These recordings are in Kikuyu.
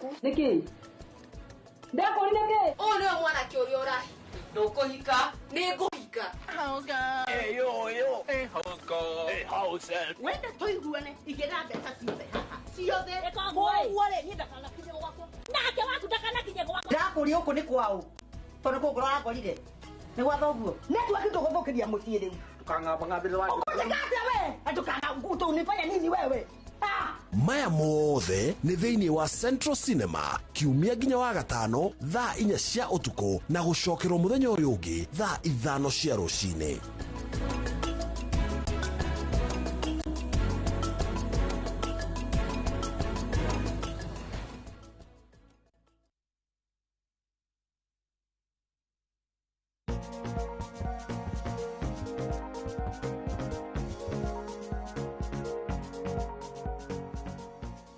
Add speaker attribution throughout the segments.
Speaker 1: Gwaku.
Speaker 2: Nĩkĩ? Ndakũria nĩkĩ?
Speaker 1: Ũyũ nĩwe mwanake ũrĩa ũrahika.
Speaker 3: Ndũkũhika.
Speaker 1: Nĩ ngũhika.
Speaker 4: Wenda tũiguane igĩra mbeca ciothe haha ciothe.
Speaker 5: Koguo
Speaker 4: rĩ niĩ ndakanakinye gwakwa.
Speaker 5: Nake waku ndakanakinye gwakwa.
Speaker 6: Ndakũria gũkũ nĩ kwaũ tondũ kũngũ ũrangorire nĩ gwa thoguo network ndũgũthũkĩria mũciĩ rĩu. Ũkũnjĩka atĩa we? Ndũkana unifanya nini wewe? Ah!
Speaker 7: Maya mothe nĩ thĩinĩ wa Central Cinema kiumia nginya wa gatano thaa 4 cia ũtukũ na gũcokerwo mũthenya ũyũ ũngĩ thaa 5 cia rũcinĩ.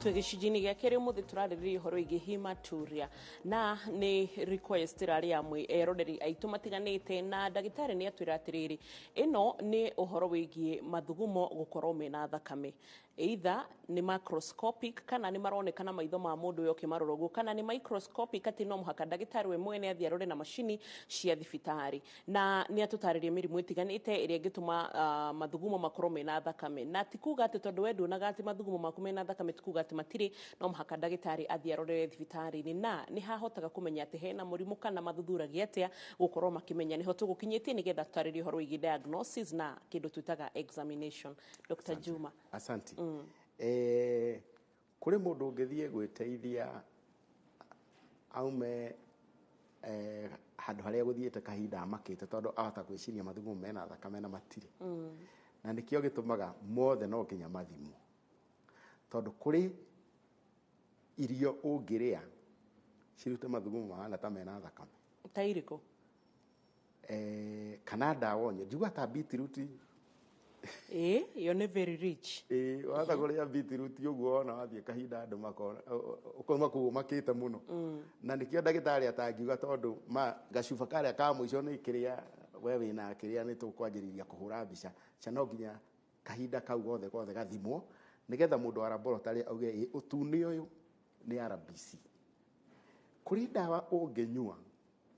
Speaker 8: Twĩ gĩcunjĩ-inĩ gĩa kerĩ ũmũthĩ tũrarĩrĩria ũhoro wĩgiĩ hematuria na nĩ request ĩrarĩ ya eroreri aitũ matiganĩte na ndagĩtarĩ nĩ atwĩra atĩrĩrĩ ĩno nĩ ũhoro wĩgiĩ mathugumo gũkorwo mena thakame, either nĩ macroscopic kana nĩ maronekana maitho ma mũndũ ũyũ ũkĩmarora ũguo, kana nĩ microscopic atĩ no mũhaka ndagĩtarĩ we mwene athiĩ arore na macini cia thibitarĩ. Na nĩ atũtarĩrie mĩrimũ ĩtiganĩte ĩrĩa ĩngĩtũma mathugumo makorwo mena thakame, na ti kuga atĩ tondũ we nduonaga atĩ mathugumo maku mena thakame ti kuga atĩ matirĩ, no mũhaka ndagĩtarĩ athiĩ arorere thibitarĩ-inĩ na nĩ hahotaga kũmenya atĩ hena mũrimũ kana mathuthuragia atĩa gũkorwo makĩmenya. Nĩho tũgũkinyĩtie nĩgetha tũtarĩrie ũhoro wĩgiĩ diagnosis na kĩndũ twĩtaga examination. Dr. Juma.
Speaker 9: Asante. Kũrĩ mũndũ ũngĩthiĩ gwĩteithia aume handũ harĩa gũthiĩte kahinda amakĩte tondũ ahota gwĩciria mathugumo mena thakame na matirĩ. Na nĩkĩo gĩtũmaga mothe no nginya mathimwo, tondũ kũrĩ irio ũngĩrĩa cirute mathugumo mahana ta mena thakame.
Speaker 8: Ta irĩkũ?
Speaker 9: Kana ndawa ũnyue. Njiguaga ta beetroot.
Speaker 8: Ĩĩ, ĩyo nĩ very rich.
Speaker 9: Ĩĩ, wahota kũrĩa beetroot ũguo wona wathiĩ kahinda andũ makona, ũkauma kũu ũmakĩte mũno. Na nĩkĩo ndagĩtarĩ atangiuga tondũ ma gacuba karĩa ka mũico nĩ kĩrĩa we wĩna kĩrĩa nĩ tũkwanjĩrĩria kũhũra mbica. Ca no nginya kahinda kau gothe gothe gathimwo nĩgetha mũndũ wa laboratory auge ĩ ũtune ũyũ nĩ RBC. Kũrĩ ndawa ũngĩnyua,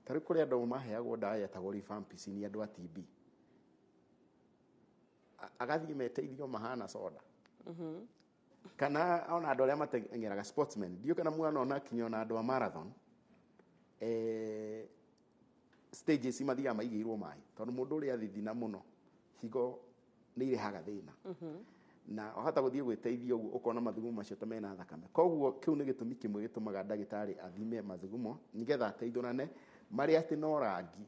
Speaker 9: ta rĩu kũrĩ andũ maheagwo ndawa yetagwo rifampicin nĩ andũ a TB. Agathiĩ meteithio mahana soda. Kana ona andũ arĩa mateng'eraga sportsmen, ndiũĩ kana mwanona kinya ona andũ a marathon, stages mathiaga maigĩirwo maĩ, tondũ mũndũ ũrĩa athithina mũno higo nĩ irehaga thĩna. Na wahota gũthiĩ gwĩteithia ũguo ũkona mathugumo macio ta mena thakame. Koguo kĩu nĩ gĩtũmi kĩmwe gĩtũmaga ndagĩtarĩ athime mathugumo nĩgetha ateithũrane marĩa atĩ no rangi,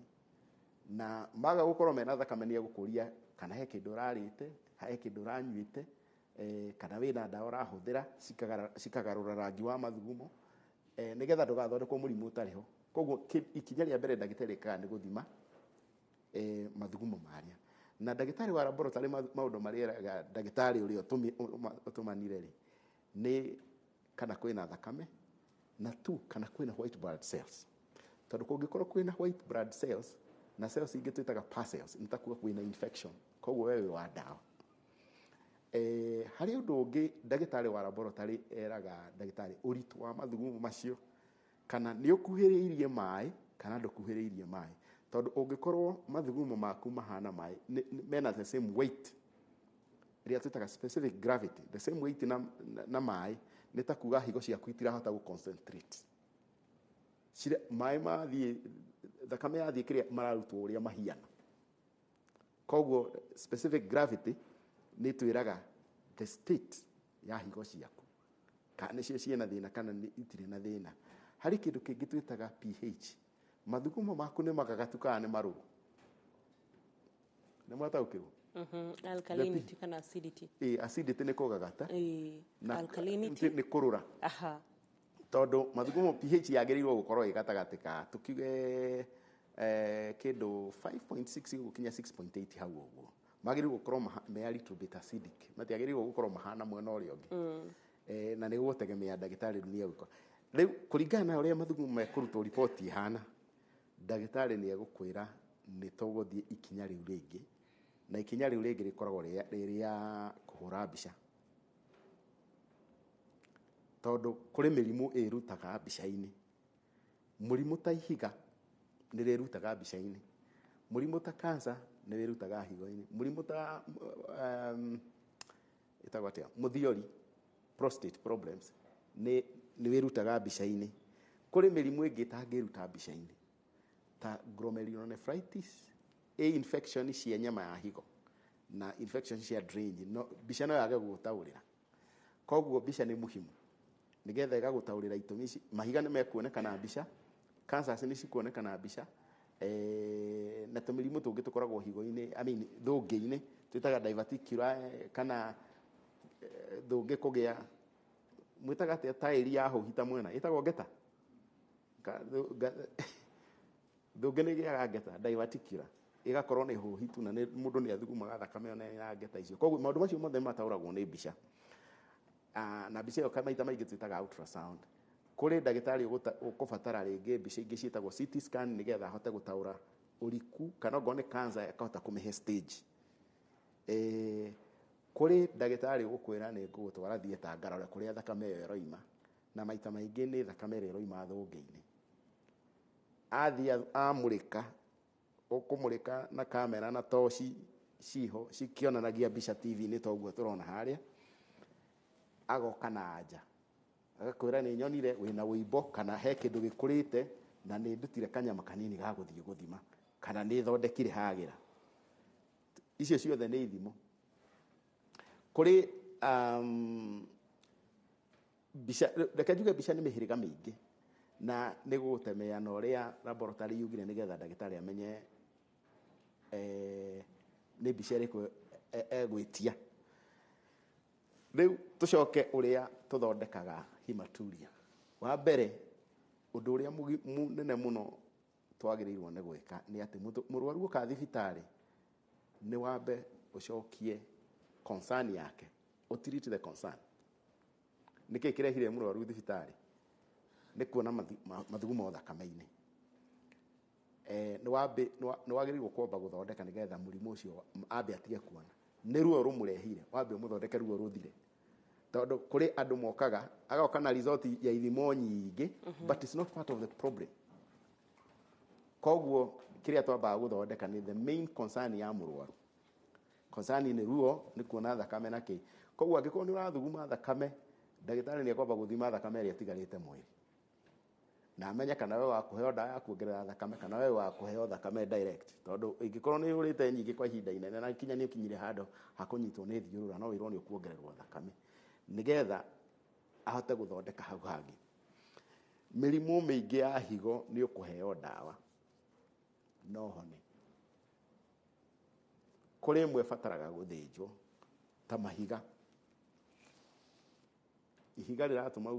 Speaker 9: na maga gũkorwo mena thakame nĩ egũkũria kana he kĩndũ ũrarĩte, he kĩndũ ũranyuĩte, kana wĩna ndawa ũrahũthĩra cikagarũra rangi wa mathugumo, nĩgetha ndũgathondekwo mũrimũ ũtarĩ ho. Koguo ikinya rĩa mbere ndagĩtarĩ ekaga nĩ gũthima mathugumo marĩa. Na ndagĩtarĩ wa laboratory maũndũ marĩa eraga ndagĩtarĩ ũrĩa ũtũmanire rĩ, nĩ kana kwĩna thakame, na tu kana kwĩna white blood cells. Tondũ kũngĩkorwo kwĩna white blood cells na cells ingĩ twĩtaga pus cells, nĩ ta kuga kwĩna infection, koguo we wĩ wa ndawa. Harĩ ũndũ ũngĩ ndagĩtarĩ wa laboratory eraga ndagĩtarĩ ũritũ wa mathugumo macio, kana nĩ ũkuhĩrĩirie maĩ kana ndũkuhĩrĩirie maĩ, tondũ ũngĩkorwo mathugumo maku mahana maĩ, mena the same weight ĩrĩa twĩtaga specific gravity, the same weight na maĩ, nĩ ta kuga higo ciaku itirahota gũ concentrate. Cire, maĩ mathiĩ, thakame yathiĩ kĩrĩa mararutwo ũrĩa mahiana. Koguo specific gravity nĩ ĩtwĩraga the state ya higo ciaku, kana nĩcio ciĩna thĩna kana nĩ itirĩ na thĩna. Harĩ kĩndũ kĩngĩ twĩtaga pH. Mathugumo maku nĩ magagatu kana nĩ marũrũ? Nĩ mwataũkĩrwo?
Speaker 8: Alkalinity kana acidity?
Speaker 9: Ĩĩ, acidity nĩ kũgagata.
Speaker 8: Ĩĩ,
Speaker 9: Na
Speaker 8: alkalinity
Speaker 9: nĩ kũrũra. Tondũ mathugumo pH yagĩrĩirwo gũkorwo ĩ gatagatĩ ka tũkiuge kĩndũ 5.6 gũkinya 6.8 hau ũguo. Magĩrĩirwo gũkorwo me a little bit acidic, matiagĩrĩirwo gũkorwo mahana mwena ũrĩa ũngĩ. Na nĩ gũtegemea ndagĩtarĩ nĩ egwĩka. Rĩu kũringana na ũrĩa mathugumo mekũrutwo riboti ĩhana, ndagĩtarĩ nĩ egũkwĩra nĩ tũgũthiĩ ikinya rĩu rĩngĩ, na ikinya rĩu rĩngĩ rĩkoragwo rĩ rĩa kũhũra mbica. Tondũ kũrĩ mĩrimũ ĩrutaga mbica-inĩ. Mũrimũ ta ihiga nĩ rĩrutaga mbica-inĩ. Mũrimũ ta cancer nĩ wĩrutaga higo-inĩ. Mũrimũ ta ĩtagwo atĩa, mũthiori, prostate problems nĩ wĩrutaga mbica-inĩ. Kũrĩ mĩrimũ ĩngĩ ĩtangĩruta mbica-inĩ ta glomerulonephritis, ĩ infection cia nyama ya higo na infection cia drain, no mbica no yage gũgũtaũrĩra. Koguo mbica nĩ muhimu nĩgetha ĩgagũtaũrĩra itũmi ici. Mahiga nĩ mekuoneka na mbica, cancers nĩ cikuoneka na mbica, na tũmĩrimũ tũngĩ tũkoragwo higo-inĩ, I mean thũngĩ-inĩ, twĩtaga diverticula, kana thũngĩ kũgĩa, mwĩtaga atĩa taĩri ya hũhi ta mwena ĩtagwo ngeta. Thũngĩ nĩ ĩgĩaga ngeta, diverticula ĩgakorwo nĩ hũhi tu na mũndũ nĩ athugumaga thakame ona ya ngeta icio. Koguo maũndũ macio mothe mataũragwo nĩ mbica. Na mbica ĩyo maita maingĩ twĩtaga ultrasound. Kũrĩ ndagĩtarĩ ũkũbatara rĩngĩ mbica ingĩ ciĩtagwo CT scan nĩgetha ahote gũtaũra ũriku, kana okorwo nĩ cancer akahota kũmĩhe stage. Kũrĩ ndagĩtarĩ ũgũkwĩra nĩ ngũgũtwara theatre ngarore kũrĩa thakame ĩyo ĩroima, na maita maingĩ nĩ thakame ĩrĩa ĩroima thũngĩ-inĩ. Athiĩ amũrĩka, ũkũmũrĩka na kamera na toci ciho cikĩonanagia mbica TV-inĩ ta ũguo tũrona harĩa, agoka na nja agakwĩra nĩ nyonire wĩna wũimbo kana he kĩndũ gĩkũrĩte na nĩ ndutire kanyama kanini ga gũthiĩ gũthima kana nĩ thondekire hagĩra. Icio ciothe nĩ ithimo. Kũrĩ mbica, reke njuge mbica nĩ mĩhĩrĩga mĩingĩ na nĩ gũgũtemea na ũrĩa laboratory yugire nĩgetha ndagĩtarĩ amenye nĩ mbica ĩrĩkũ egwĩtia. Rĩu tũcoke ũrĩa tũthondekaga hematuria. Wa mbere, ũndũ ũrĩa mũnene mũno twagĩrĩirwo nĩ gwĩka nĩ atĩ mũrwaru oka thibitarĩ nĩ wambe ũcokie concern yake, ũtiriti the concern. Nĩkĩ kĩrehire mũrwaru thibitarĩ? Nĩ kuona mathugumo thakame-inĩ. Nĩ wagĩrĩirwo kwamba gũthondeka nĩgetha mũrimũ ũcio ambe atige kuona. Nĩ ruo rũmũrehire, wambe ũmũthondeke ruo rũthire. Tondũ kũrĩ andũ mokaga, agoka na result ya ithimo nyingĩ, but it's not part of the problem. Koguo kĩrĩa twambaga gũthondeka nĩ the main concern ya mũrwaru. Concern nĩ ruo, nĩ kuona thakame na kĩ. Koguo angĩkorwo nĩ ũrathuguma thakame, ndagĩtarĩ nĩ ekwamba gũthima thakame ĩrĩa ĩtigarĩte mwĩrĩ. Na amenye kana we wa kũheo ndawa ya kuongerera thakame kana we wa kũheo thakame direct. Tondũ ingĩkorwo nĩ ũrĩte nyingĩ kwa ihinda inene na kinya nĩ ũkinyire handũ ha kũnyitwo nĩ thiũrũra, no wĩrwo nĩ ũkuongererwo thakame nĩgetha ahote gũthondeka hau hangĩ. Mĩrimũ mĩingĩ ya higo nĩ ũkũheo ndawa no hone. Kũrĩ ĩmwe ĩbataraga gũthĩnjwo ta mahiga. Ihiga rĩratũma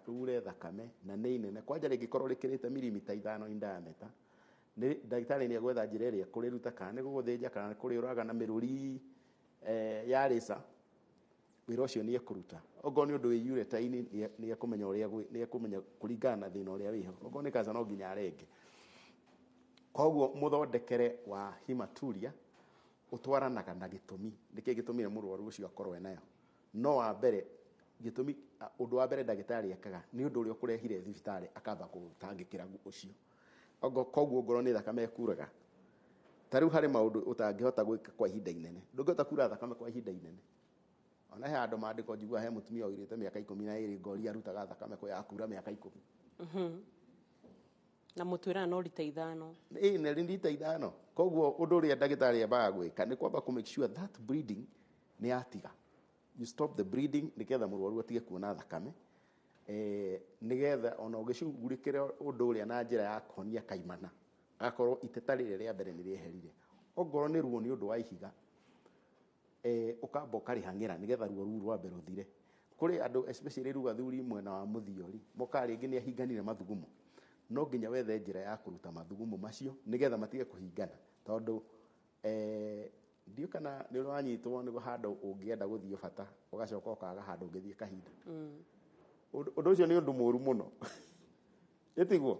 Speaker 9: ure thakame na nĩ inene, kwanja rĩngĩkorwo rĩkĩrĩte mirimita 5 in diameter, nĩ ndagĩtarĩ nĩ egwetha njĩra ĩrĩa ekũrĩruta, kana nĩ gũgũthĩnja kana nĩ kũrĩũraga na mĩrũri ya laser. Wĩra ũcio nĩ ekũruta. Okorwo nĩ ũndũ wĩ ureter-inĩ, nĩ ekũmenya ũrĩa nĩ ekũmenya kũringana na thĩna ũrĩa wĩho. Okorwo nĩ cancer no nginya arenge. Koguo mũthondekere wa hematuria ũtwaranaga na gĩtũmi. Nĩkĩ gĩtũmire mũrwaru ũcio akorwo enayo? No wa mbere, gĩtũmi, ũndũ wa mbere ndagĩtarĩ ekaga nĩ ũndũ ũrĩa ũkũrehire thibitarĩ, akamba kũtangĩkĩra ũcio. Koguo ngorwo nĩ thakame ĩkuraga, ta rĩu harĩ maũndũ ũtangĩhota gwĩka kwa ihinda inene. Ndũngĩhota kura thakame kwa ihinda inene. Ona he handũ maandĩko njiguaga he mũtumia ũirĩte mĩaka 12 ngori arutaga thakame kwa yakura mĩaka 10.
Speaker 8: Na mũtwĩraga no rita 5.
Speaker 9: Ĩĩ, nĩ rita 5. Koguo ũndũ ũrĩa ndagĩtarĩ ambaga gwĩka nĩ kwamba kũ make sure that bleeding nĩ yatiga. You stop the bleeding nĩgetha mũrwaru atige kuona thakame. Nĩgetha ona ũgĩcugurĩkĩra ũndũ ũrĩa na njĩra ya kũhonia kaimana, agakorwo iteta rĩrĩa rĩa mbere nĩ rĩeherire. Ongorwo nĩ ruo nĩ ũndũ wa ihiga, ũkamba ũkarĩhang'ĩra nĩgetha ruo rũu rwambe rũthire. Kũrĩ andũ especially rĩu athuri mwena wa mũthiori, mokaga rĩngĩ nĩ ahinganire mathugumo. No nginya wethe njĩra ya kũruta mathugumo macio nĩgetha matige kũhingana. Tondũ ndiũ kana nĩ ũranyitwo nĩ handũ ũngĩenda gũthiĩ bata, ũgacoka ũkaga handũ ũngĩthiĩ kahinda. Ũndũ ũcio nĩ ũndũ mũũru mũno. Ĩtiguo?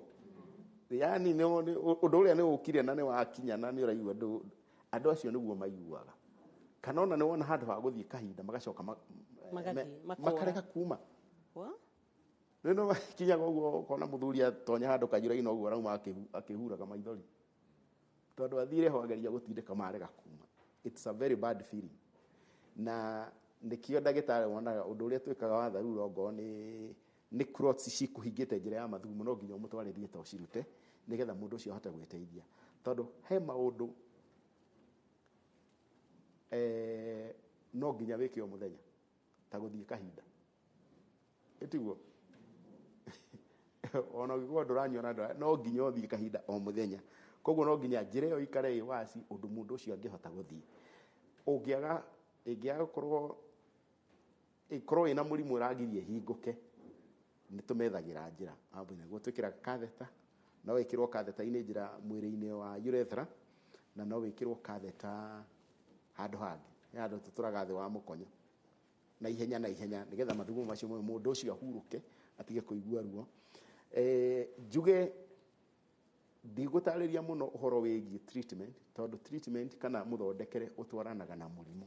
Speaker 9: Yaani nĩ ũndũ ũrĩa nĩ ũkire na nĩ wakinya na nĩ ũraigua andũ acio nĩguo maiguaga. Kana ona nĩ wona handũ ha gũthiĩ kahinda magacoka
Speaker 8: Magathiĩ, makora.
Speaker 9: makarega kuma.
Speaker 8: What?
Speaker 9: Nĩ no kinyaga ũguo ũkona mũthuri atonya handũ kanjũra-inĩ ũguo arauma akĩhuraga maithori tondũ athire ho ageria gũtindĩka marega kuma. It's a very bad feeling. Na nĩkĩo ndagĩtarĩ wonaga ũndũ ũrĩa twĩkaga wa tharura ongorwo nĩ clots cikũhingĩte njĩra ya mathugumo, no nginya ũmũtware theatre ũcirute nĩgetha mũndũ ũcio ahote gwĩteithia, tondũ he maũndũ no nginya wĩke o mũthenya ta gũthiĩ kahinda, ĩtiguo? Ona ũngĩkorwo ndũranyua na no nginya ũthiĩ kahinda o mũthenya. Koguo no nginya njĩra ĩyo ĩikare ĩ waci ũndũ mũndũ ũcio angĩhota gũthiĩ. Ũngĩaga, ĩngĩaga gũkorwo ĩkorwo ĩna mũrimũ ũragiria ĩhingũke, nĩ tũmethagĩra njĩra nĩguo twĩkĩraga catheter. No wĩkĩrwo catheter-inĩ njĩra mwĩrĩ-inĩ wa urethra, na no wĩkĩrwo catheter handũ hangĩ, he handũ tũtũraga thĩ wa mũkonyo na ihenya na ihenya nĩgetha mathugumo macio maume, mũndũ ũcio ahurũke atige kũigua ruo. Njuge ndigũtarĩria mũno ũhoro wĩgiĩ treatment, tondũ treatment kana mũthondekere ũtwaranaga na mũrimũ.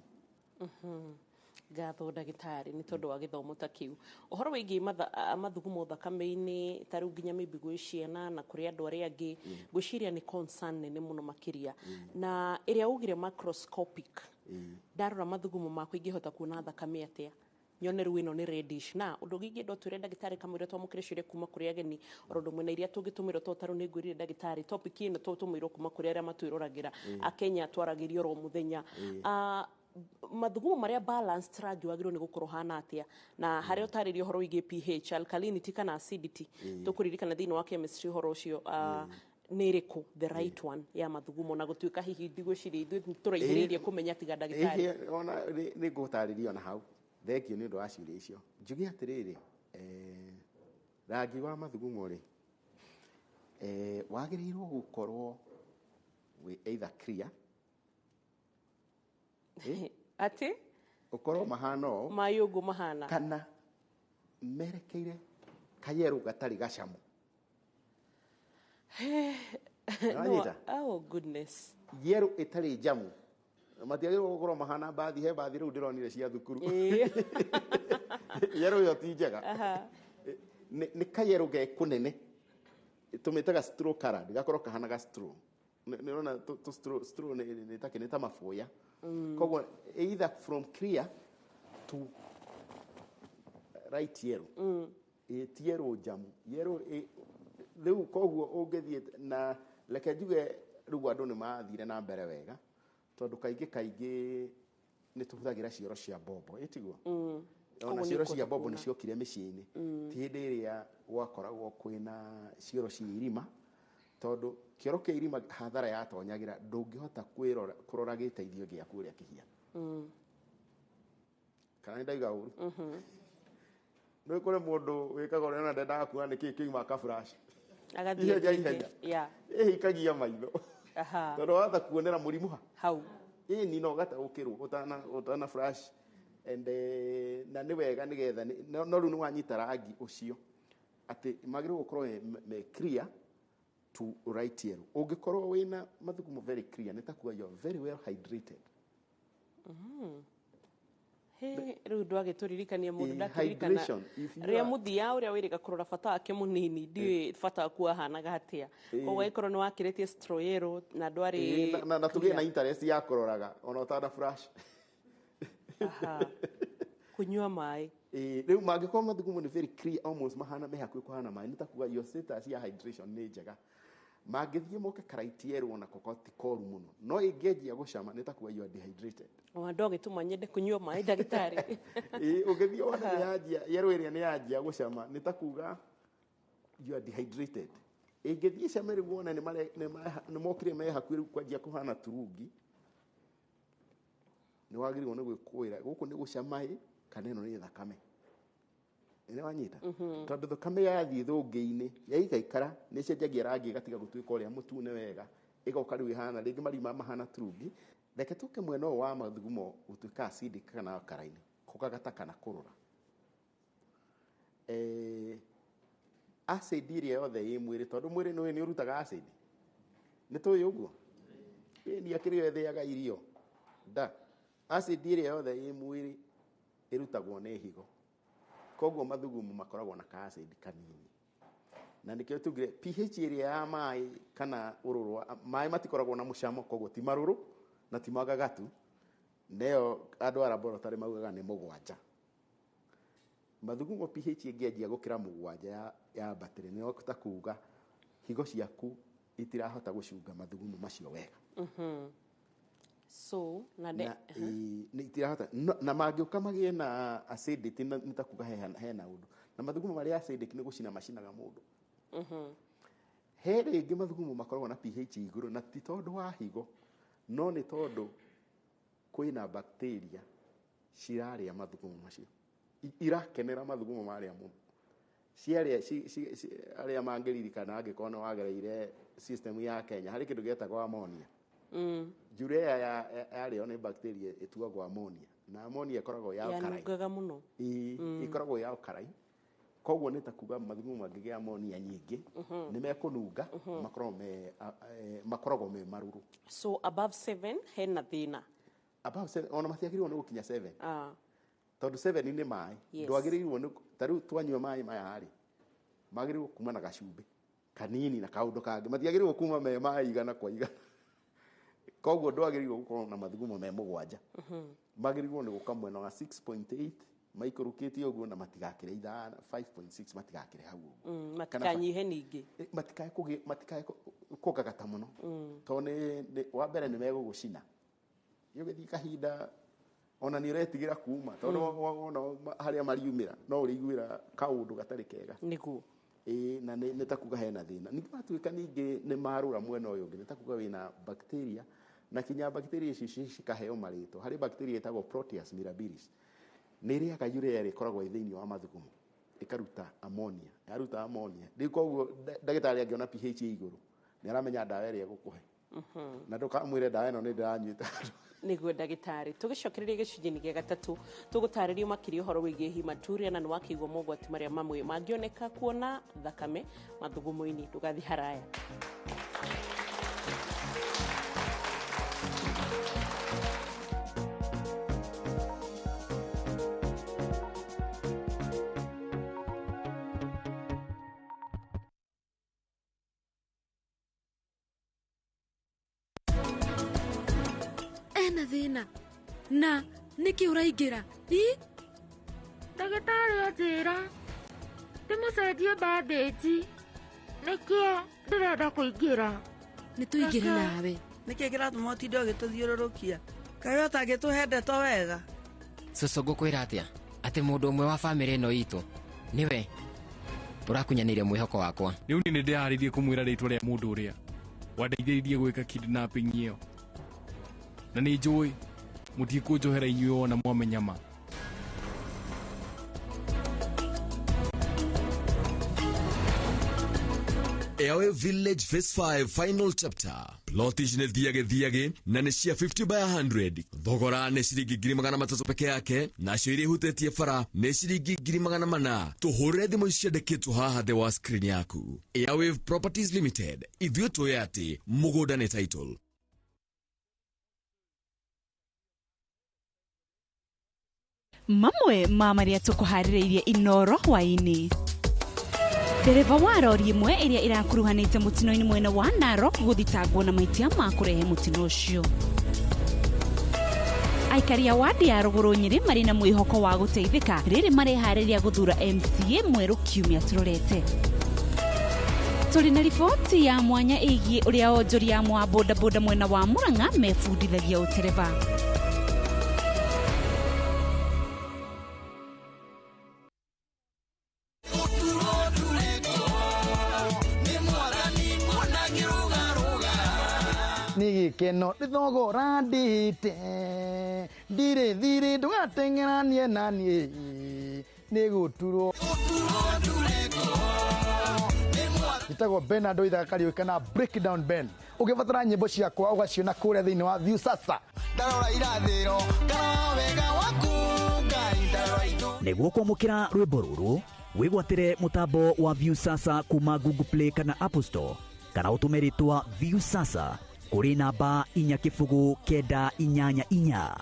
Speaker 8: Ngatho ndagĩtarĩ nĩ tondũ wa gĩthomo ta kĩu. Ũhoro wĩgiĩ mathugumo thakame-inĩ, ta rĩu nginya maybe gwĩ ciana na kũrĩ andũ arĩa angĩ, ngwĩciria nĩ concern nene mũno makĩria. Na ĩrĩa ugire macroscopic, ndarora mathugumo makwa ingĩhota kuona thakame atĩa nyone rĩu ĩno nĩ reddish? Na ũndũ ũngĩ ingĩenda ũtwĩre ndagĩtarĩ, kamũira twamũkĩre ciũria kuma kũrĩ ageni, oro ũndũ ũmwe na iria tũngĩtũmĩrwo, to tarĩu nĩ ngwĩrire ndagĩtarĩ, topic ĩno tũtũmĩirwo kuma kũrĩ arĩa matwĩroragĩra akenya, twaragĩrio oro mũthenya. Mathugumo marĩa balanced rangi wagĩrĩirwo nĩ gũkorwo hana atĩa, na harĩa ũtarĩria ũhoro wĩgiĩ pH, alkalinity kana acidity, tũkũririkana thĩinĩ wa chemistry ũhoro ũcio, nĩ ĩrĩkũ the right one ya mathugumo? Na gũtuĩka hihi ndigwĩciria ithuĩ tũraihĩrĩirie kũmenya tiga ndagĩtarĩ.
Speaker 9: Ĩhĩ, ona nĩ ngũtarĩria ona hau. Thengio nĩ ũndũ wa ciũria icio. Njuge atĩrĩrĩ, rangi wa mathugumo rĩ, wagĩrĩirwo gũkorwo wĩ either clear,
Speaker 8: atĩ
Speaker 9: ũkorwo mahana ũũ,
Speaker 8: maĩ ũguo mahana,
Speaker 9: kana merekeire kayerũ gatarĩ gacamu. Nĩwanyita?
Speaker 8: Oh goodness.
Speaker 9: Yerũ ĩtarĩ njamu, matiagĩrĩirwo gũkorwo mahana mbathi. He mbathi rĩu ndĩronire cia thukuru, yerũ ĩyo ti njega. Nĩ kayerũ ge kũnene tũmĩtaga straw colored, gakorwo kahana ga straw. Nĩ ũrona tũ straw, straw nĩ ta maboya. Koguo either from clear to light yellow. Ĩ ti yerũ njamu, yerũ rĩu. Koguo ũngĩthiĩ na reke njuge rĩu andũ nĩ mathire na mbere wega, tondũ kaingĩ kaingĩ nĩ tũhũthagĩra cioro cia mbombo, ĩtiguo? Ona
Speaker 8: Koguo nĩ
Speaker 9: cioro cia
Speaker 8: ũkũhota
Speaker 9: mbombo nĩ
Speaker 8: kuona.
Speaker 9: ciokire mĩciĩ-inĩ, ti hĩndĩ ĩrĩa gwakoragwo kwĩna cioro cia irima, tondũ kĩoro kĩa irima hathara yatonyagĩra, ndũngĩhota kwĩrora kũrora gĩteithio gĩaku ũrĩa kĩhiana. Kana nĩ ndaiga ũru? Nĩ kũrĩ mũndũ wĩkaga ũrĩa ona ndendaga kuona nĩkĩ kĩuma kaburaci.
Speaker 8: Agathiĩ
Speaker 9: Ihenya,
Speaker 8: athiĩte.
Speaker 9: ihenya. Ĩhikagia maitho, tondũ wahota kuonera mũrimũ ha
Speaker 8: hau.
Speaker 9: Ĩni no ũgataũkĩrwo ũtana flash and na nĩ wega nĩgetha no rĩu nĩ wanyita rangi ũcio atĩ magĩrĩirwo gũkorwo me clear to light yellow. Ũngĩkorwo wĩna mathugumo very clear, nĩ ta kuga you are very well hydrated.
Speaker 8: He, rĩu ndwagĩtũririkania mũndũ
Speaker 9: Ĩ,
Speaker 8: ndakĩririkana
Speaker 9: hydration, if you
Speaker 8: rĩrĩa
Speaker 9: are-
Speaker 8: mũthia ũrĩa wĩrĩga kũrora bata wake mũnini, ndiũĩ bata waku wahanaga atĩa. Koguo angĩkorwo nĩ wakĩrĩtie straw yellow na ndwarĩ
Speaker 9: Ĩ, na tũgĩe
Speaker 8: clear.
Speaker 9: na interest ya kũroraga ona ũtana flash.
Speaker 8: Aha. Kũnyua maĩ.
Speaker 9: Ĩ, rĩu mangĩkorwo mathugumo nĩ very clear, almost mahana me hakuhĩ kũhana maĩ, nĩ ta kuga your status ya hydration nĩ njega. Mangĩthiĩ moke karaiti yerũ, onako ti koru mũno, no ĩngĩanjia gũcama, nĩ ta kuga you are dehydrated.
Speaker 8: Ona ndwagĩtũma nyende kũnyua maĩ, ndagĩtarĩ.
Speaker 9: Ĩ, ũngĩthiĩ wone nĩ yanjia yerũ ĩrĩa nĩ yanjia gũcama, nĩ ta kuga you are dehydrated. Ĩngĩthiĩ came rĩu wone nĩ mokire me hakuhĩ rĩu kwanjia kũhana turungi, nĩ wagĩrĩirwo nĩ gwĩkũĩra gũkũ nĩ gũcama ĩ kana ĩno nĩ thakame. Nĩ wanyita? Tondũ thakame yathiĩ thũngĩ-inĩ yaikaikara, nĩ ĩcenjagia rangi, ĩgatiga gũtuĩka ũrĩa mũtune wega, ĩgoka rĩu ĩhana rĩngĩ marima mahana turungi. Reke tũke mwena ũyũ wa mathugumo gũtuĩka acidic kana alkaline, kũgagata kana kũrũra. Acid ĩrĩa yothe ĩ mwĩrĩ, tondũ mwĩrĩ nĩ ũrutaga acid, nĩ tũĩ ũguo? Ĩ ni akĩrĩ ĩthĩaga irio nda. Acid ĩrĩa yothe ĩ mwĩrĩ ĩrutagwo nĩ higo. Koguo mathugumo makoragwo na ka acid kanini. Na nĩkĩo tugire pH ĩrĩa ya maĩ kana ũrũrũ, maĩ matikoragwo na mũcamo, koguo ti marũrũ na ti magagatu, nĩyo andũ a laboratory maugaga nĩ 7. Mathugumo pH ĩngĩanjia gũkĩra 7 ya battery, nĩ ta kuga higo ciaku itirahota gũcunga mathugumo macio wega.
Speaker 8: So na
Speaker 9: itirahota na mangĩũka magĩe na acidity, nĩ ta kuga hena ũndũ. Na mathugumo marĩa acidic nĩ gũcina macinaga mũndũ. He rĩngĩ mathugumo makoragwo na pH igũrũ, na ti tondũ wa higo, no nĩ tondũ kwĩna bacteria cirarĩa mathugumo macio, irakenera mathugumo marĩa mũno. Ciarĩa arĩa mangĩririkana, angĩkorwo nĩ wagereire system ya Kenya, harĩ kĩndũ gĩetagwo ammonia. Urea yarĩo nĩ bacteria ĩtuagwo ammonia, na ammonia ĩkoragwo ya alkaline.
Speaker 8: Yanungaga mũno.
Speaker 9: Ĩkoragwo ya alkaline. Koguo nĩ ta kuga mathugumo mangĩgĩa ammonia nyingĩ, nĩ mekũnunga, makoragwo me marũrũ.
Speaker 8: So above 7 hena thĩna.
Speaker 9: Above 7 ona matiagĩrĩirwo nĩ gũkinya 7. Tondũ 7 nĩ maĩ. Ndwagĩrĩirwo nĩ ta rĩu twanyua maĩ maya rĩ, magĩrĩirwo kuma na gacumbĩ kanini na kaũndũ kangĩ, matiagĩrĩirwo kuma me maĩ 100 kwa 100. Koguo ndwagĩrĩirwo gũkorwo na mathugumo me 7. Magĩrĩirwo nĩ gũka mwena wa 6.8 maikũrũkĩte ũguo, na matigakĩre 5 5.6, matigakĩre hau ũguo.
Speaker 8: Matikanyihe ningĩ.
Speaker 9: Matikae kũgagata mũno. Tondũ nĩ wa mbere nĩ megũgũcina. Ũgĩthiĩ kahinda ona nĩ ũretigĩra kuma, tondũ wona harĩa mariumĩra no ũrĩiguĩra kaũndũ gatarĩ kega.
Speaker 8: Nĩguo.
Speaker 9: Na nĩ ta kuga hena thĩna. Ningĩ matuĩka ningĩ nĩ marũra mwena ũyũ ũngĩ, nĩ ta kuga wĩna bacteria, na kinya bacteria ici cikaheo marĩtwa. Harĩ bacteria ĩtagwo Proteus mirabilis. Nĩ ĩrĩaga urea ĩrĩa ĩkoragwo ĩ thĩinĩ wa mathugumo, ĩkaruta ammonia. Yaruta ammonia, rĩu koguo ndagĩtarĩ angĩona pH ĩ igũrũ, nĩ aramenya ndawa ĩrĩa egũkũhe. Na ndũkamwĩre ndawa ĩno nĩ ndĩranyuĩte.
Speaker 8: Nĩguo ndagĩtarĩ. Tũgĩcokereria gĩcunjĩ-inĩ gĩa gatatũ, tũgũtarĩrio makĩria ũhoro wĩgiĩ hematuria, na nĩ wakĩigua mogwati marĩa mamwe mangĩoneka kuona thakame mathugumo-inĩ. Ndũgathiĩ haraya.
Speaker 1: Ena thĩna na nĩkĩ ũraingĩra?
Speaker 3: Ndagĩtarĩ anjĩra ndĩmũcenjie bandĩnji, nĩkĩo ndĩrenda kũingĩra.
Speaker 1: Nĩ tũingĩre nawe.
Speaker 10: Nĩkĩ kĩratũma ũtinde ũgĩtũthiũrũrũkia? Kaĩ ũtangĩtũhe ndeto wega?
Speaker 11: Cũcũ, ngũkwĩra atĩa atĩ mũndũ ũmwe wa bamĩrĩ ĩno itũ nĩwe ũrakunyanĩire mwĩhoko wakwa.
Speaker 12: Rĩu niĩ nĩndĩharĩirie kũmwĩra rĩtwa rĩa mũndũ ũrĩa wandeithĩrĩirie gwĩka kidnapping ĩyo, na nĩ njũĩ mũtikũnjohera inyuĩ wona mwamenya ma.
Speaker 7: Airway Village Phase 5 Final Chapter. Plot ici nĩ thiage thiage na nĩ cia 50 by 100. Thogora nĩ ciringi 300,000 peke yake, nacio iria ihutetie bara nĩ ciringi 400,000. Tũhũrĩre thimũ ici ciandĩkĩtwo haha thĩ wa screen yaku. Airwave Properties Limited, ithuĩ tũĩ atĩ mũgũnda nĩ title.
Speaker 13: Mamwe ma marĩa tũkũharĩrĩirie Inoro hwaĩ-inĩ. Ndereba wa rori ĩmwe ĩrĩa ĩrakuruhanĩte mũtino-inĩ mwena wa Narok gũthitangwo na mahĩtia ma kũrehe mũtino ũcio. Aikari a wadi ya Rũgũrũ Nyĩrĩ marĩ na mwĩhoko wa gũteithĩka rĩrĩ mareharĩria gũthura MCA mwerũ kiumia tũrorete. Tũrĩ na riboti ya mwanya ĩgiĩ ũrĩa onjoria amwe a bodaboda mwena wa Murang'a mebundithagia ũtereba.
Speaker 14: Nĩ gĩkeno nĩ thogora ndĩte, ndirĩ thirĩ ndũgateng'eranie na niĩ, nĩ gũturwo. Njĩtagwo Bernard Oithaga Kariũki kana Breakdown Ben. Ũngĩbatara nyĩmbo ciakwa ũgaciona kũrĩa thĩinĩ wa Viusasa.
Speaker 15: Ndarora irathĩro, ndarora wega waku Ngai, ndarora itũ.
Speaker 16: Nĩguo kwamũkĩra rwĩmbo rũrũ, wĩgwatĩre mũtambo wa Viusasa kuma Google Play kana Apple Store, kana ũtũme rĩtwa Viusasa kũrĩ namba 4 0 9 8 4.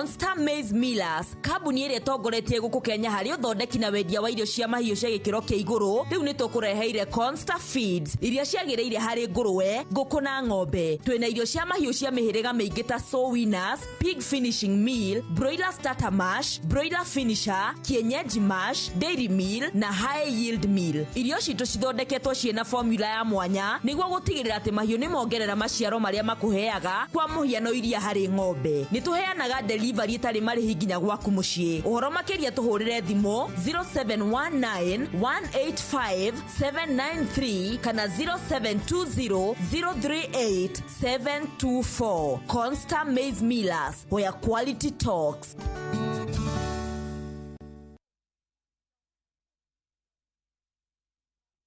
Speaker 17: Consta Maize Millers, kambuni ĩrĩa ĩtongoretie gũkũ Kenya harĩ ũthondeki na wendia wa irio cia mahiũ cia gĩkĩro kĩa igũrũ, rĩu nĩ tũkũreheire Consta Feeds iria ciagĩrĩire harĩ ngũrũwe, ngũkũ na ng'ombe. Twĩna irio cia mahiũ cia mĩhĩrĩga mĩingĩ ta Sow Winners, Pig Finishing Meal, Broiler Starter Mash, Broiler Finisher, Kienyeji Mash, Dairy Meal na High Yield Meal. Irio citũ cithondeketwo ciĩna formula ya mwanya nĩguo gũtigĩrĩra atĩ mahiũ nĩ mongerera maciaro marĩa makũheaga, kwa mũhiano iria harĩ ng'ombe. Nĩ tũheanaga delivery ĩtarĩ marĩhi nginya gwaku mũciĩ. Ũhoro makĩria tũhũrĩre thimũ 0719 185 793 kana 0720 038 724. Consta Maize Millers, where quality talks.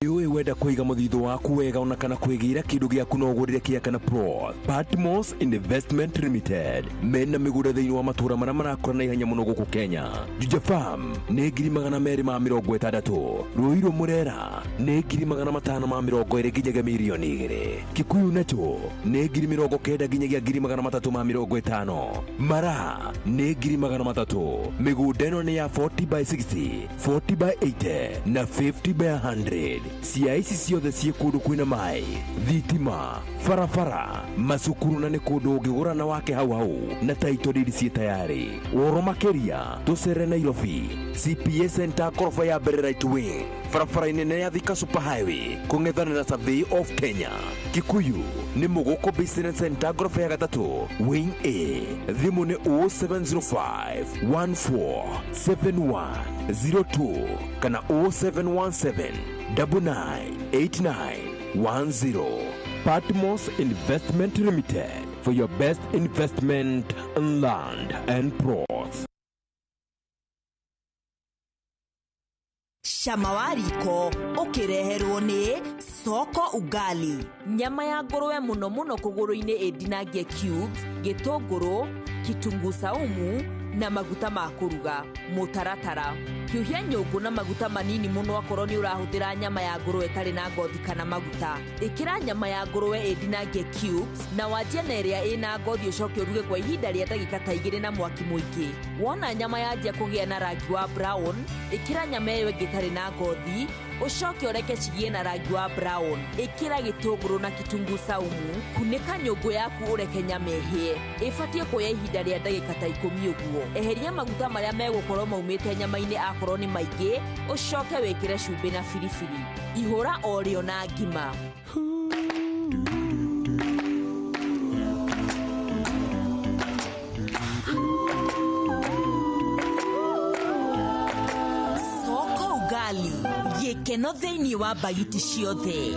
Speaker 7: Ũĩ wenda kũiga mũthithũ waku wega ona kana kwĩgĩra kĩndũ gĩaku no ũgũrĩre kĩa kana plot. Patmos Investment Limited mena mĩgũnda thĩinĩ wa matũũra marĩa marakũra na ihenya mũno gũkũ Kenya. Juja Farm nĩ 260,000, Ruiru Murera nĩ 520,000 nginyagia 2,000,000, Kikuyu Neto nĩ 90,000 nginyagia 350,000, Mara nĩ 300,000. Mĩgũnda ĩno nĩ ya 40 by 60, 40 by 80 na 50 by 100. Cia ici ciothe ciĩ kũndũ kwĩna maĩ, thitima, barabara, macukuru na nĩ kũndũ ũngĩgũra na wake hau hau na title deed ciĩ tayarĩ. Ũhoro makĩria tũcere Nairobi, CPA Center koroba ya mbere right wing, barabara-inĩ nene ya Thika Super Highway kũng'ethanĩra na Survey of Kenya. Kikuyu nĩ Mũgũkũ Business Center ngoroba ya gatatũ wing A. Thimũ nĩ 0705 147102 kana 0717 998910. Patmos Investment Limited, for your best investment in land and plots.
Speaker 17: Cama wa riko ũkĩreherwo nĩ Soko Ugali, nyama ya ngũrũwe mũno mũno kũgũrũ-inĩ ĩndinangie cubes, gĩtũngũrũ, kitunguu saumu na maguta ma kũruga. Mũtaratara: hiũhia nyũngũ na maguta manini mũno akorwo nĩ ũrahũthĩra nyama ya ngũrũwe ĩtarĩ na ngothi kana maguta. Ĩkĩra nyama ya ngũrũwe ĩndinangie cubes na wanjie na ĩrĩa ĩna ngothi, ũcoke ũruge kwa ihinda rĩa ndagĩka ta 2 na mwaki mũingĩ. Wona nyama yanjia kũgĩa na rangi wa brown, ĩkĩra nyama ĩyo ĩngĩ ĩtarĩ na ngothi, ũcoke ũreke cigĩe na rangi wa brown. Ĩkĩra gĩtũngũrũ na kitunguu saumu, kunĩka nyũngũ yaku ũreke nyama ĩhĩe. Ĩbatiĩ kuoya ihinda rĩa ndagĩka ta 10 ũguo. Eheria maguta marĩa megũkorwo maumĩte nyama-inĩ akorwo nĩ maingĩ, ũcoke wĩkĩre cumbĩ na biribiri. Ihũra o rĩo na ngima. Soko Ugali, gĩkeno thĩinĩ wa mbagiti ciothe.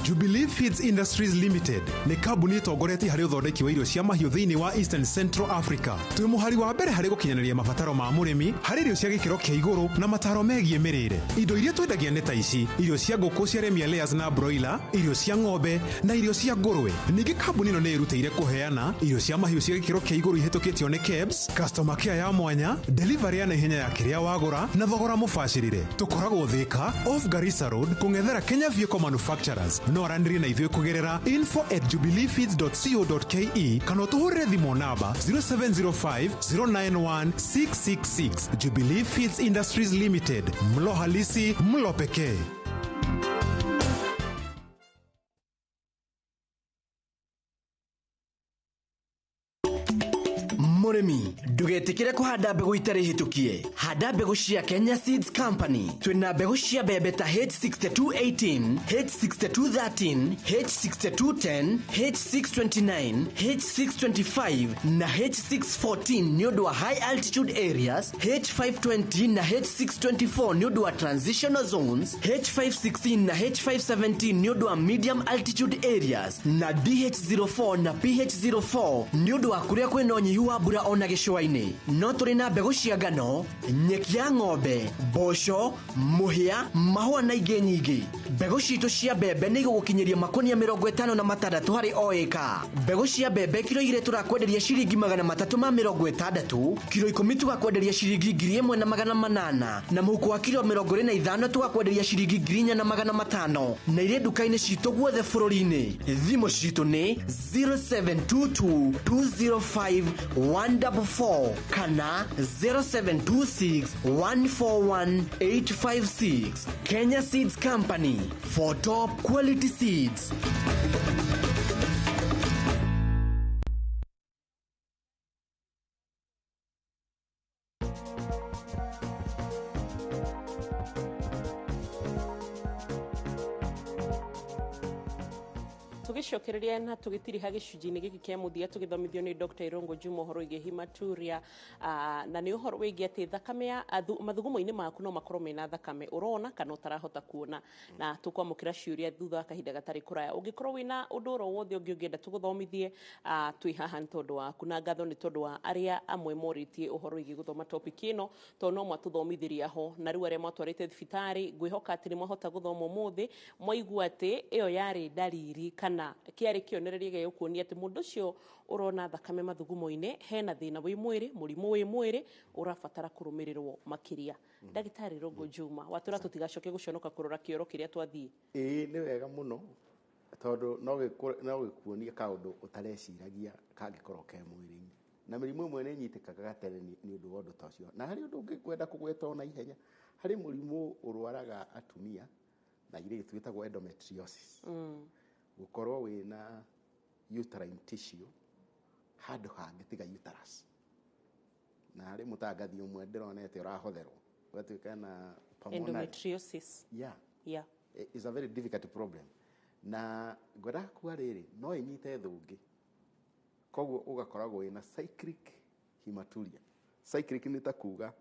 Speaker 18: Jubilee Feeds Industries Limited nĩ kambuni ĩtongoretie harĩ ũthondeki wa irio cia mahiũ thĩinĩ wa Eastern Central Africa. Twĩ mũhari wa mbere harĩ gũkinyanĩria mabataro ma mũrĩmi harĩ irio cia gĩkĩro kĩa igũrũ na mataro megiĩ mĩrĩre. Indo iria twendagia nĩ ta ici: irio cia ngũkũ cia Remia Layers na broiler, irio cia ng'ombe na irio cia ngũrwe. Ningĩ kambuni ĩno nĩ ĩrutĩire kũheana irio cia mahiũ cia gĩkĩro kĩa igũrũ ihĩtũkĩtio nĩ KEBS, customer care ya mwanya, delivery ya naihenya ya kĩrĩa wagũra na thogora mũbacĩrĩre. Tũkoragwo Thika, off Garissa Road, kũng'ethera Kenya Vehicle Manufacturers. No aranĩrie na ithuĩ kũgerera info@jubileefeeds.co.ke kana ũtũhũrĩre thimũ namba 0705 091 666. Jubilee Feeds Industries Limited, mlo halisi, mlo pekee.
Speaker 19: Mũrĩmi, ndũgetĩkĩre kũhanda mbegũ itarĩ hĩtũkie. Handa mbegũ cia Kenya Seeds Company. Twĩna mbegũ cia mbembe ta H6218, H6213, H6210, H629, H625 na H614 nĩ ũndũ wa high altitude areas, H520 na H624 nĩ ũndũ wa transitional zones, H516 na H517 nĩ ũndũ wa medium altitude areas na DH04 na PH04 nĩ ũndũ wa kũrĩa kwĩna ũnyihu wa mbura. mbura ona gĩcũa-inĩ. No tũrĩ na mbegũ cia ngano, nyeki ya ng'ombe, mboco, mũhĩa, mahũa na ingĩ nyingĩ. Mbegũ citũ cia mbembe nĩ igũgũkinyĩria makonia 56 harĩ o ĩka. Mbegũ cia mbembe kiro 2 tũrakwenderia ciringi 360, kiro 10 tũgakwenderia ciringi 1800, na mũhuko wa kiro 25 tũgakwenderia ciringi 4500, na irĩ nduka-inĩ citũ guothe bũrũri-inĩ. Thimũ citũ nĩ 0722 205 144 kana 0726 141 856. Kenya Seeds Company, for top quality seeds.
Speaker 8: Tũgĩcokereria na tũgĩtiriha gĩcunjĩ-inĩ gĩkĩ kĩa mũthia tũgĩthomithio nĩ Dr. Irungu Juma ũhoro wĩgiĩ hematuria, na nĩ ũhoro wĩgiĩ atĩ thakame ya mathugumo-inĩ maku no makorwo mena thakame ũrona kana ũtarahota kuona, na tũkwamũkĩra ciũria thutha wa kahinda gatarĩ kũraya. Ũngĩkorwo wĩna ũndũ oro wothe ũngĩ ũngĩenda tũgũthomithie, twĩ haha nĩ tondũ waku, na ngatho nĩ tondũ wa arĩa amwe morĩtie ũhoro wĩgiĩ gũthoma topic ĩno, tondũ no mwatũthomithirie ho, na rĩu arĩa mwatwarĩte thibitarĩ ngwĩhoka atĩ nĩ mwahota gũthoma ũmũthĩ, mwaigua atĩ ĩyo yarĩ ndariri kana kĩarĩ kĩonereria gĩa gũkuonia atĩ mũndũ ũcio ũrona thakame mathugumo-inĩ hena thĩna wĩ mwĩrĩ, mũrimũ wĩ mwĩrĩ ũrabatara kũrũmĩrĩrwo makĩria. Ndagĩtarĩ Irungu Juma, watwĩra tũtigacoke gũconoka kũrora kĩoro kĩrĩa twathiĩ.
Speaker 9: Ĩĩ nĩ wega mũno tondũ no gĩkuonie kaũndũ ũtareciragia kangĩkorwo ke mwĩrĩ-inĩ, na mĩrimũ ĩmwe nĩ ĩnyitĩkaga gatene nĩ ũndũ wa ũndũ ta ũcio. Na harĩ ũndũ ũngĩ ngwenda kũgweta ona ihenya, harĩ mũrimũ ũrwaraga atumia na airĩtu wĩtagwo endometriosis. Gũkorwo wĩna uterine tissue handũ hangĩ tiga uterus. Na harĩ mũtangathi ũmwe ndĩronete ũrahotherwo ũgatuĩka na pulmonary
Speaker 8: endometriosis.
Speaker 9: Yeah.
Speaker 8: Yeah.
Speaker 9: It's a very difficult problem. Na ngwendaga kuga rĩrĩ, no ĩnyite thũngĩ, koguo ũgakoragwo wĩna cyclic hematuria. Cyclic nĩ ta kuga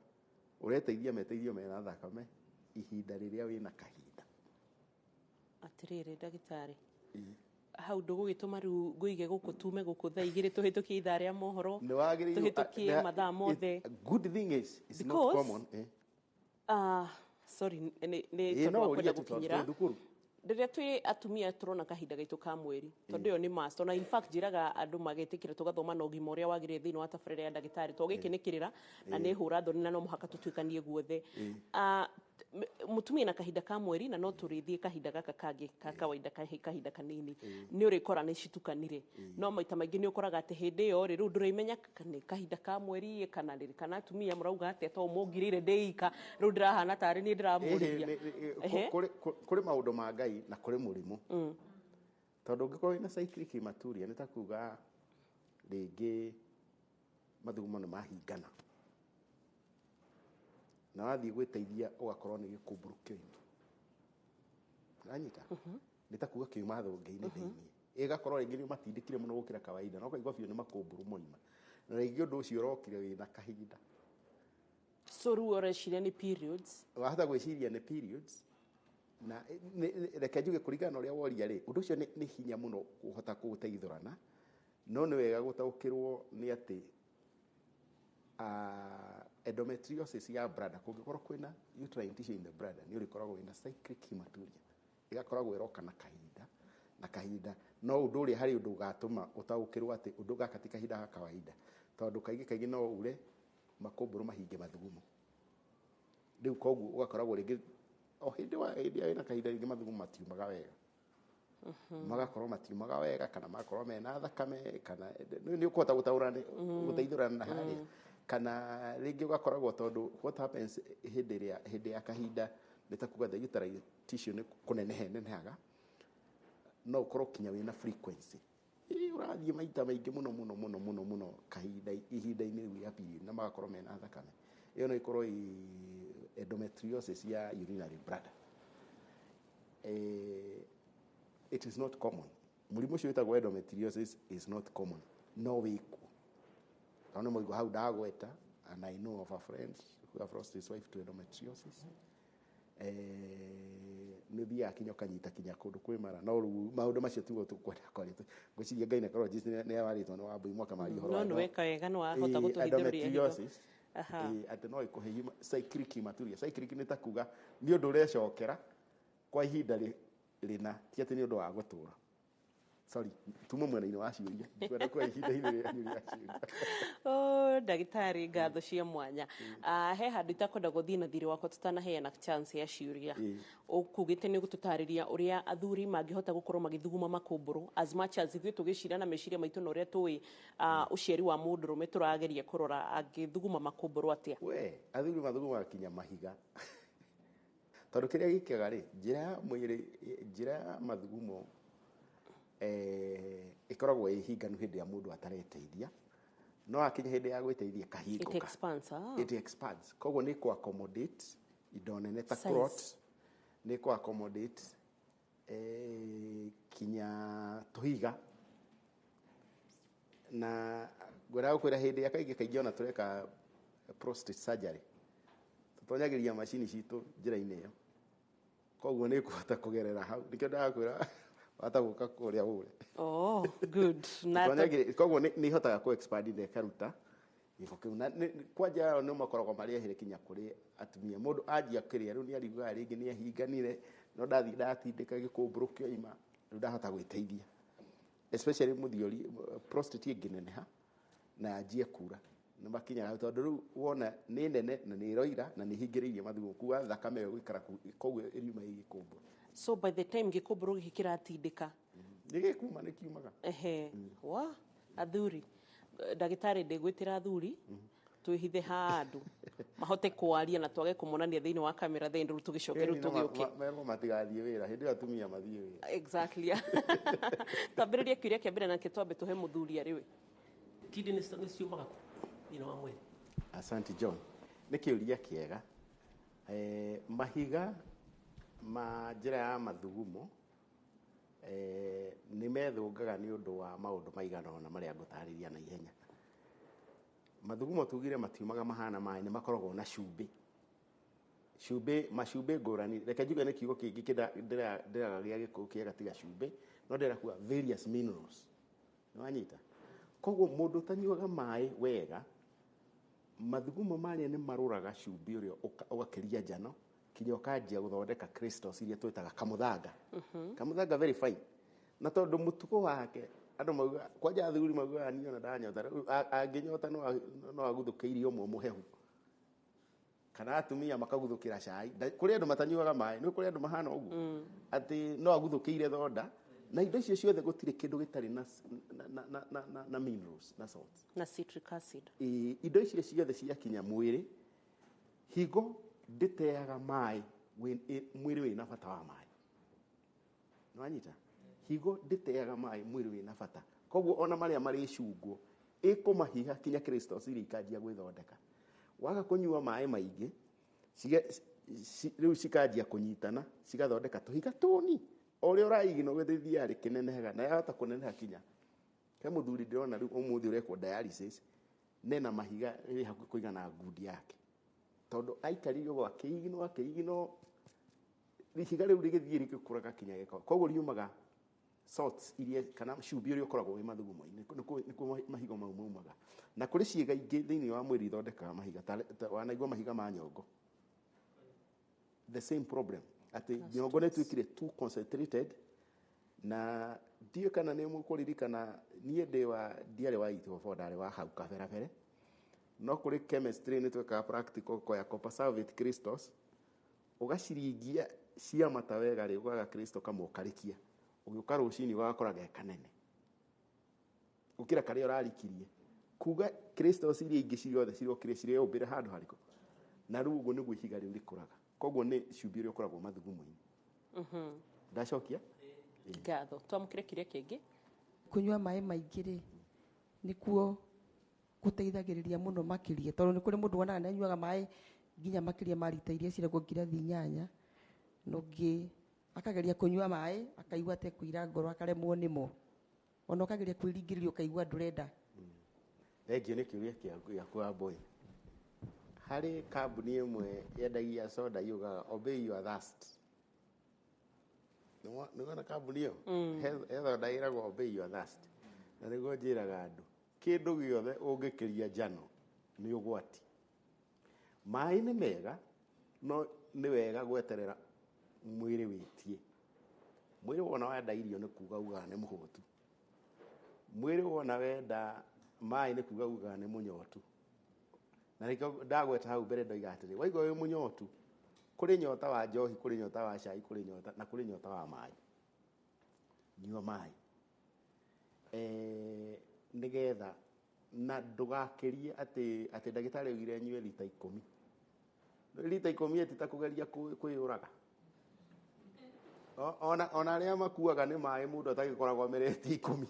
Speaker 9: ũreteithia meteithio mena thakame ihinda rĩrĩa wĩna kahinda.
Speaker 8: Atĩrĩrĩ ndagĩtarĩ, hau ndũgũgĩtũma rĩu ngũige gũkũ tume gũkũ thaa 2 tũhĩtũkie ithaa rĩa mohoro, tũhĩtũkie mathaa mothe.
Speaker 9: Good thing is it's not common.
Speaker 8: Sorry, nĩ tondũ wa kwenda gũkinyĩra rĩrĩa twĩ atumia tũrona kahinda gaitũ ka mweri, tondũ ĩyo nĩ must. Ona in fact njĩraga andũ magetĩkĩra tũgathoma na ũgima ũrĩa wagĩrĩire thĩinĩ wa tabarĩra ya ndagĩtarĩ, tondũ gĩkĩ nĩ kĩrĩra na nĩ hũra thoni na no mũhaka tũtuĩkanie guothe. Mũtumia na kahinda ka mweri, na no tũrĩthiĩ kahinda gaka kangĩ ka kawaida kahinda kanini, nĩ ũrĩkora nĩ citukanire. No maita maingĩ nĩ ũkoraga atĩ hĩndĩ ĩyo rĩ, rĩu ndũrĩmenya nĩ kahinda ka mweri kana rĩrĩ, kana atumia mũrauga atĩa, tondũ mũngirĩire ndĩika rĩu ndĩrahana tarĩ niĩ ndĩramũrĩria.
Speaker 9: Kũrĩ maũndũ ma Ngai na kũrĩ mũrimũ. Tondũ ũngĩkorwo wĩna cyclic hematuria nĩ ta kuga rĩngĩ mathugumo nĩ mahingana, na wathiĩ gwĩteithia ũgakorwo nĩ gĩkũmbũrũ kĩoima. Ũranyita? Nĩ ta kuga kĩuma thũngĩ-inĩ thĩiniĩ, ĩgakorwo rĩngĩ nĩ matindĩkire mũno gũkĩra kawaida, na ũkaigua biũ nĩ makũmbũrũ moima, na rĩngĩ ũndũ ũcio ũrokire wĩna kahinda.
Speaker 8: So rĩu ũreciria nĩ periods?
Speaker 9: Wahota gwĩciria nĩ periods, na reke njuge kũringana na ũrĩa woria rĩ, ũndũ ũcio nĩ hinya mũno kũhota kũũteithũrana, no nĩ wega gũtaũkĩrwo nĩ atĩ endometriosis ya bladder, kũngĩkorwo kwĩna uterine tissue in the bladder, nĩ ũrĩkoragwo wĩna cyclic hematuria, ĩgakoragwo ĩroka na kahinda na kahinda. No ũndũ ũrĩa harĩ ũndũ ũgatũma ũtaũkĩrwo atĩ ũndũ gaka ti kahinda ga kawaida, tondũ kaingĩ kaingĩ no ure makũmbũrũ mahinge mathugumo. Rĩu koguo ũgakoragwo rĩngĩ o hĩndĩ wa hĩndĩ wĩna kahinda rĩngĩ mathugumo matiumaga wega, magakorwo matiumaga wega, kana magakorwo mena thakame, kana nĩ ũkũhota gũtaũrana gũteithũrana na harĩa, kana rĩngĩ ũgakoragwo tondũ what happens hĩndĩ hĩndĩ ya kahinda nĩ ta kuga the uterine tissue nĩ kũneneha ĩnenehaga, no ũkorwo kinya wĩna frequency ũrathiĩ maita maingĩ mũno mũno mũno mũno mũno kahinda ihinda-inĩ rĩu rĩa period, na magakorwo mena thakame. Ĩyo no ĩkorwo endometriosis ya urinary bladder. It is not common. Mũrimũ ũcio wĩtagwo endometriosis is not common, no wĩkuo. Tondũ nĩ mũigua hau ndagweta, and I know of a friend who have lost his wife to endometriosis. Nĩ ũthiaga kinya ũkanyita kinya kũndũ kwĩ mara, no rĩu maũndũ macio tiguo tũkwenda kwaria. Ngwĩciria gynecologist nĩ warĩtwo nĩ Wambui mwaka maria ũhoro
Speaker 8: No
Speaker 9: wa
Speaker 8: nĩ weka wega nĩ wahota gũtũhithũrĩria hitho.
Speaker 9: Endometriosis. Atĩ no ĩkũhe cyclic hematuria. Cyclic nĩ ta kuga nĩ ũndũ ũrecokera kwa ihinda rĩna, ti atĩ nĩ ũndũ wa gũtũra. Sorry, tuma mwena-inĩ wa ciũria, ndikwenda kuoya ihinda-inĩ rĩanyu rĩa ciũria.
Speaker 8: Oh, ndagĩtarĩ, ngatho cia mwanya. He handũ itakwenda gũthiĩ na thirĩ wakwa tũtanaheana chance ya ciũria. Ũkugĩte nĩ ũgũtũtarĩria ũrĩa athuri mangĩhota gũkorwo magĩthuguma makũmbũrũ, as much as ithuĩ tũgĩcira na meciria maitũ na ũrĩa tũĩ ũciari wa mũndũrũme, tũrageria kũrora angĩthuguma makũmbũrũ atĩa.
Speaker 9: We athuri mathugumaga kinya mahiga, tondũ kĩrĩa gĩkaga rĩ, njĩra ya mwĩrĩ, njĩra ya mathugumo ĩkoragwo ĩ hinganu hĩndĩ ya mũndũ atareteithia, no akinya hĩndĩ ya gwĩteithia
Speaker 8: It
Speaker 9: kahingũka.
Speaker 8: expands, ah.
Speaker 9: It expands, koguo nĩ kũ accommodate indo nene ta
Speaker 8: Size.
Speaker 9: clot, nĩ kũ accommodate kinya tũhiga. Na ngwenda gũkwĩra hĩndĩ ya kaingĩ kaingĩ ona tũreka prostate surgery, tũtonyagĩria macini citũ njĩra-inĩ ĩyo, koguo nĩ kũhota kũgerera hau. Nĩkĩo ndĩrakwĩra wahota gũka kũrĩa ũre.
Speaker 8: Oh, good. Na
Speaker 9: Koguo nĩ ihotaga kũ expand na ĩkaruta gĩko kĩu. Na kwanja yao nĩ makoragwo marĩ ehere kinya kũrĩ atumia. Mũndũ anjia kĩrĩa rĩu nĩ ariguaga rĩngĩ nĩ ahinganire, no ndathiĩ ndatindĩka gĩkũmbũrũ kĩoima, rĩu ndahota gwĩteithia, especially mũthiori prostate ĩngĩneneha na yanjie kura, nĩ makinyaga, tondũ rĩu wona nĩ nene na nĩ ĩroira na nĩ hingĩrĩirie mathugumo, kuga thakame ĩyo gũikara kũu, koguo ĩriuma ĩ gĩkũmbũrũ.
Speaker 8: So by the time gĩkũmbũrũ gĩkĩ kĩratindĩka,
Speaker 9: Nĩ gĩkuma, nĩ kiumaga.
Speaker 8: Ehe, wa athuri, ndagĩtarĩ, ndĩgwĩtĩra athuri twĩhithe handũ mahote kwaria na twage kũmonania thĩinĩ wa kamera, then rĩu tũgĩcoke rĩu
Speaker 9: Ĩni no
Speaker 8: tũgĩũke.
Speaker 9: Merwo matigathiĩ wĩra hĩndĩ ĩyo atumia mathiĩ wĩra.
Speaker 8: Exactly. Twambĩrĩrie kĩũria kĩa mbere nake twambe tũhe mũthuri arĩ we.
Speaker 20: Kidney nĩ ciumaga kũ thĩinĩ wa mwĩrĩ?
Speaker 9: Asante John, nĩ kĩũria kĩega. Mahiga ma njĩra ya mathugumo nĩ methũngaga nĩ ũndũ wa maũndũ maigana ũna marĩa ngũtarĩria na ihenya. Mathugumo tugire matiumaga mahana maĩ, nĩ makoragwo na cumbĩ, cumbĩ, macumbĩ ngũrani. Reke njuge nĩ kiugo kĩngĩ ndĩraga gĩa gĩkũyũ kĩega tiga cumbĩ, no ndĩrenda kuga various minerals, nĩ wanyita? Koguo mũndũ ũtanyuaga maĩ wega, mathugumo marĩa nĩ marũraga cumbĩ ũrĩa ũgakĩria njano kinya ũkanjia gũthondeka crystals iria twĩtaga kamũthanga. Kamũthanga very fine. Na tondũ mũtugo wake, andũ mauga kwanja athuri maugaga niĩ ona ndanyota rĩu, angĩnyota no aguthũkĩirie ũmwe mũhehu, kana atumia makaguthũkĩra cai. Kũrĩ andũ matanyuaga maĩ, nĩ kũrĩ andũ mahana ũguo atĩ no aguthũkĩire thonda na indo icio ciothe. Gũtirĩ kĩndũ gĩtarĩ na minerals na salts
Speaker 8: na citric acid.
Speaker 9: Ĩ, indo icio ciothe ciakinya mwĩrĩ, higo ndĩteaga maĩ mwĩrĩ wĩna bata wa maĩ. Nĩwanyita? Higo ndĩteaga maĩ mwĩrĩ wĩna bata, koguo ona marĩa marĩcungwo ĩkũmahiha kinya crystals iria ikanjia gwĩthondeka. Waga kũnyua maĩ maingĩ, rĩu cikanjia kũnyitana, cigathondeka tũhiga tũni. O ũrĩa ũraigina ũgĩthiaga rĩkĩnenehaga, na yahota kũneneha kinya he mũthuri ndĩrona rĩu ũmũthĩ ũrekwo dialysis nena mahiga rĩ hakuhĩ kũigana ngundi yake, tondũ aikarire ũguo akĩiginwo akĩiginwo, ihiga rĩu rĩgĩthiĩ rĩgĩkũraga kinya gĩko. Koguo riumaga salts iria kana cumbĩ ũrĩa ũkoragwo wĩ mathugumo-inĩ, nĩkuo mahiga mau maumaga. Na kũrĩ ciĩga ingĩ thĩinĩ wa mwĩrĩ ithondekaga mahiga ta wanaigua mahiga ma nyongo, the same problem, atĩ nyongo nĩ ĩtuĩkire too concentrated. Na ndiũĩ kana nĩ mũkũririkana, niĩ ndĩ wa ndiarĩ wa 844, ndarĩ wa hau kaberabere, no kũrĩ chemistry nĩ twekaga practical koya copper sulfate crystals, ũgaciringia ciamata wega rĩ, ũgaga crystal kamwe ũkarĩkia, ũgĩũka rũcinĩ ũgagakora ge kanene gũkĩra karĩa ũrarikirie, kuga crystals iria ingĩ ciothe cirokire cireyũmbĩre handũ harĩkũ. Na rĩu ũguo nĩguo ihiga rĩu rĩkũraga. Koguo nĩ cumbĩ ũrĩa ũkoragwo mathugumo-inĩ. Ndacokia.
Speaker 8: Ngatho, twamũkĩre kĩrĩa kĩngĩ.
Speaker 10: Kũnyua maĩ maingĩ rĩ, nĩkuo gũteithagĩrĩria mũno makĩria, tondũ nĩ kũrĩ mũndũ wonaga nĩ anyuaga maĩ nginya makĩria ma rita iria ciragwo ngirathi 8, na ũngĩ akageria kũnyua maĩ akaigua atekũira ngoro, akaremwo nĩmo, ona ũkageria kwĩringĩrĩria ũkaigua ndũrenda.
Speaker 9: Thengiũ nĩ kĩũria gĩaku Wambũi. Harĩ kambuni ĩmwe yendagia soda yugaga, "Obey your thirst." Nĩwona kambuni ĩyo he thonda ĩragwo Obey Your Thirst, na nĩguo njĩraga andũ kĩndũ gĩothe ũngĩkĩria njano nĩ ũgwati. Maĩ nĩ mega, no nĩ wega gweterera mwĩrĩ wĩtie. Mwĩrĩ wona wenda irio nĩ kuga ugaga nĩ mũhũtu, mwĩrĩ wona wenda maĩ nĩ kuga ugaga nĩ mũnyotu. Na nĩkĩo ndagweta hau mbere ndoiga atĩrĩ, waigua wĩ mũnyotu, kũrĩ nyota wa njohi, kũrĩ nyota wa cai, kũrĩ nyota na kũrĩ nyota wa maĩ. Nyua maĩ nĩgetha na ndũgakĩrie atĩ ndagĩtarĩ augire nyue lita 10. Lita 10 ĩti ta kũgeria kwĩyũraga. Ona arĩa makuaga nĩ maĩ mũndũ atagĩkoragwo ameretie 10.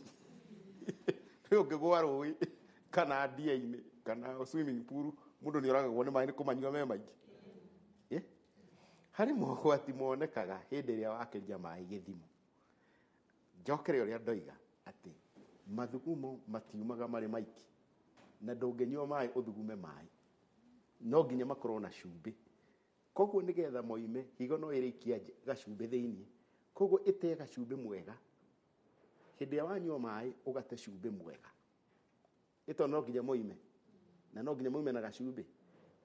Speaker 9: Rĩu ũngĩgũa rũĩ kana ndia-inĩ kana swimming pool, mũndũ nĩ oragagwo nĩ maĩ nĩ kũmanyua me maingĩ. Harĩ mogwati monekaga hĩndĩ ĩrĩa wakĩria maĩ gĩthimo. Njokere ũrĩa ndoiga atĩ mathugumo matiumaga marĩ maiki, na ndũngĩnyua maĩ ũthugume maĩ, no nginya makorwo na cumbĩ. Koguo nĩgetha moime, higo no ĩrĩikia gacumbĩ thĩinĩ, koguo ĩtee gacumbĩ mwega. Hĩndĩ ĩrĩa wanyua maĩ ũgate cumbĩ mwega, ĩto no nginya moime, na no nginya moime na gacumbĩ.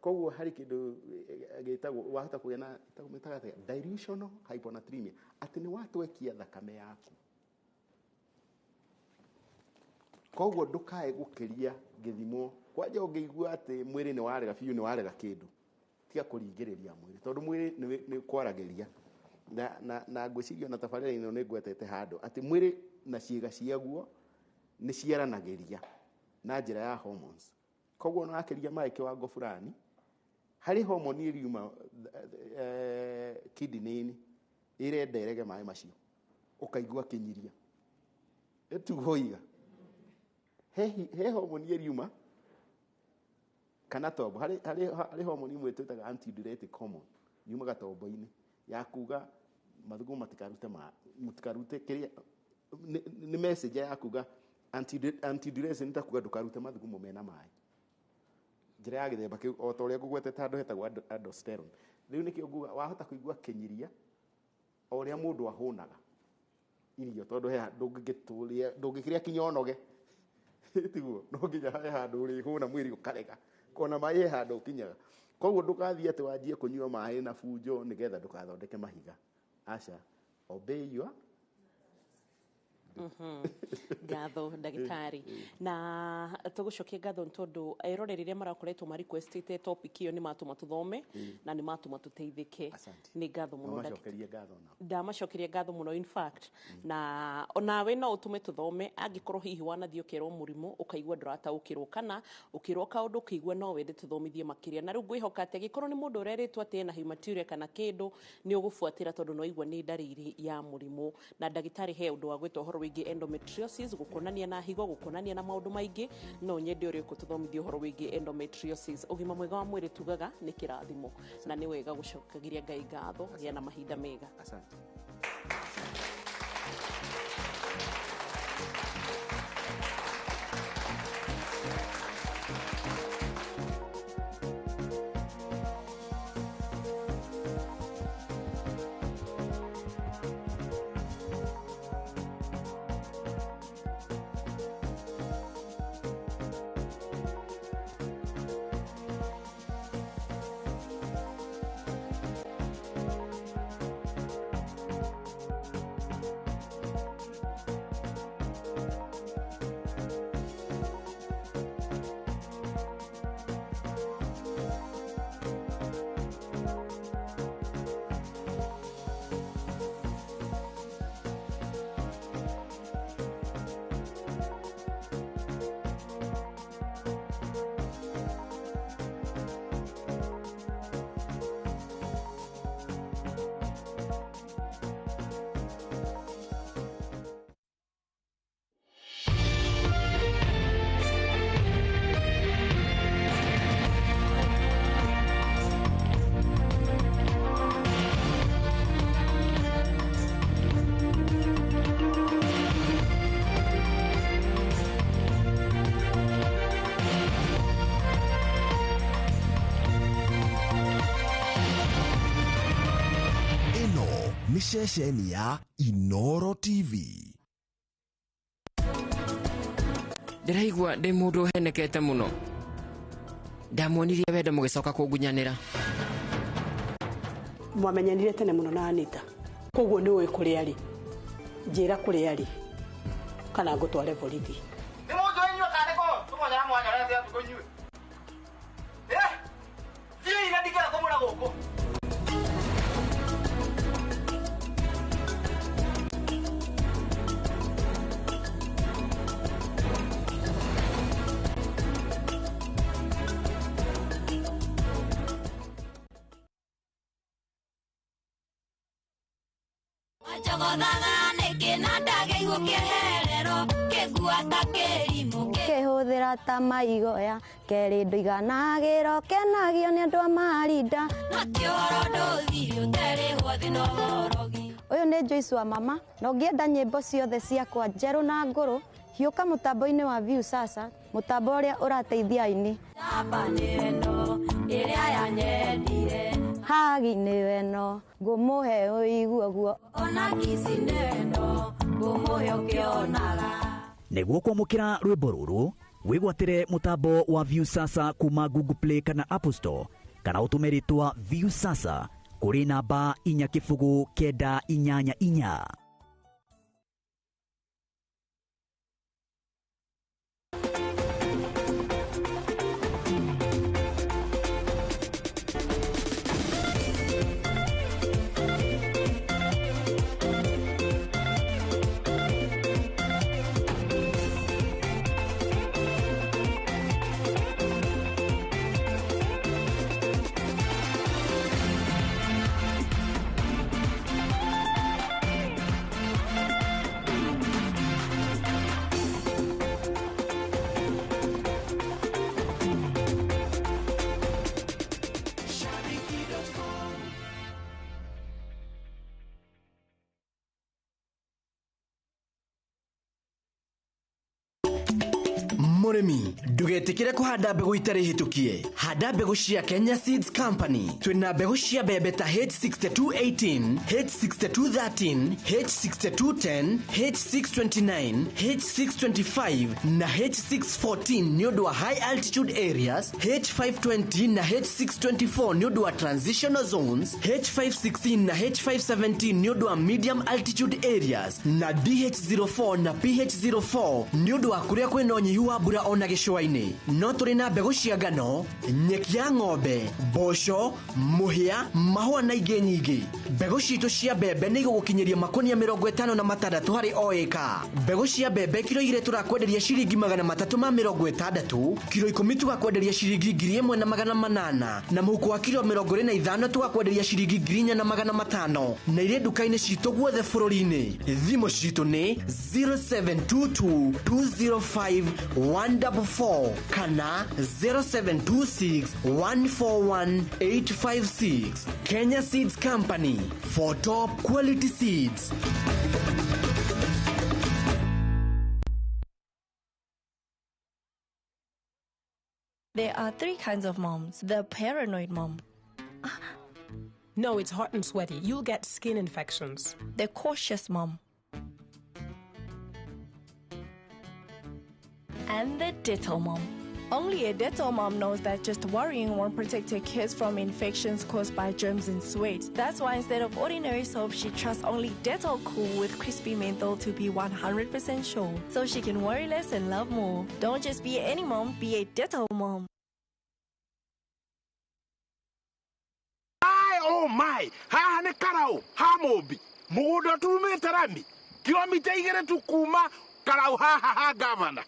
Speaker 9: Koguo harĩ kĩndũ gĩtagwo, wahota kũgĩa na mĩtaga atĩa, dilutional hyponatremia, atĩ nĩ watwekia thakame yaku. Koguo ndũkae gũkĩria gĩthimo. Kwanja ũngĩigua atĩ mwĩrĩ nĩ warega biũ, nĩ warega kĩndũ, tiga kũringĩrĩria mwĩrĩ, tondũ mwĩrĩ nĩ kwaragĩria. Na ngwĩciria ona tabarĩra ĩno nĩ ngwetete handũ atĩ mwĩrĩ na ciĩga ciaguo nĩ ciaranagĩria na njĩra ya hormones. Koguo ona wakĩria maĩ kĩwango fulani, harĩ hormone ĩriuma kidney-inĩ ĩrenda ĩrege maĩ macio, ũkaigua kĩnyiria. Ĩtugo iga he hormone ĩriuma kana tombo, harĩ hormone imwe twĩtaga antidiuretic hormone, yumaga tombo-inĩ ya kuga mathugumo matikarute matikarute kĩrĩa nĩ message ya kuga antidiuretic, nĩ ta kuga ndũkarute mathugumo mena maĩ. Njĩra ya gĩthemba kĩu o ta ũrĩa ngũgwetete handũ hetagwo aldosterone. Rĩu nĩkĩo nguga wahota kũigua kĩnyiria o ũrĩa mũndũ ahũnaga irio, tondũ he ndũngĩkĩrĩa kinya ũnoge, tiguo no nginya he handũ ũrĩhũna mwĩrĩ ũkarega, kona maĩ he handũ ũkinyaga. Koguo ndũgathiĩ atĩ wanjie kũnyua maĩ na bunjo nĩgetha ndũkathondeke mahiga. Aca, obey your
Speaker 8: Ngatho ndagĩtarĩ, na tũgũcokia ngatho nĩ tondũ eroreri arĩa marakoretwo ma requestĩte topic ĩyo nĩ matũma tũthome na nĩ matũma tũteithĩke. Nĩ ngatho mũno
Speaker 9: ndagĩtarĩ. Ngatho nao.
Speaker 8: Ndamacokeria ngatho mũno in fact, na onawe no ũtũme tũthome angĩkorwo hihi wanathiĩ ũkerwo mũrimũ ũkaigua ndũrataũkĩrwo, kana ũkĩrwo kaũndũ ũkĩigua no wende tũthomithie makĩria. Na rĩu ngwĩhoka atĩ angĩkorwo nĩ mũndũ ũrerĩtwo atĩ ena hematuria kana kĩndũ, nĩ ũgũbuatĩra tondũ no igua nĩ ndariri ya mũrimũ. Na ndagĩtarĩ he ũndũ wa gwĩtwo ũhoro wĩgiĩ endometriosis, gũkonania na higo, gũkonania na maũndũ maingĩ. No nyende ũrĩa ũkũtũthomithia ũhoro wĩgiĩ endometriosis. Ũgima mwega wa mwĩrĩ tugaga nĩ kĩrathimo, na nĩ wega gũcokagiria Ngai ngatho. Gĩa na mahinda mega.
Speaker 9: Asante.
Speaker 21: Ceceni ya Inoro TV.
Speaker 11: Ndĩraigua ndĩ mũndũ ũhenekete mũno. Ndamuonirie wendo mũgĩcoka kũngunyanĩra.
Speaker 2: Mwamenyanire tene mũno na Anita. Koguo nĩ ũĩ kũrĩa arĩ. Njĩra kũrĩa arĩ kana ngũtware borithi.
Speaker 15: Nĩ mũnjũ inyuĩ kana nĩ tũmonyera mwanyorete atukũ inyuĩ. Thiĩi na ndingĩenda kũmũra gũkũ.
Speaker 22: Kĩhũthĩra ta maigoya kerĩ ndũiganagĩro kenagio nĩ andũ a marinda. Ũyũ nĩ Joyce wa mama na ũngĩenda nyĩmbo ciothe ciakwa njerũ na ngũrũ hiũka mũtambo-inĩ wa Viusasa, mũtambo ũrĩa ũrateithia aini. Hagi nĩ weno ngũmũhe ũiguo guo
Speaker 16: Nĩguo kwamũkĩra rwĩmbo rũrũ wĩgwatĩre mũtambo wa Viusasa kuma Google Play kana Apple Store kana ũtũme rĩtwa Viusasa kũrĩ namba 4 0 9 8 4.
Speaker 19: Mũrĩmi ndũgetĩkĩre kũhanda mbegũ itarĩ hĩtũkie. Handa mbegũ cia Kenya Seeds Company. Twĩna mbegũ cia mbembe ta H6218, H6213, H6210, H629, H625 na H614 nĩ ũndũ wa high altitude areas, H520 na H624 nĩ ũndũ wa transitional zones, H516 na H517 nĩ ũndũ wa medium altitude areas na DH04 na PH04 nĩ ũndũ wa kũrĩa kwĩna ũnyihu wa mbura ona gĩcũa-inĩ. No tũrĩ na mbegũ cia ngano, nyeki ya ng'ombe, mboco, mũhĩa, mahũa na ingĩ nyingĩ. Mbegũ citũ cia mbembe nĩ igũgũkinyĩria makonia 56 harĩ o ĩka. Mbegũ cia mbembe kiro 2 tũrakwenderia ciringi 360, kiro 10 tũgakwenderia ciringi 1800 na mũhuko wa kiro 25 tũgakwenderia ciringi 4500 na irĩ nduka-inĩ citũ guothe bũrũri-inĩ. Thimũ citũ nĩ 0722 205 144 kana 0726 141 856. Kenya Seeds Company for top quality seeds.
Speaker 23: There are three kinds of moms. The paranoid mom.
Speaker 24: No, it's hot and sweaty. You'll get skin infections.
Speaker 23: The cautious mom. And the Dettol mom. Only a Dettol mom knows that just worrying won't protect her kids from infections caused by germs and sweat. That's why instead of ordinary soap, she trusts only Dettol Cool with crispy menthol to be 100% sure. So she can worry less and love more. Don't just be any mom, be a Dettol mom.
Speaker 25: I oh my, haha nĩ karau ha mũmbi mũgũnda tumĩte rami kilomita 2 tu kuma karau haha ha gavana.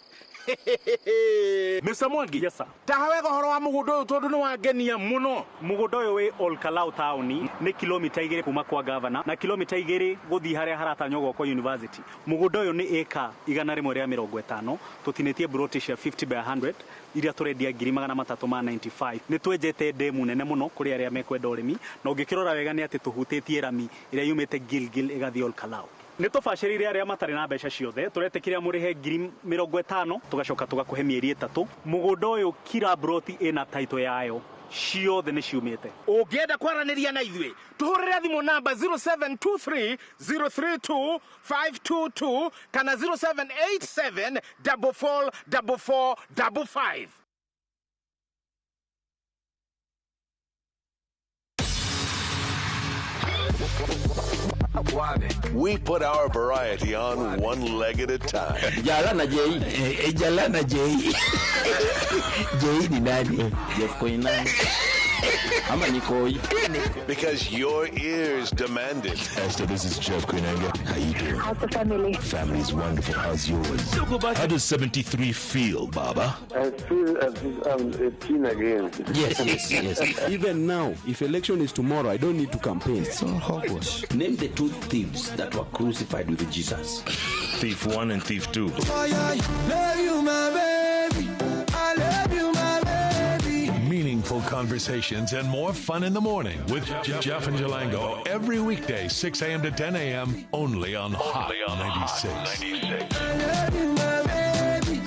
Speaker 25: Mr. Mwangi.
Speaker 26: Yes sir.
Speaker 25: Taha wega ũhoro wa mũgũnda ũyũ tondũ nĩ wangenia mũno.
Speaker 26: Mũgũnda ũyũ wĩ Olkalau taũni nĩ kilomita 2 kuma kwa gavana na kilomita 2 gũthiĩ harĩa haratanywo gwakwo university. Mũgũnda ũyũ nĩ ĩka 150 tũtinĩtie broti cia 50 by 100 iria tũrendia 395. Nĩ twenjete ndemu nene mũno kũrĩ arĩa mekwenda ũrĩmi na ũngĩkĩrora wega nĩ atĩ tũhutĩtie rami ĩrĩa yumĩte Gilgil ĩgathiĩ Olkalau. Nĩ tũbacĩrĩire arĩa matarĩ na mbeca ciothe tũretĩkĩria mũrĩhe 50,000 tũgacoka tũgakũhe mĩeri 3. Mũgũnda ũyũ kira broti ĩna title yayo. Ciothe nĩ ciumĩte.
Speaker 25: Ũngĩenda kwaranĩria na ithuĩ, tũhũrĩre thimũ namba 0723 032 522 kana 0787 44 44 55.
Speaker 1: We put our variety on one leg at a time.
Speaker 3: Jalana J. Jalana J. J ni nani? Jeff Koinange. Ama ni Koi.
Speaker 1: Because your ears demand it.
Speaker 4: Esther, this is Jeff Koinange. How you doing?
Speaker 5: How's the family?
Speaker 4: Family's wonderful. How's yours? How does 73 feel, Baba?
Speaker 6: I feel as if I'm 18 again.
Speaker 4: Yes.
Speaker 12: Even now, if election is tomorrow, I don't need to campaign.
Speaker 4: It's all hogwash.
Speaker 3: Name the two thieves that were crucified with Jesus.
Speaker 4: Thief 1 and Thief 2.
Speaker 15: Oh, yeah, love you, my baby. I love you, my baby.
Speaker 1: Meaningful conversations and more fun in the morning with Jeff and Jalango every weekday, 6 a.m. to 10 a.m. only on Hot 96.
Speaker 15: I love you, my baby.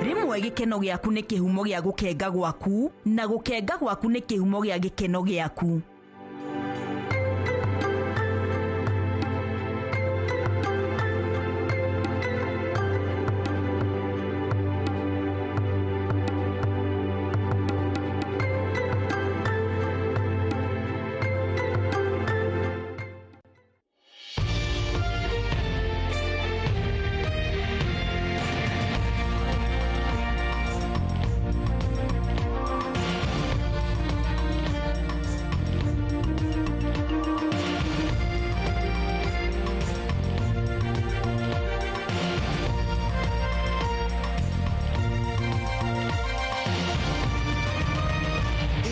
Speaker 17: Rĩmwe gĩkeno gĩaku nĩ kĩhumo gĩa gũkenga gwaku, na gũkenga gwaku nĩ kĩhumo gĩa gĩkeno gĩaku.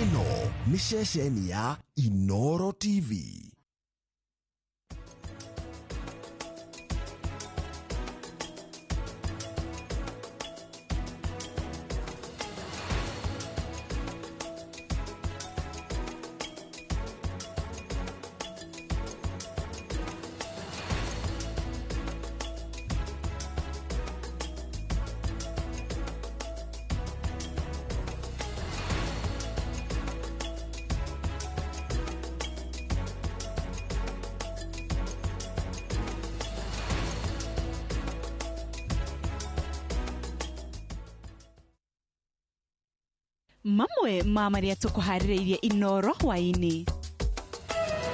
Speaker 21: Ĩno nĩ ceceni ya Inoro TV.
Speaker 13: Mamwe ma marĩa tũkũharĩrĩirie Inoro hwaĩ-inĩ.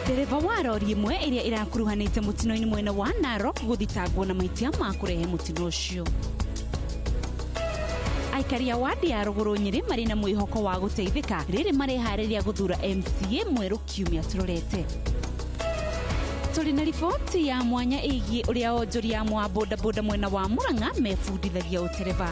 Speaker 13: Ndereba wa rori ĩmwe ĩrĩa ĩrakuruhanĩte mũtino-inĩ mwena wa Narok gũthitangwo na mahĩtia ma kũrehe mũtino ũcio. Aikari a wadi ya rũgũrũ Nyĩrĩ marĩ na mwĩhoko wa gũteithĩka rĩrĩ mareharĩria gũthura MCA mwerũ kiumia tũrorete. Tũrĩ na riboti ya mwanya ĩgiĩ ũrĩa onjoria amwe a bodaboda mwena wa Murang'a mebundithagia ũtereba.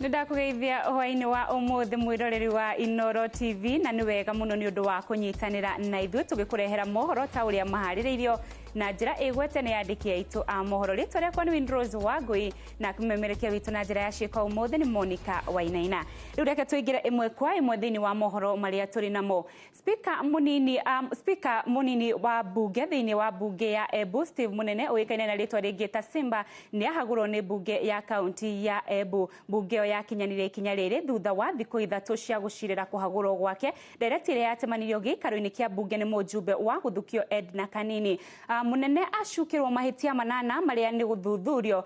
Speaker 13: Nĩndakũgeithia hwaĩ-inĩ wa ũmũthĩ mwĩroreri wa Inoro TV, na nĩ wega mũno nĩ ũndũ wa kũnyitanĩra na ithuĩ tũgĩkũrehera mohoro ta ũrĩa maharĩrĩirio na njĩra ĩgwete nĩ andĩki aitũ a mohoro. Rĩtwa rĩakwa nĩ Windrose Wangui na kĩmemerekia witũ na njĩra ya ciĩko ũmũthĩ nĩ Monica Wainaina. Rĩu reke tũingĩre ĩmwe kwa ĩmwe thĩinĩ wa mohoro marĩa tũrĩ namo. Speaker mũnini wa bunge thĩinĩ wa bunge ya Embu Steve Munene ũĩkaine na rĩtwa rĩngĩ ta Simba nĩ ahagũrwo nĩ bunge ya kaunti ya Embu. Bunge ĩyo yakinyanĩire ikinya rĩrĩ thutha wa thikũ 3 cia gũcirĩra kũhagũrwo gwake. Ndereti ĩrĩa yatemanirio gĩikaro-inĩ kĩa bunge nĩ mũjumbe wa gũthukio Edna Kanini. Munene acukĩrwo mahĩtia 8 marĩa nĩ gũthuthurio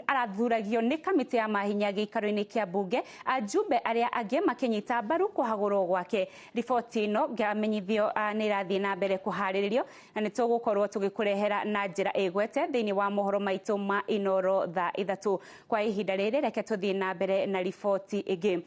Speaker 13: arathuthuragio nĩ kamĩtĩ ya mahinya gĩikaro-inĩ kĩa bunge. Ajumbe arĩa angĩ makĩnyita mbaru kũhagũrwo gwake. Riboti ĩno ngamenyithio nĩ ĩrathiĩ na mbere kũharĩrĩrio na nĩ tũgũkorwo tũgĩkũrehera na njĩra ĩgwete thĩinĩ wa mohoro maitũ ma Inoro thaa 3. Kwa ihinda rĩrĩ reke tũthiĩ na mbere na riboti ĩngĩ.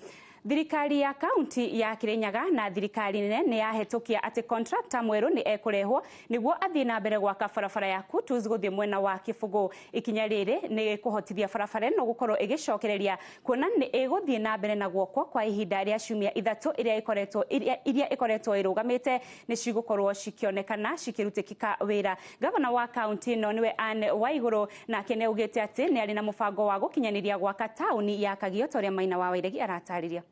Speaker 13: Thirikari ya kaunti ya Kirinyaga na thirikari nene nĩ yahetũkia atĩ contractor mwerũ nĩ ekũrehwo nĩguo athiĩ na mbere gwaka barabara ya Kutus gũthiĩ mwena wa Kĩbũgũ. Ikinya rĩrĩ nĩ kũhotithia barabara ĩno gũkorwo ĩgĩcokereria kuona nĩ ĩgũthiĩ na mbere na gwakwo kwa ihinda rĩa ciumia 3 iria ĩkoretwo ĩrũgamĩte nĩ cigũkorwo cikĩonekana cikĩrutĩkĩka wĩra. Gavana wa kaunti ĩno nĩwe Anne Waigũrũ nake nĩ augĩte atĩ nĩ arĩ na mũbango wa gũkinyanĩria gwaka taũni ya Kagio ta ũrĩa Maina wa Wairegi aratarĩria.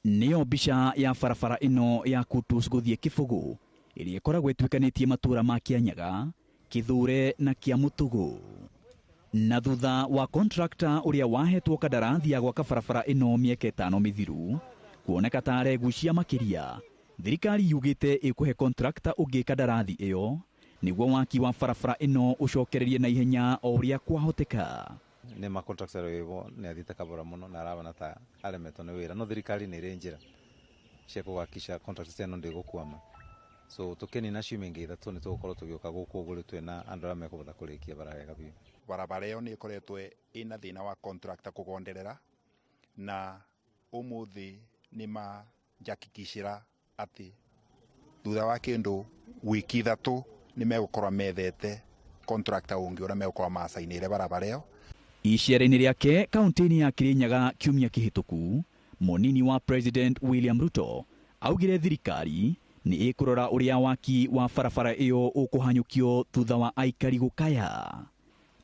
Speaker 16: Nĩyo mbica ya barabara ĩno ya Kutus gũthiĩ Kĩbũgũ ĩrĩa ĩkoragwo ĩtuĩkanĩtie matũũra ma Kĩanyaga, Kĩthure na Kĩamũtũgũ. Na thutha wa contractor ũrĩa wahetwo kandarathi ya gwaka barabara ĩno mĩaka 5 mĩthiru kuoneka ta aregucia makĩria, thirikari yugĩte ĩkũhe contractor ũngĩ kandarathi ĩyo nĩguo waki wa barabara ĩno ũcokererie na ihenya o ũrĩa kwahoteka.
Speaker 5: Nĩ ma contractor wĩbo nĩ athiĩte kabora mũno na arabona ta aremetwo nĩ wĩra, no thirikari nĩ ĩrĩ njĩra cia kũhakikisha contracts ĩno ndĩgũkwama. So tũkĩnina ciumia ingĩ 3 nĩ tũgũkorwo tũgĩũka gũkũ ũguo rĩu twĩna andũ arĩa mekũhota kũrĩkia bara wega biũ.
Speaker 7: Barabara ĩyo nĩ ĩkoretwo ĩna thĩna wa contractor kũgonderera na ũmũthĩ nĩ manjakikicĩra atĩ thutha wa kĩndũ wiki 3 nĩ megũkorwo methete contractor ũngĩ ũrĩa megũkorwo macainĩre barabara ĩyo.
Speaker 16: Icera-inĩ rĩake kaunti-inĩ ya Kirinyaga kiumia kĩhĩtũku, mũnini wa President William Ruto augire thirikari nĩ ĩkũrora ũrĩa waki wa barabara ĩyo ũkũhanyũkio thutha wa aikari gũkaya.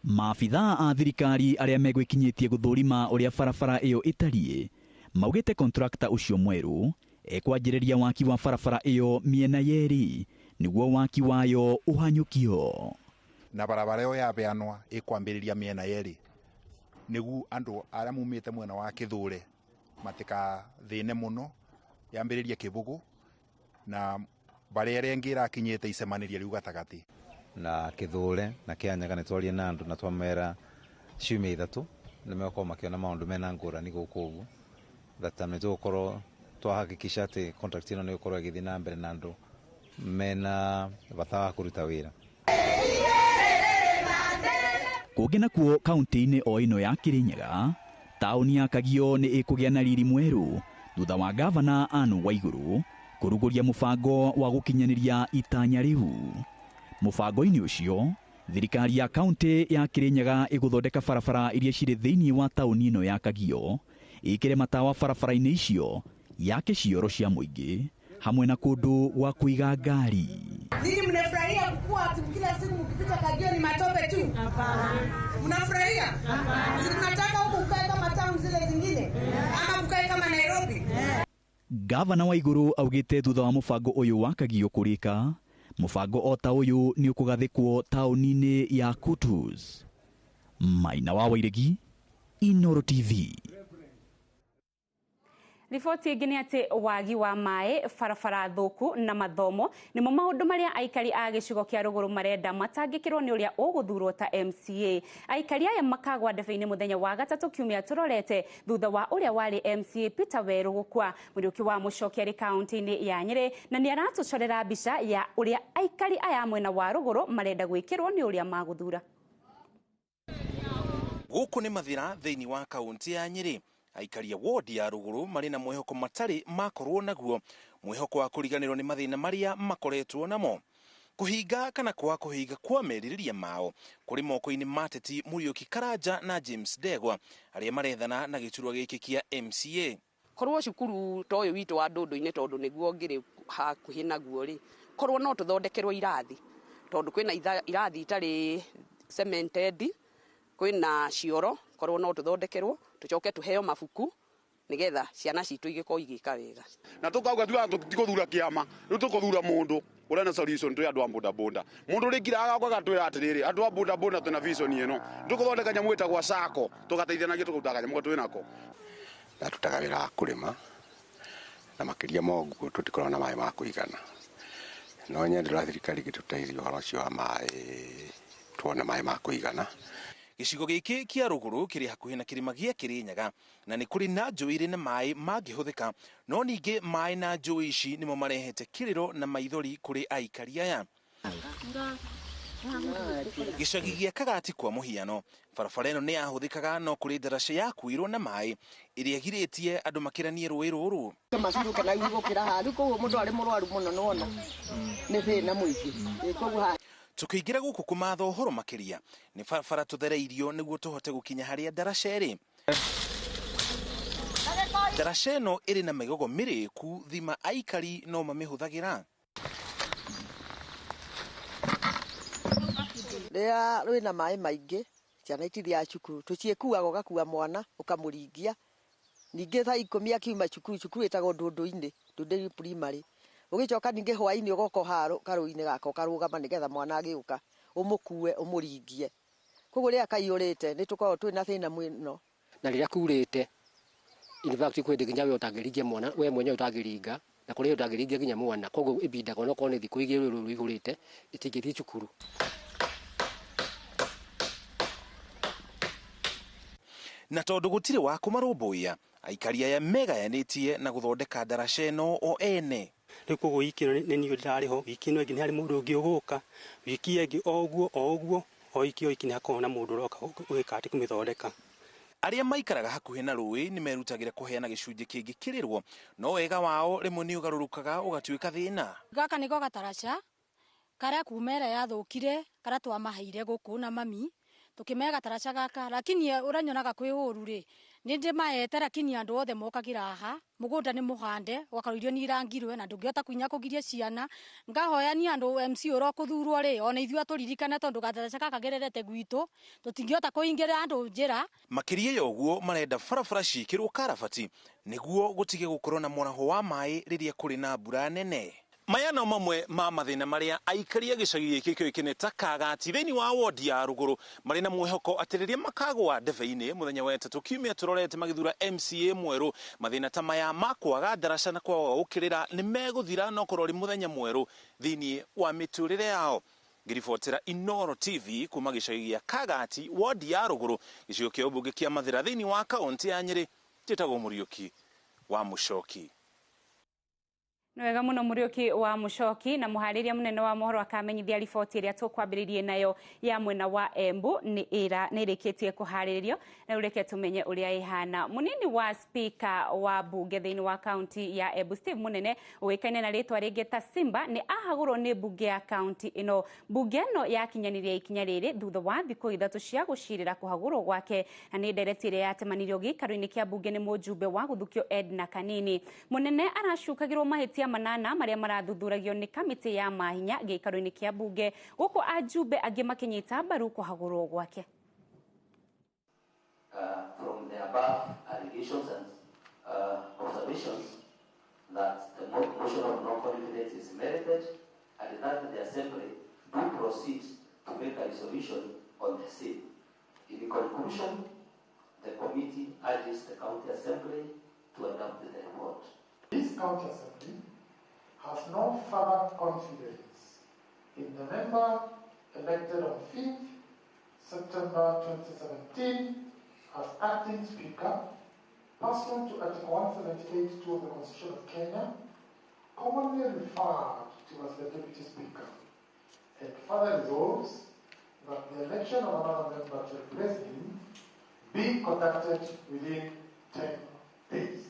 Speaker 16: Maabithaa a thirikari arĩa megwĩkinyĩtie gũthũrima ũrĩa barabara ĩyo ĩtariĩ maugĩte contractor ũcio mwerũ ekwanjĩrĩria waki wa barabara ĩyo mĩena yerĩ nĩguo waki wayo ũhanyũkio.
Speaker 7: Na barabara ĩyo yabeanwa ĩkwambĩrĩria mĩena yerĩ nĩguo andũ arĩa mumĩte mwena wa Kĩthure matikathĩne mũno, yambĩrĩrie Kĩbũgũ na barĩa ĩrĩa ĩngĩ ĩrakinyĩte icemanĩrie rĩu gatagatĩ.
Speaker 5: Na Kĩthure na Kĩanyaga nĩ twarie na andũ na twamera ciumia 3 nĩ megũkorwo makĩona maũndũ mena ngũrani gũkũ ũguo that nĩ tũgũkorwo twahakikisha atĩ contract ĩno nĩ ĩgũkorwo ĩgĩthiĩ na mbere na andũ mena bata wa kũruta wĩra.
Speaker 16: Kũngĩ nakuo kaunti-inĩ o ĩno ya Kirinyaga, taũni ya Kagio nĩ ĩkũgĩa na riri mwerũ thutha wa gavana Anne Waigũrũ kũrugũria mũbango wa gũkinyanĩria itanya rĩu. Mũbango-inĩ ũcio, thirikari ya kaunti ya Kirinyaga ĩgũthondeka barabara iria cirĩ thĩinĩ wa taũni ĩno ya Kagio, ĩkĩre matawa barabara-inĩ icio, yake cioro cia mũingĩ hamwe na kũndũ gwa kũiga ngari.
Speaker 10: Ninyi mnafurahia kukua kila siku mkipita Kagio ni matope tu? Hapana. Mnafurahia? Hapana. Si tunataka huku kukae kama town zile zingine ama kukae kama Nairobi?
Speaker 16: Gavana Waigũrũ augĩte thutha wa mũbango ũyũ wa Kagio kũrĩka, mũbango o ta ũyũ nĩ ũkũgathĩkwo taũni-inĩ ya Kutus. Maina wa Wairegi, Inooro TV.
Speaker 13: Riboti ĩngĩ nĩ atĩ wagi wa maĩ, barabara thũku na mathomo nĩmo maũndũ marĩa aikari a gĩcigo kĩa rũgũrũ marenda matangĩkĩrwo nĩ ũrĩa ũgũthurwo ta MCA. Aikari aya makagwa ndebe-inĩ mũthenya wa gatatũ kiumia tũrorete thutha wa ũrĩa warĩ MCA Peter Werũ gũkua. Mũriũki wa Mũchoki arĩ kaunti-inĩ ya Nyĩrĩ na nĩ aratũcorera mbica ya ũrĩa aikari aya mwena wa rũgũrũ marenda gwĩkĩrwo nĩ ũrĩa magũthura.
Speaker 14: Gũkũ nĩ Mathira thĩinĩ wa kaunti ya Nyĩrĩ. Aikari a wodi ya rũgũrũ marĩ na mwĩhoko matarĩ makorwo naguo, mwĩhoko wa kũriganĩrwo nĩ mathĩna marĩa makoretwo namo. Kũhinga kana kwaga kũhinga kwa merirĩria mao kũrĩ moko-inĩ ma Ateti Mũriũki Karanja na James Ndegwa arĩa marethana na gĩturwa gĩkĩ kĩa MCA.
Speaker 18: Korwo cukuru ta ũyũ witũ wa Ndũndũ-inĩ tondũ nĩguo ngĩrĩ hakuhĩ naguo rĩ, korwo no tũthondekerwo irathi tondũ kwĩna irathi itarĩ cemented, kwĩna cioro, korwo no tũthondekerwo tucoke tuheo mabuku nigetha ciana citũ igĩkorwo igĩka wega.
Speaker 20: Na tukauga tuga tũtigũthura kĩama, rĩu tũkũthura mũndũ ũrĩa na solution twĩ andũ a bodaboda. Mũndũ ũrĩkiraga agauka agatwĩra atĩrĩrĩ, andũ a bodaboda twĩna vision ĩno, tũkũthondeka nyamũ ĩtagwo SACCO, tũgateithanagia tũkaruta kanyamũ twĩ nako.
Speaker 27: Ndarutaga wĩra wa kũrĩma na makĩria ma ũguo tũtikoragwo na maĩ ma kũigana. No nyendera thirikari ĩgĩtũteithia ũhoro ũcio wa maĩ, tuone maĩ ma kũigana.
Speaker 14: Gĩcigo gĩkĩ kĩa rũgũrũ kĩrĩ hakuhĩ na kĩrĩma gĩa Kĩrĩnyaga na nĩ kũrĩ na njũĩ irĩ na maĩ mangĩhũthĩka, no ningĩ maĩ na njũĩ ici nĩmo marehete kĩrĩro na maithori kũrĩ aikari aya. Gĩcagi gĩa Kagati kwa mũhiano, barabara ĩno nĩ yahũthĩkaga no kũrĩ ndaraca yakuirwo na maĩ ĩrĩa ĩgirĩtie andũ makĩranie rũĩ rũrũ.
Speaker 2: Macuru kana gũkĩra haha rĩu koguo mũndũ arĩ mũrwaru mũno nĩwona nĩ thĩna mũingĩ koguo haha.
Speaker 14: Tũkĩingĩra gũkũ kũmatha ũhoro makĩria nĩ barabara tũthereirio nĩguo tũhote gũkinya harĩa ndaraca ĩrĩ. Ndaraca ĩno ĩrĩ na mĩgogo mĩrĩku thima aikari no mamĩhũthagĩra.
Speaker 2: Rĩrĩa rwĩna maĩ maingĩ ciana itithiaga cukuru, tũciĩkuaga ũgakua mwana ũkamũringia, ningĩ thaa 10 akiuma cukuru, cukuru ĩtagwo Ndũndũ-inĩ, Ndũndũ primary, ũgĩcoka ningĩ hwaĩ-inĩ ũgoka haha karũĩ-inĩ gaka ũkarũgama nĩgetha mwana agĩũka ũmũkue ũmũringie. Koguo rĩrĩa kaiyũrĩte nĩ tũkoragwo twĩna thĩna mũno.
Speaker 8: Na rĩrĩa kurĩte in fact kwĩ hĩndĩ nginya we ũtangĩringia mwana, we mwenyewe ũtangĩringa, na kũrĩ hĩndĩ ũtangĩringia nginya mwana, koguo ĩbindaga onokorwo nĩ thikũ 2 rũrũ rũihũrĩte ĩtingĩthiĩ cukuru.
Speaker 14: Na tondũ gũtirĩ wa kũmarũmbũiya, aikari aya megayanĩtie na gũthondeka ndaraca ĩno o ene.
Speaker 9: Rĩu koguo wiki ĩno nĩ niĩ ndĩrarĩ ho, wiki ĩno ĩngĩ nĩ harĩ mũndũ ũngĩ ũgũka, wiki ĩngĩ o ũguo o ũguo, o wiki o wiki nĩ hakoragwo na mũndũ ũroka gwĩka atĩ kũmĩthondeka.
Speaker 14: Arĩa maikaraga hakuhĩ na rũĩ nĩ merutagĩra kũheana gĩcunjĩ kĩngĩ kĩrĩrwo, no wega wao rĩmwe nĩ ũgarũrũkaga ũgatuĩka thĩna.
Speaker 11: Gaka nĩko gataraca karĩa kuma ĩrĩa yathũkire karĩa twamaheire gũkũ na mami tukimea gataraca gaka, lakini ũranyonaga kwĩ ũru rĩ nĩ ndĩmaete, lakini andũ othe mokagĩra haha mũgũnda nĩ mũhande ũgakorwo irio nĩ irangirwe na ndũngĩhota kinya kũgiria ciana. Ngahoya ni andũ MC ũrĩa ũkũthurwo rĩ ona ithuĩ atũririkane tondũ gataraca gaka gererete gwitũ tũtingĩhota kũingĩra andũ njĩra.
Speaker 14: Makĩria ya ũguo marenda barabara ciĩkĩrwo karabati nĩguo gũtige gũkorwo na mwaraho wa maĩ rĩrĩa kũrĩ na mbura nene. Maya no mamwe ma mathĩna marĩa aikari a gĩcagi gĩkĩ kĩũĩkaine ta Kagati thĩinĩ wa wodi ya Rũgũrũ marĩ na mwĩhoko atĩ rĩrĩa makagũa ndebe-inĩ mũthenya wa ĩtatũ kiumia tũrorete magĩthura MCA mwerũ, mathĩna ta maya ma kwaga ndaraca na kwaga gũkĩrĩra nĩ megũthira no korwo rĩ mũthenya mwerũ thĩinĩ wa mĩtũrĩre yao. Ngĩribotera Inooro TV kuma gĩcagi gĩa Kagati wodi ya Rũgũrũ gĩcigo kĩa ũmbunge kĩa Mathĩra thĩinĩ wa kaũntĩ ya Nyĩrĩ, njĩtagwo Mũriũki wa Mũcoki.
Speaker 13: Nĩ wega mũno Mũriũki wa Mũcoki. Na mũharĩria mũnene wa mohoro akamenyithia riboti ĩrĩa tũkwambĩrĩirie nayo ya mwena wa Embu nĩ ĩrĩkĩtie kũharĩrĩrio na rĩu reke tũmenye ũrĩa ĩhana. Mũnini wa speaker wa bunge thĩinĩ wa kaunti ya Embu Steve Munene ũĩkaine na rĩtwa rĩngĩ ta Simba nĩ ahagũrwo nĩ bunge ya kaunti ĩno. Bunge ĩno yakinyanĩria ikinya rĩrĩ thutha wa thikũ 3 cia gũcirĩra kũhagũrwo gwake, na nĩ ndereti ĩrĩa yatemanirio gĩikaro-inĩ kĩa bunge nĩ mũjumbe wa gũthukio Edna Kanini. Munene aracukagĩrwo mahĩtia manana marĩa marathuthuragio nĩ kamĩtĩ ya mahinya gĩikaro-inĩ kĩa bunge, gũkũ ajumbe angĩ makĩnyita mbaru kũhagũrwo gwake.
Speaker 19: From the above allegations and observations that the motion of no confidence is merited and that the assembly do proceed to make a resolution on the same. In conclusion, the committee urges the county assembly to adopt the report.
Speaker 22: This county assembly has no further confidence in the member elected on 5th September 2017 as acting speaker, pursuant to Article 178(2) of the Constitution of Kenya, commonly referred to as the Deputy Speaker, and further resolves that the election of another member to replace him be conducted within 10 days.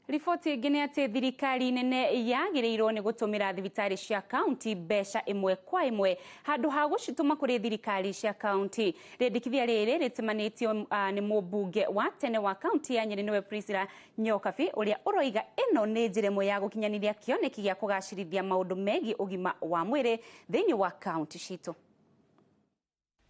Speaker 13: Riboti ĩngĩ nĩ atĩ thirikari nene yagĩrĩirwo nĩ gũtũmĩra thibitarĩ cia kaunti mbeca ĩmwe kwa ĩmwe handũ ha gũcitũma kũrĩ thirikari cia kaunti. Rĩendekithia rĩrĩ rĩtemanĩtio nĩ mũmbunge wa tene wa kaunti ya Nyĩrĩ nĩwe Priscilla Nyokabi, ũrĩa ũroiga ĩno nĩ njĩra ĩmwe ya gũkinyanĩria kĩoneki gĩa kũgacĩrithia maũndũ megiĩ ũgima wa mwĩrĩ thĩinĩ wa kaunti citũ.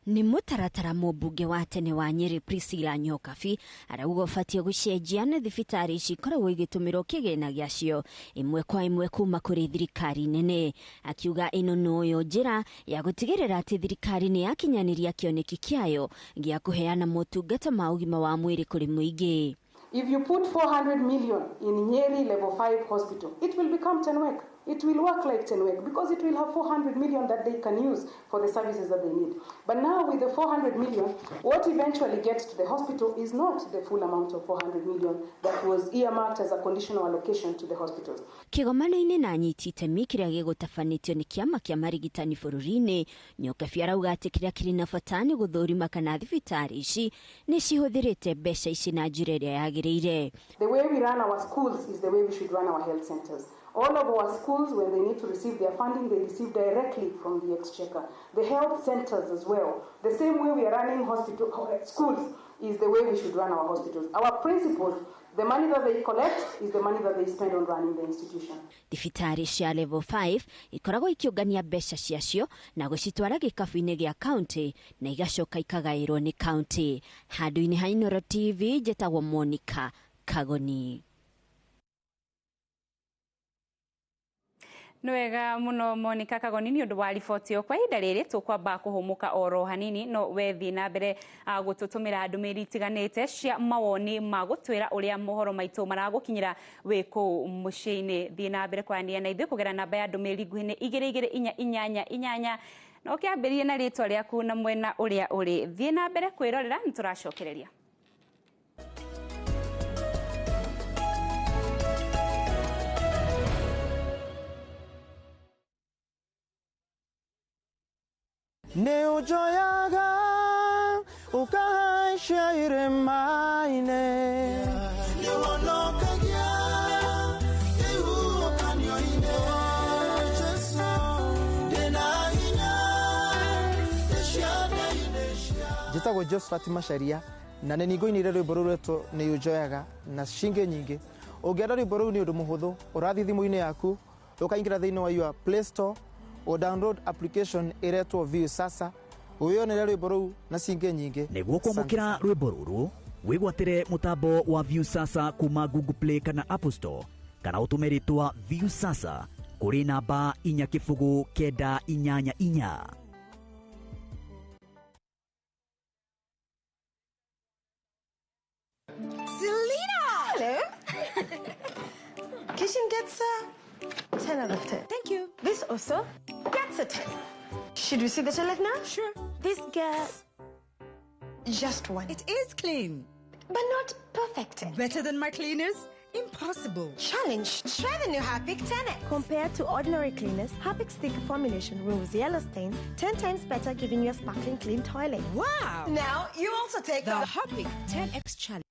Speaker 24: Nĩ mũtaratara mũmbunge wa tene wa Nyĩrĩ Priscilla Nyokabi arauga ũbatiĩ gũcenjia nĩ thibitarĩ ici ikoragwo igĩtũmĩrwo kĩgĩna gĩacio ĩmwe kwa ĩmwe kuma kũrĩ thirikari nene, akiuga ĩno noyo njĩra ya gũtigĩrĩra atĩ thirikari nĩ yakinyanĩria kĩoneki kĩayo gĩa kũheana motungata ma ũgima wa mwĩrĩ kũrĩ mũingĩ.
Speaker 28: If you put 400 million in Nyeri level 5 hospital, it will become Tenwek.
Speaker 3: It will work like Tenwek because it will have 400 million that they can use for the services that they need. But now with the 400 million, what eventually gets to the hospital is not the full amount of 400 million that was earmarked as a conditional allocation to the hospitals.
Speaker 24: Kĩgomano-inĩ na anyiti itemi kĩrĩa gĩgũtabanĩtio nĩ kĩama kĩa marigitani bũrũri-inĩ, Nyokabi arauga atĩ kĩrĩa kĩrĩ na bata nĩ gũthũrima kana thibitarĩ ici nĩ cihũthĩrĩte mbeca ici na njĩra ĩrĩa yagĩrĩire.
Speaker 3: The way we run our schools is the way we should run our health centers. All of our schools, when they need to receive their funding, they receive directly from the exchequer. The health centers as well. The same way we are running hospital schools is the way we should run our hospitals. Our principles, the money that they collect is the money that they spend on running the institution.
Speaker 24: Thibitarĩ cia level 5 ikoragwo ikĩũngania mbeca ciacio na gũcitwara gĩkabu-inĩ gĩa county na igacoka ikagaĩrwo nĩ county. Handũ-inĩ ha Inooro TV njĩtagwo Monica Kagoni.
Speaker 13: Nĩ wega mũno Monica Kagoni nĩ ũndũ wa riboti ĩyo. Kwa ihinda rĩrĩ tũkwamba kũhũmũka oro hanini, no wethiĩ na mbere gũtũtũmĩra ndũmĩrĩri itiganĩte cia mawoni ma gũtwĩra ũrĩa mohoro maitũ maragũkinyĩra wĩ kũu mũciĩ-inĩ. Thiĩ na mbere kwaranĩria na ithuĩ kũgerera namba ya ndũmĩrĩri nguhĩ nĩ 22488 na ũkĩambĩrĩrie na rĩtwa rĩaku na mwena ũrĩa ũrĩ. Thiĩ na mbere kwĩrorera, nĩ tũracokereria.
Speaker 15: Nĩ ũnjoyaga ũkahaica irĩma-inĩ, nĩwonokagia kĩhuhũkanio-inĩ. Jesũ, ndĩna hinya ciande-inĩ cia.
Speaker 4: Njĩtagwo Josephat Macharia na nĩ ngũinĩire rwĩmbo rũu rwetwo nĩ ũnjoyaga na cingĩ nyingĩ. Ũngĩenda rwĩmbo rũu nĩ ũndũ mũhũthũ, ũrathiĩ thimũ-inĩ yaku ũkaingĩra thĩinĩ wa your Play Store, o download application ĩretwo Viusasa, wĩyonere rwĩmbo rũu na cingĩ nyingĩ.
Speaker 16: Nĩguo kwamũkĩra rwĩmbo rũrũ, wĩgwatĩre mũtambo wa Viusasa kuma Google Play kana Apple Store, kana ũtũme rĩtwa Viusasa kũrĩ namba 40988.
Speaker 6: Selena! Hello. Kitchen gets a 10 out of 10. Thank you. This also gets a 10. Should we see the toilet now? Sure. This gets just one.
Speaker 10: It is clean.
Speaker 6: But not perfect.
Speaker 10: Better than my cleaners? Impossible.
Speaker 6: Challenge. Try the new Harpic 10X.
Speaker 12: Compared to ordinary cleaners, Harpic's thick formulation removes yellow stains 10 times better, giving you a sparkling clean toilet.
Speaker 10: Wow.
Speaker 6: Now you also take
Speaker 10: the Harpic 10X challenge.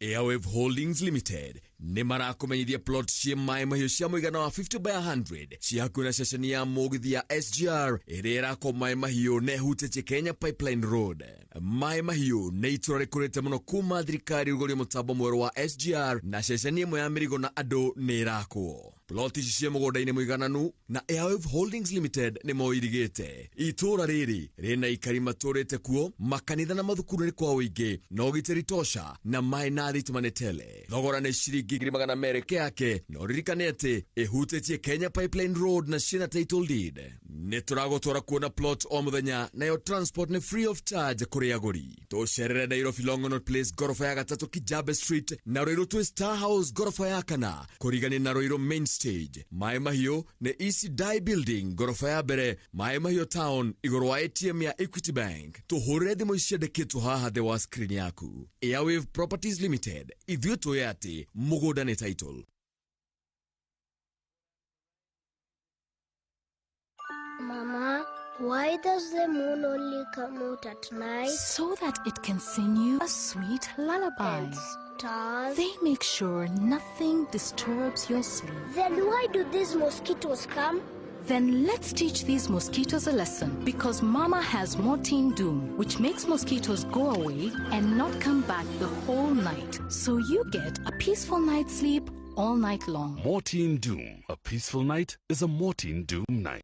Speaker 23: Airwave Holdings Limited nĩ marakũmenyithia plot ciĩ maĩ mahiũ cia mũigana wa 50 by 100 ciĩ hakuhĩ na ceceni ya mũgithi ya SGR ĩrĩa ĩrakwo maĩ mahiũ na ĩhutĩtie Kenya Pipeline Road. Maĩ mahiũ nĩ itũra rĩkũrĩte mũno kuma thirikari rũgũrie mũtambo mwerũ wa SGR na ceceni ĩmwe ya mĩrigo na andũ nĩ ĩrakwo. Plot ici ciĩ mũgũnda-inĩ mũigananu na Airwave Holdings Limited nĩ moirigĩte. Itũra rĩrĩ rĩna aikari matũrĩte kuo, makanitha na mathukuru nĩ kwa ũingĩ, na ũgitĩri tosha na maĩ na thitima nĩ tele. Thogora nĩ ciringi 200,000 yake, na ũririkane atĩ ĩhutĩtie Kenya Pipeline Road na ciĩna title deed. Nĩ tũragũtwara kuona plot o mũthenya, nayo transport nĩ free of charge kũrĩ agũri. Tũcerere Nairobi Longonot Place gorofa ya gatatũ Kijabe Street na Ruiru twĩ Star House gorofa ya kana kũrigania na Ruiru Main Stage. Maĩ Mahiũ nĩ East Dye Building gorofa ya mbere, Maĩ Mahiũ Town igũrũ wa ATM ya Equity Bank. Tũhũrĩre thimũ ciandĩkĩtwo haha thĩ wa screen yaku. Airwave Properties Limited, ithuĩ tũĩ atĩ mũgũnda nĩ title.
Speaker 25: Mama, why does the moon only come out at night?
Speaker 26: So that it can sing you a sweet lullaby.
Speaker 25: And stars?
Speaker 26: They make sure nothing disturbs your sleep.
Speaker 25: Then why do these mosquitoes come?
Speaker 26: Then let's teach these mosquitoes a lesson, because Mama has Mortein Doom, which makes mosquitoes go away and not come back the whole night. So you get a peaceful night's sleep all night long.
Speaker 28: Mortein Doom. A peaceful night is a Mortein Doom night.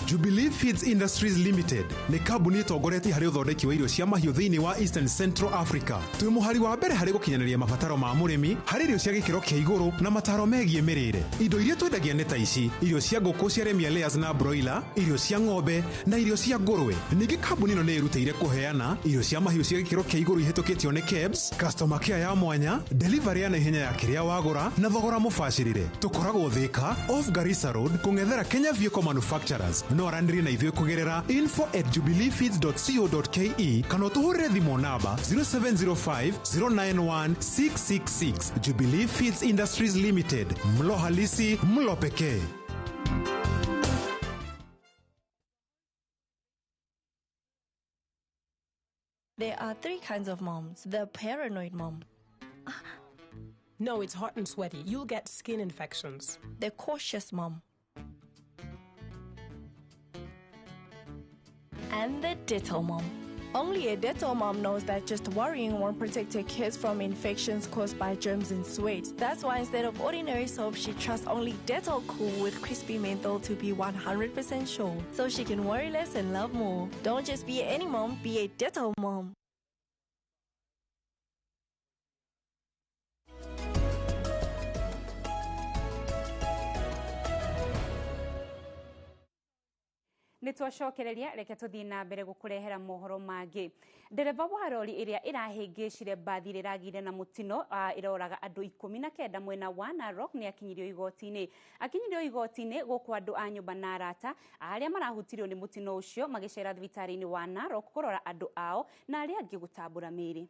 Speaker 1: Jubilee Feeds Industries Limited nĩ kambuni ĩtongoretie harĩ ũthondeki wa irio cia mahiũ thĩinĩ wa Eastern Central Africa. Twĩ mũhari wa mbere harĩ gũkinyanĩria mabataro ma mũrĩmi harĩ irio cia gĩkĩro kĩa igũrũ na mataro megiĩ mĩrĩre. Indo iria twendagia nĩ ta ici: irio cia ngũkũ cia Remia layers na broiler, irio cia ng'ombe na irio cia ngũrwe. Ningĩ kambuni ĩno nĩ ĩrutĩire kũheana irio cia mahiũ cia gĩkĩro kĩa igũrũ ihĩtũkĩtio nĩ KEBS, customer care ya mwanya, delivery ya naihenya ya kĩrĩa wagũra na thogora mũbacĩrĩre. Tũkoragwo Thika, off Garissa Road, kũng'ethera Kenya Vehicle Manufacturers. No aranĩrie na ithuĩ kũgerera info@jubileefeeds.co.ke kana ũtũhũrĩre thimũ namba 0705 091 666. Jubilee Feeds Industries Limited, mlo halisi, mlo pekee.
Speaker 5: There are three kinds of moms. The paranoid mom.
Speaker 7: No, it's hot and sweaty. You'll get skin infections.
Speaker 5: The cautious mom. And the Dettol mom. Only a Dettol mom knows that just worrying won't protect her kids from infections caused by germs and sweat. That's why instead of ordinary soap, she trusts only Dettol Cool with crispy menthol to be 100% sure. So she can worry less and love more. Don't just be any mom, be a Dettol mom.
Speaker 13: Nĩ twacokereria reke tũthiĩ na mbere gũkũrehera mohoro mangĩ. Ndereba wa rori ĩrĩa ĩrahĩngĩcire mbathi ĩrĩa ĩragĩire na mũtino ĩroraga andũ 19 mwena wa Narok nĩ akinyirio igoti-inĩ. Akinyirio igoti-inĩ gũkũ andũ a nyũmba na arata arĩa marahutirio nĩ mũtino ũcio magĩcera thibitarĩ-inĩ wa Narok kũrora andũ ao na arĩa angĩ gũtambũra mĩĩrĩ.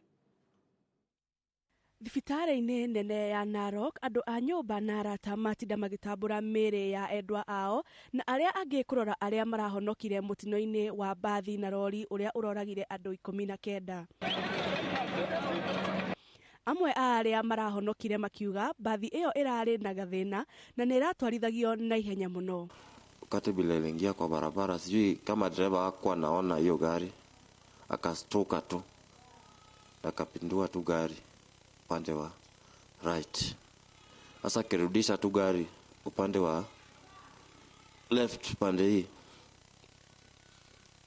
Speaker 17: Thibitarĩ-inĩ nene ya Narok andũ a nyũmba na arata matinda magĩtambũra mĩĩrĩ ya endwa ao na arĩa angĩ kũrora arĩa marahonokire mũtino-inĩ wa mbathi na rori ũrĩa ũroragire andũ 19. Amwe a arĩa marahonokire makiuga mbathi ĩyo ĩrarĩ na gathĩna na nĩ ĩratwarithagio na ihenya mũno.
Speaker 18: Wakati bila iliingia kwa barabara, sijui kama dereva hakuwa anaona hiyo gari, akastuka tu akapindua tu gari upande wa right. Sasa akirudisha tu gari upande wa left, pande hii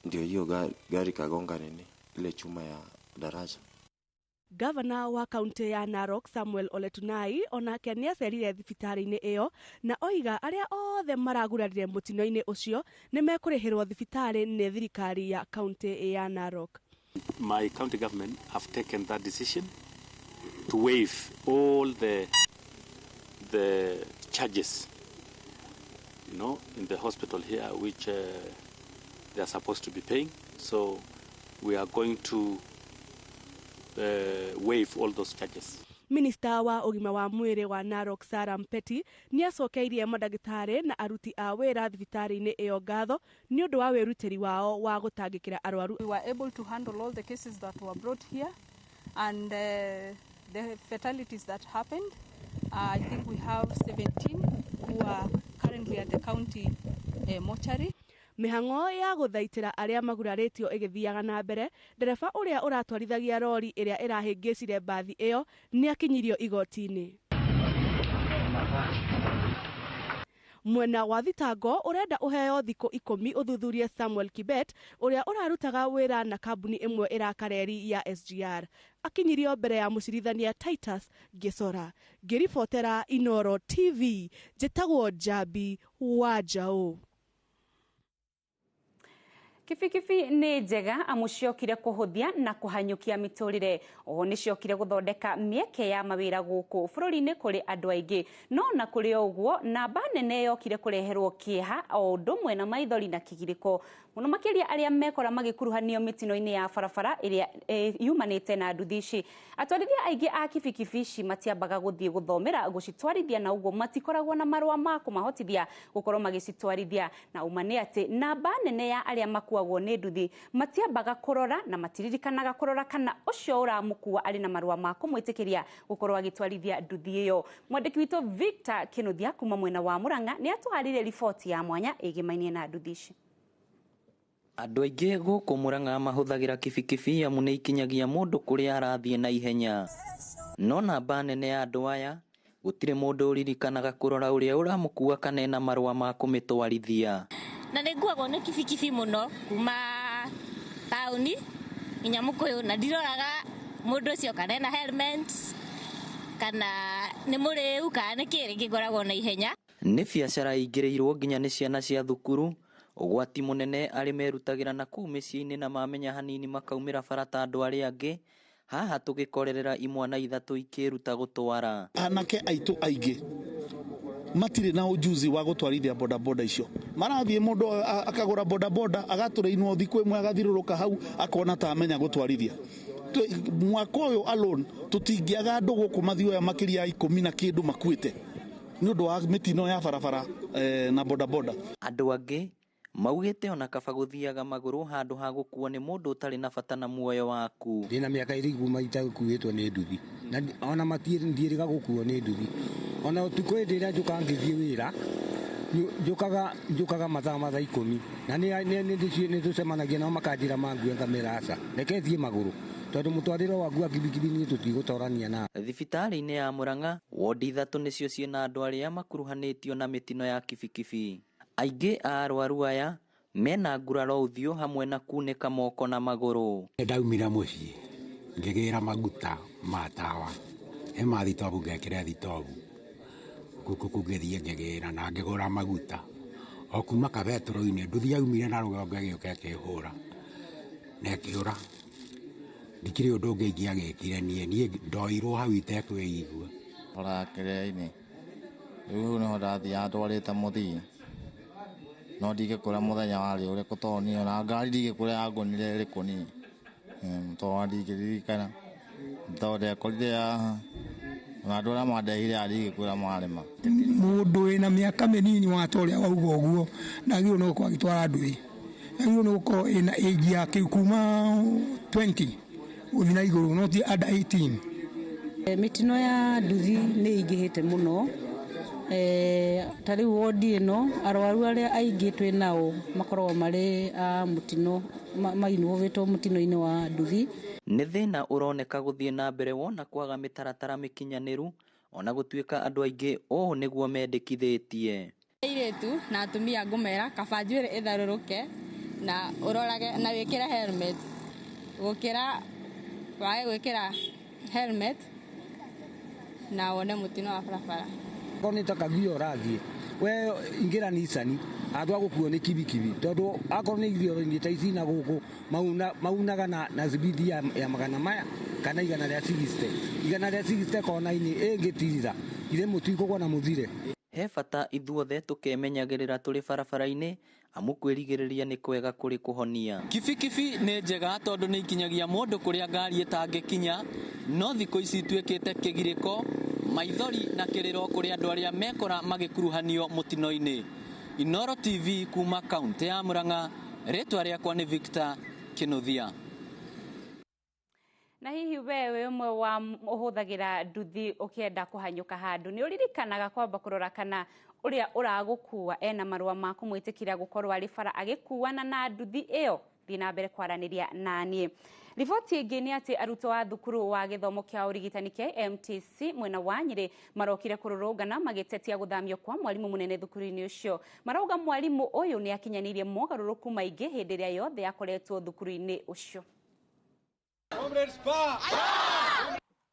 Speaker 18: ndio hiyo gari kagonga nini ile chuma ya daraja.
Speaker 17: Gavana wa kaunti ya Narok Samuel Oletunai onake nĩ acerire thibitarĩ-inĩ ĩyo na oiga arĩa othe maragurarire mũtino-inĩ ũcio nĩ mekũrĩhĩrwo thibitarĩ nĩ thirikari ya kaunti ya Narok.
Speaker 20: My county government have taken that decision to waive all the charges, you know, in the hospital here, which they are supposed to be paying. So we are going to waive all those charges.
Speaker 17: Minista wa ũgima wa mwĩrĩ wa Narok Sarah Mpeti nĩ acokeirie mandagĩtarĩ na aruti a wĩra thibitarĩ-inĩ ĩyo ngatho nĩ ũndũ wa wĩrutĩri wao wa gũtangĩkĩra arwaru.
Speaker 21: We were able to handle all the cases that were brought here and the fatalities that happened. I think we have 17 who are currently at the county mortuary.
Speaker 17: Mĩhang'o ya gũthaitĩra arĩa magurarĩtio ĩgĩthiaga na mbere, ndereba ũrĩa ũratwarithagia rori ĩrĩa ĩrahĩngĩcire mbathi ĩyo nĩ akinyirio igoti-inĩ. Mwena wa thitango ũrenda ũheo thikũ 10 ũthuthurie Samuel Kibet ũrĩa ũrarutaga wĩra na kambuni ĩmwe ĩraka reri ya SGR. Akinyirio mbere ya mũcirithania Titus Ngesora. Ngĩribotera Inoro TV, njĩtagwo Njambi wa Njaũ.
Speaker 13: Kibikibi nĩ njega amu ciokire kũhũthia na kũhanyũkia mĩtũrĩre. Oho nĩ ciokire gũthondeka mĩeke ya mawĩra gũkũ bũrũri-inĩ kũrĩ andũ aingĩ. No na kũrĩ o ũguo namba nene yokire kũreherwo kĩeha o ũndũ ũmwe na maithori na kĩgirĩko mũno makĩria arĩa mekora magĩkuruhanio mĩtino-inĩ ya barabara ĩrĩa yumanĩte na nduthi ici. Atwarithia aingĩ a kibikibi ici matiambaga gũthiĩ gũthomera gũcitwarithia na ũguo matikoragwo na marũa ma kũmahotithia gũkorwo magĩcitwarithia. Na ũma nĩ atĩ namba nene ya arĩa makuagwo nĩ nduthi matiambaga kũrora na matiririkanaga kũrora kana ũcio ũramũkua arĩ na marũa ma kũmwĩtĩkĩria gũkorwo agĩtwarithia nduthi ĩyo. Mwandĩki witũ Victor Kĩnuthia kuma mwena wa Murang'a nĩ atũharĩirie riboti ya mwanya ĩgĩmainie na nduthi ici.
Speaker 27: Andũ aingĩ gũkũ Murang'a mahũthagĩra kibikibi amu nĩ ikinyagia mũndũ kũrĩa arathiĩ na ihenya. No namba nene ya andũ aya gũtirĩ mũndũ ũririkanaga kũrora ũrĩa ũramũkua kana ena marũa ma kũmĩtwarithia.
Speaker 2: Na nĩ nguagwo nĩ kibikibi mũno kuma taũni nginya Mũkũyũ, na ndiroraga mũndũ ũcio kana ena helmet kana nĩ mũrĩu kana nĩ kĩ, rĩngĩ ngoragwo na ihenya.
Speaker 27: Nĩ biacara ĩingĩrĩirwo nginya nĩ ciana cia thukuru. Ũgwati mũnene arĩ merutagĩra na kũu mĩciĩ-inĩ na mamenya hanini makaumĩra bara ta andũ arĩa angĩ. Haha tũgĩkorerera imwana ithatũ ikĩruta gũtwara.
Speaker 3: Anake aitũ aingĩ matirĩ na ujuzi wa gũtwarithia bodaboda icio. Marathiĩ mũndũ akagũra bodaboda agatũrĩinwo thikũ ĩmwe agathirũrũka hau akona ta amenya gũtwarithia. Mwaka ũyũ alone tũtingĩaga andũ gũkũ mathioya makĩria ya 10 na kĩndũ makuĩte nĩ ũndũ wa mĩtino ya barabara na bodaboda.
Speaker 27: Andũ angĩ maugĩte ona kaba gũthiaga magũrũ handũ ha gũkuo nĩ mũndũ ũtarĩ na bata na muoyo waku.
Speaker 8: Ndĩna mĩaka ĩrĩ kuma itakuĩtwo nĩ nduthi, na ona ndirĩga gũkuo nĩ nduthi. Ona ũtukũ hĩndĩ ĩrĩa njũkaga ngĩthiĩ wĩra, njũkaga mathaa ma thaa 10, na nĩ tũcemanagia nao makanjĩra mangue ngamĩra aca, reke thiĩ magũrũ tondũ mũtwarĩre waku wa kibikibi niĩ tũtigũtorania na.
Speaker 27: Thibitarĩ-inĩ ya Murang'a wodi 3 nĩcio ciĩna andũ arĩa makuruhanĩtio na mĩtino ya kibikibi. Aingĩ a arwaru aya mena nguraro ũthiũ hamwe na kunĩka moko na magũrũ.
Speaker 9: Ndaumire mũciĩ ngĩgĩra maguta ma tawa he ma thitobu ngekĩra thitobu gũkũ ngĩthiĩ ngĩgĩra na ngĩgũra maguta o kuma kabetũro-inĩ nduthi yaumire na rũgongo ĩgĩũka ĩkĩhũra na ĩkĩũra. Ndikĩrĩ ũndũ ũngĩ ingĩagĩkire niĩ ndoirwo hau itekwĩigua.
Speaker 11: Bara kĩrĩa-inĩ rĩu nĩho ndathiaga ndwarĩte mũthii, no ndingĩkwĩra mũthenya warĩ ũrĩkũ tondũ niĩ ona ngari ndingĩkwĩra yangũnire ĩrĩkũ niĩ, tondũ ndingĩririkana tondũ ndekorire haha ona andũ arĩa mandehire haha ndingĩkwĩra marĩ ma.
Speaker 14: Mũndũ wĩna mĩaka mĩnini wa ta ũrĩa wauga ũguo ndagĩrĩirwo nĩ gũkorwo agĩtwara nduthi, agĩrĩirwo nĩ gũkorwo ĩna age yake kuma 20 gũthiĩ na igũrũ, no ti under 18.
Speaker 19: Mĩtino ya nduthi nĩ ĩingĩhĩte mũno. Ta rĩu wodi ĩno arwaru arĩa aingĩ twĩ nao makoragwo marĩ a mũtino mainũvĩtwo mũtino-inĩ wa nduthi.
Speaker 27: Nĩ thĩna ũroneka gũthiĩ na mbere wona kwaga mĩtaratara mĩkinyanĩru ona gũtuĩka andũ aingĩ ũũ nĩguo mendekithĩtie.
Speaker 22: Airĩtu na atumia ngũmera kaba njuĩrĩ ĩtharũrũke na ũrorage na wĩkĩre helmet gũkĩra wage gwĩkĩra helmet na wone mũtino wa barabara.
Speaker 8: Akorwo nĩ ta Kagio ũrathiĩ we ingĩra Nissan handũ ha gũkuo nĩ kibikibi, tondũ akorwo nĩ irio-inĩ ta ici na gũkũ maunaga na cibindi ya 400 kana 160 160 kona-inĩ ĩngĩtirira ithe mũtikũgwa na mũthire.
Speaker 27: He bata ithuothe tũkemenyagĩrĩra tũrĩ barabara-inĩ amu kwĩrigĩrĩria nĩ kwega kũrĩ kũhonia. Kibikibi nĩ njega tondũ nĩ ikinyagia mũndũ kũrĩa ngari ĩtangĩkinya, no thikũ ici ituĩkĩte kĩgirĩko, maithori na kĩrĩro kũrĩ andũ arĩa mekora magĩkuruhanio mũtino-inĩ. Inooro TV kuma kaunti ya Murang'a, rĩtwa rĩakwa nĩ Victor Kĩnuthia.
Speaker 13: Na hihi we wĩ ũmwe wa ũhũthagĩra nduthi ũkĩenda kũhanyũka handũ, nĩ ũririkanaga kwamba kũrora kana ũrĩa ũragũkua ena marũa ma kũmwĩtĩkĩria gũkorwo arĩ bara agĩkuana na nduthi ĩyo? Thiĩ na mbere kwaranĩria na niĩ. Riboti ĩngĩ nĩ atĩ arutwo a thukuru wa gĩthomo kĩa ũrigitani KMTC mwena wa Nyĩrĩ marokire kũrũrũngana magĩtetia gũthamio kwa mwarimũ mũnene thukuru-inĩ ũcio. Marauga mwarimũ ũyũ nĩ akinyanĩirie mogarũrũku maingĩ hĩndĩ ĩrĩa yothe akoretwo thukuru-inĩ ũcio.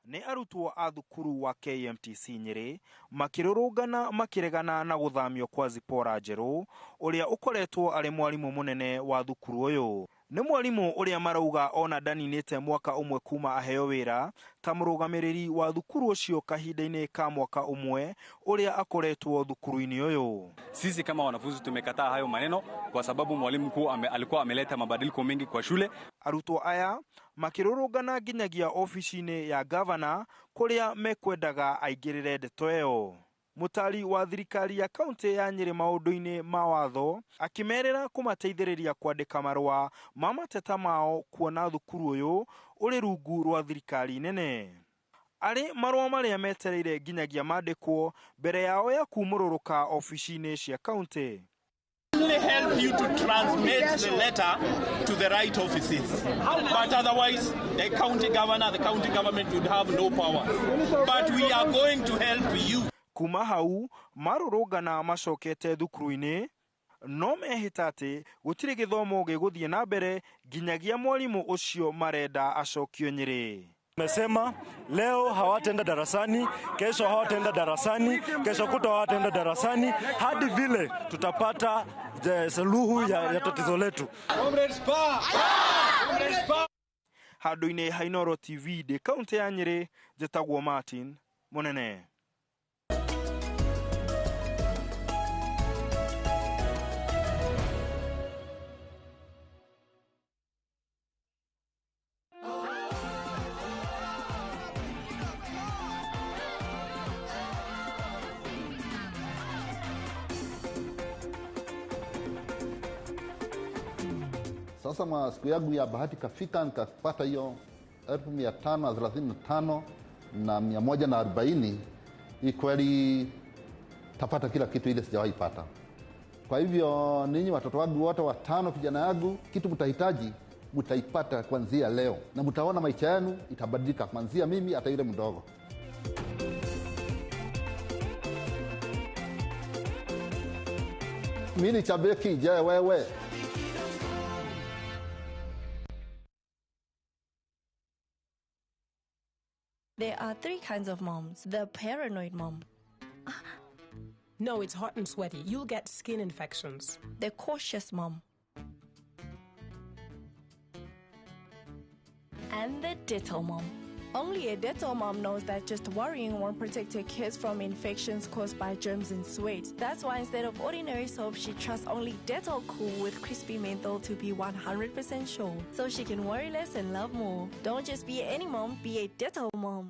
Speaker 29: Nĩ arutwo a thukuru wa KMTC Nyĩrĩ makĩrũrũngana makĩregana na gũthamio kwa Zipporah Njerũ ũrĩa ũkoretwo arĩ mwarimũ mũnene wa thukuru ũyũ. Nĩ mwarimũ ũrĩa marauga ona ndaninĩte mwaka ũmwe kuma aheo wĩra ta mũrũgamĩrĩri wa thukuru ũcio kahinda-inĩ ka mwaka ũmwe ũrĩa akoretwo thukuru-inĩ ũyũ.
Speaker 30: Sisi kama wanafunzi tumekataa hayo maneno kwa sababu mwalimu mkuu alikuwa ameleta mabadiliko mengi kwa shule.
Speaker 29: Arutwo aya makĩrũrũngana nginyagia ofici-inĩ ya gavana kũrĩa mekwendaga aingĩrĩre ndeto ĩyo. Mũtari wa thirikari ya kaunti ya Nyĩrĩ maũndũ-inĩ ma watho akĩmerĩra kũmateithĩrĩria kwandĩka marũa ma mateta mao kuona thukuru ũyũ ũrĩ rungu rwa thirikari nene. Arĩ marũa marĩa metereire nginyagia mandĩkwo mbere yao ya kumũrũrũka ofici-inĩ cia kaunti.
Speaker 31: Only help you to transmit the letter to the right offices. But otherwise, the county governor, the county government would have no power. But we are going to help you.
Speaker 29: Kuma hau marũrũngana macokete thukuru-inĩ No mehĩta atĩ gũtirĩ gĩthomo gĩgũthiĩ na mbere nginyagia mwarimũ ũcio marenda acokio Nyĩrĩ.
Speaker 4: Tumesema leo hawataenda darasani, kesho hawataenda darasani, kesho kutwa hawataenda darasani hadi vile tutapata suluhu ya tatizo letu.
Speaker 29: Handũ-inĩ ha Inooro TV ndĩ kaunti ya Nyĩrĩ, njĩtagwo Martin Mũnene.
Speaker 6: Sasa siku yangu ya bahati kafika, nikapata hiyo 535,140. Hii kweli tapata kila kitu ile sijawahi pata. Kwa hivyo ninyi watoto wangu wote watano, vijana yangu, kitu mtahitaji mtaipata kuanzia leo, na mtaona maisha yenu itabadilika kuanzia mimi hata yule mdogo. Mimi ni Chabeki, je wewe?
Speaker 5: There are three kinds of moms. The paranoid mom.
Speaker 7: No, it's hot and sweaty. You'll get skin infections.
Speaker 5: The cautious mom. And the Dettol mom. Only a Dettol mom knows that just worrying won't protect her kids from infections caused by germs and sweat. That's why instead of ordinary soap, she trusts only Dettol Cool with crispy menthol to be 100% sure. So she can worry less and love more. Don't just be any mom, be a Dettol mom.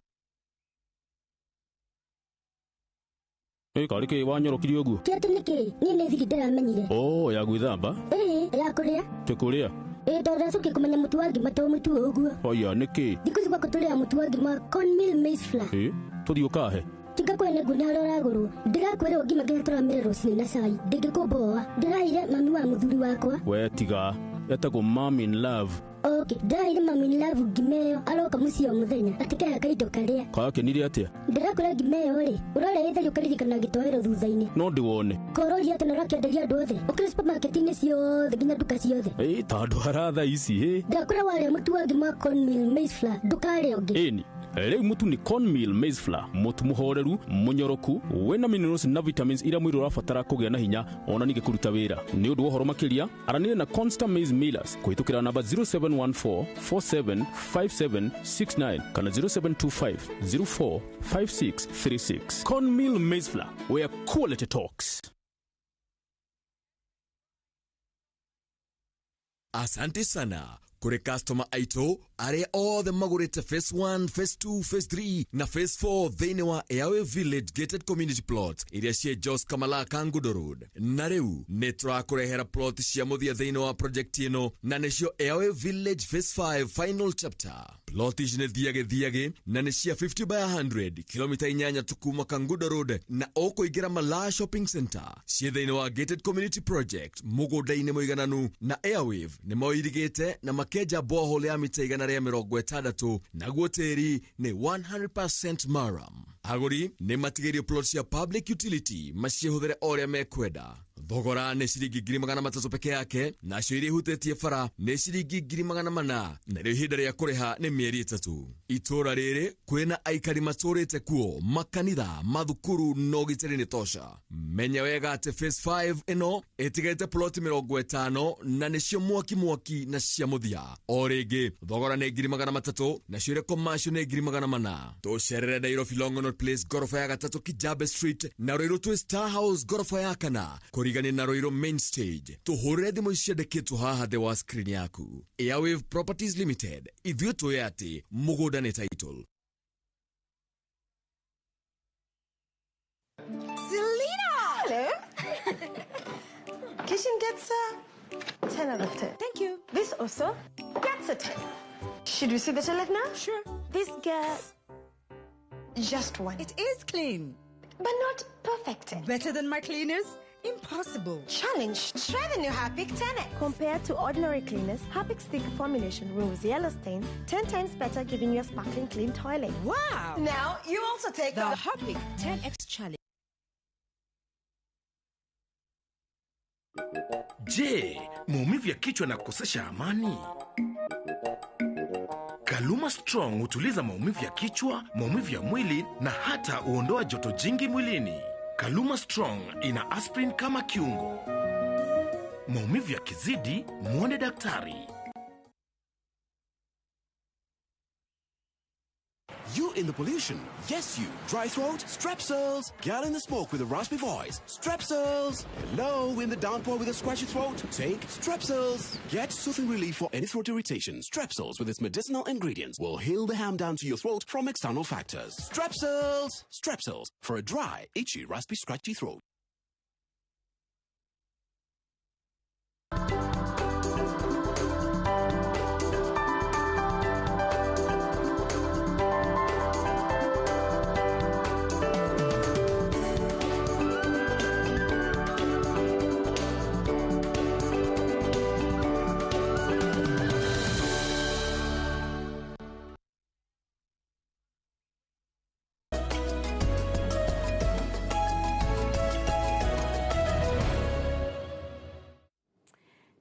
Speaker 10: Ĩ karĩ kĩ wanyorokirie ũguo?
Speaker 12: Kĩ atĩ nĩkĩ? Niĩ nĩ thiri ndĩramenyire.
Speaker 10: Oh, ya gwĩthamba?
Speaker 12: Ĩĩ, ya kũrĩa.
Speaker 10: Tĩ kũrĩa?
Speaker 12: Ĩĩ, tondũ ndacokire kũmenya mũtu wa ngima to mũtu ũguo.
Speaker 10: Oya, nĩkĩ?
Speaker 12: Thikũ ici gwakwa tũrĩaga mũtu wa ngima cornmeal maize flour.
Speaker 10: Ĩ, tũthiĩ ũkahe?
Speaker 12: Tiga kwene nguo nĩ harĩa ũragũrwo. Ndĩrakwĩra ngima nginya tũramĩre rũcinĩ na cai. Ndĩngĩkũmboa. Ndĩraheire mami wa mũthuri wakwa.
Speaker 10: We tiga, etagwo Mom in Love.
Speaker 12: Okay, ndĩraheire Mom in Love ngima ĩyo aroka mũciĩ o mũthenya atĩkeha kaindo karĩa.
Speaker 10: Kakenire atĩa?
Speaker 12: Ndĩrakwĩra ngima ĩyo rĩ, ũrarĩa ĩtheru ũkaririkana gĩtoero thutha-inĩ.
Speaker 10: No ndĩwone.
Speaker 12: Kororia atĩ na ũrakĩenderia andũ othe. Ũkĩrĩ supermarket-inĩ ciothe nginya nduka ciothe.
Speaker 10: Ĩ, ta andũ ara thaa ici ĩ.
Speaker 12: Ndĩrakwĩra warĩa mũtu wa ngima cornmeal maize flour ndũkarĩa ũngĩ.
Speaker 10: Ĩni. Rĩu mũtu nĩ cornmeal maize flour, mũtu mũhoreru, mũnyoroku, wĩna minerals na vitamins iria mwĩrĩ ũrabatara kũgĩa na hinya ona ningĩ kũruta wĩra. Nĩ ũndũ wa ũhoro makĩria, aranĩria na Consta Maize Millers kũhĩtũkĩra namba 0714 475769 kana 0725 045636. Cornmeal maize flour, where quality talks.
Speaker 15: Asante sana kuri customer aitũ arĩa othe magũrĩte phase 1, phase 2, phase 3 na phase 4 thĩinĩ wa Airway Village Gated Community Plot iria ciĩ Jos Kamala Kangundo Road. Na rĩu nĩ tũrakũrehera plot cia mũthia thĩinĩ wa project ĩno na nĩcio Airway Village Phase 5 Final Chapter. Plot ici nĩ thiagĩ thiagĩ na nĩ cia 50 by 100 kilomita 8 tu kuma Kangundo Road na ũkũingĩra Malaa Shopping Center. Ciĩ thĩinĩ wa Gated Community Project mũgũnda-inĩ mũigananu na Airwave nĩ moirigĩte na makenja borehole ya mita 160 naguo tĩri nĩ 100% maram. Agũri nĩ matigĩirio plot cia public utility macihũthĩre o ũrĩa mekwenda. Thogora nĩ ciringi 300,000 peke yake, nacio iria ihutĩtie bara nĩ ciringi 400,000, narĩo ihinda rĩa kũrĩha nĩ mĩeri 3. Itũũra rĩrĩ kwĩna aikari matũrĩte kuo, makanitha, mathukuru na ũgitĩri nĩ tosha. Menya wega atĩ phase 5 ĩno ĩtigĩte ploti 50 na nĩcio mwaki mwaki na cia mũthia. O rĩngĩ thogora nĩ 300,000 nacio iria commercial nĩ 400,000. Tũcerere Nairobi Longonot Place gorofa ya 3 Kijabe Street na Ruiru twĩ Star House gorofa ya 4 kũrigania na Ruiru Main Stage. Tũhũrĩre thimũ ciandĩkĩtwo haha thĩ wa screen yaku. Airwave Properties Limited, ithuĩ tũĩ atĩ mũgũnda nĩ title.
Speaker 16: Selena! Hello. Kitchen gets a 10 out of 10. Thank you. This also gets a 10. Should we see the toilet now? Sure. This gets just one.
Speaker 23: It is clean.
Speaker 16: But not perfect.
Speaker 23: Better than my cleaners? Impossible.
Speaker 16: Challenge. Try the new Harpic 10X. Compared to ordinary cleaners, Harpic's thick formulation removes yellow stains 10 times better, giving you a sparkling clean toilet.
Speaker 23: Wow!
Speaker 16: Now you also take
Speaker 23: the Harpic 10X challenge.
Speaker 1: Je, maumivu ya kichwa na kukosesha amani? Kaluma Strong hutuliza maumivu ya kichwa, maumivu ya mwili na hata huondoa joto jingi mwilini. Kaluma Strong ina aspirin kama kiungo. Maumivu yakizidi, mwone daktari.
Speaker 2: You in the pollution. Yes, you. Dry throat? Strepsils. Girl in the smoke with a raspy voice. Strepsils. Hello, in the downpour with a scratchy throat? Take Strepsils. Get soothing relief for any throat irritation. Strepsils, with its medicinal ingredients, will heal the ham down to your throat from external factors. Strepsils. Strepsils. For a dry, itchy, raspy, scratchy throat.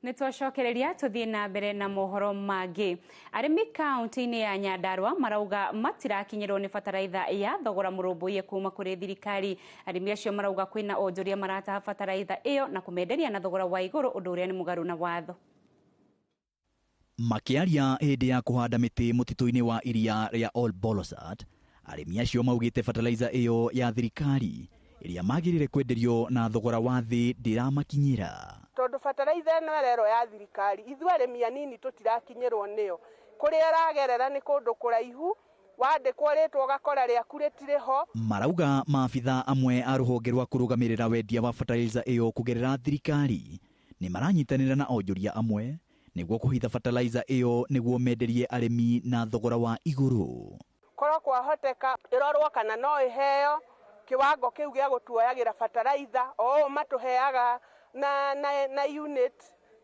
Speaker 13: Nĩ twacokereria tũthiĩ na mbere na mohoro mangĩ. Arĩmi kaunti-inĩ ya Nyandarua marauga matirakinyĩrwo nĩ bataraitha ya thogora mũrũmbũiye kuma kũrĩ thirikari. Arĩmi acio marauga kwĩna onjoria marataha bataraitha ĩyo na kũmenderia na thogora wa igũrũ, ũndũ ũrĩa nĩ mũgarũ na watho.
Speaker 3: Makĩaria hĩndĩ ya kũhanda mĩtĩ mũtitũ-inĩ wa iria rĩa Ol Bolosat, arĩmi acio maugĩte bataraitha ĩyo ya thirikari ĩrĩa magĩrĩire kwenderio na thogora wa thĩ ndĩramakinyĩra.
Speaker 17: Tondu bataraitha ĩno ĩrerwo ya thirikari, ithuĩ arĩmi anini tũtirakinyĩrwo nĩyo. Kũrĩa ĩragerera nĩ kũndũ kũraihu, wandĩkwo rĩtwa ũgakora rĩaku rĩtirĩ ho.
Speaker 3: Marauga maabitha amwe a rũhonge rwa kũrũgamĩrĩra wendia wa bataraitha ĩyo kũgerera thirikari nĩ maranyitanĩra na onjoria amwe nĩguo kũhitha bataraitha ĩyo nĩguo menderie arĩmi na thogora wa igũrũ.
Speaker 17: Korwo kwahoteka ĩrorwo kana no ĩheo kiwango kĩu gĩa gũtuoyagĩra bataraitha o ũũ matũheaga na unit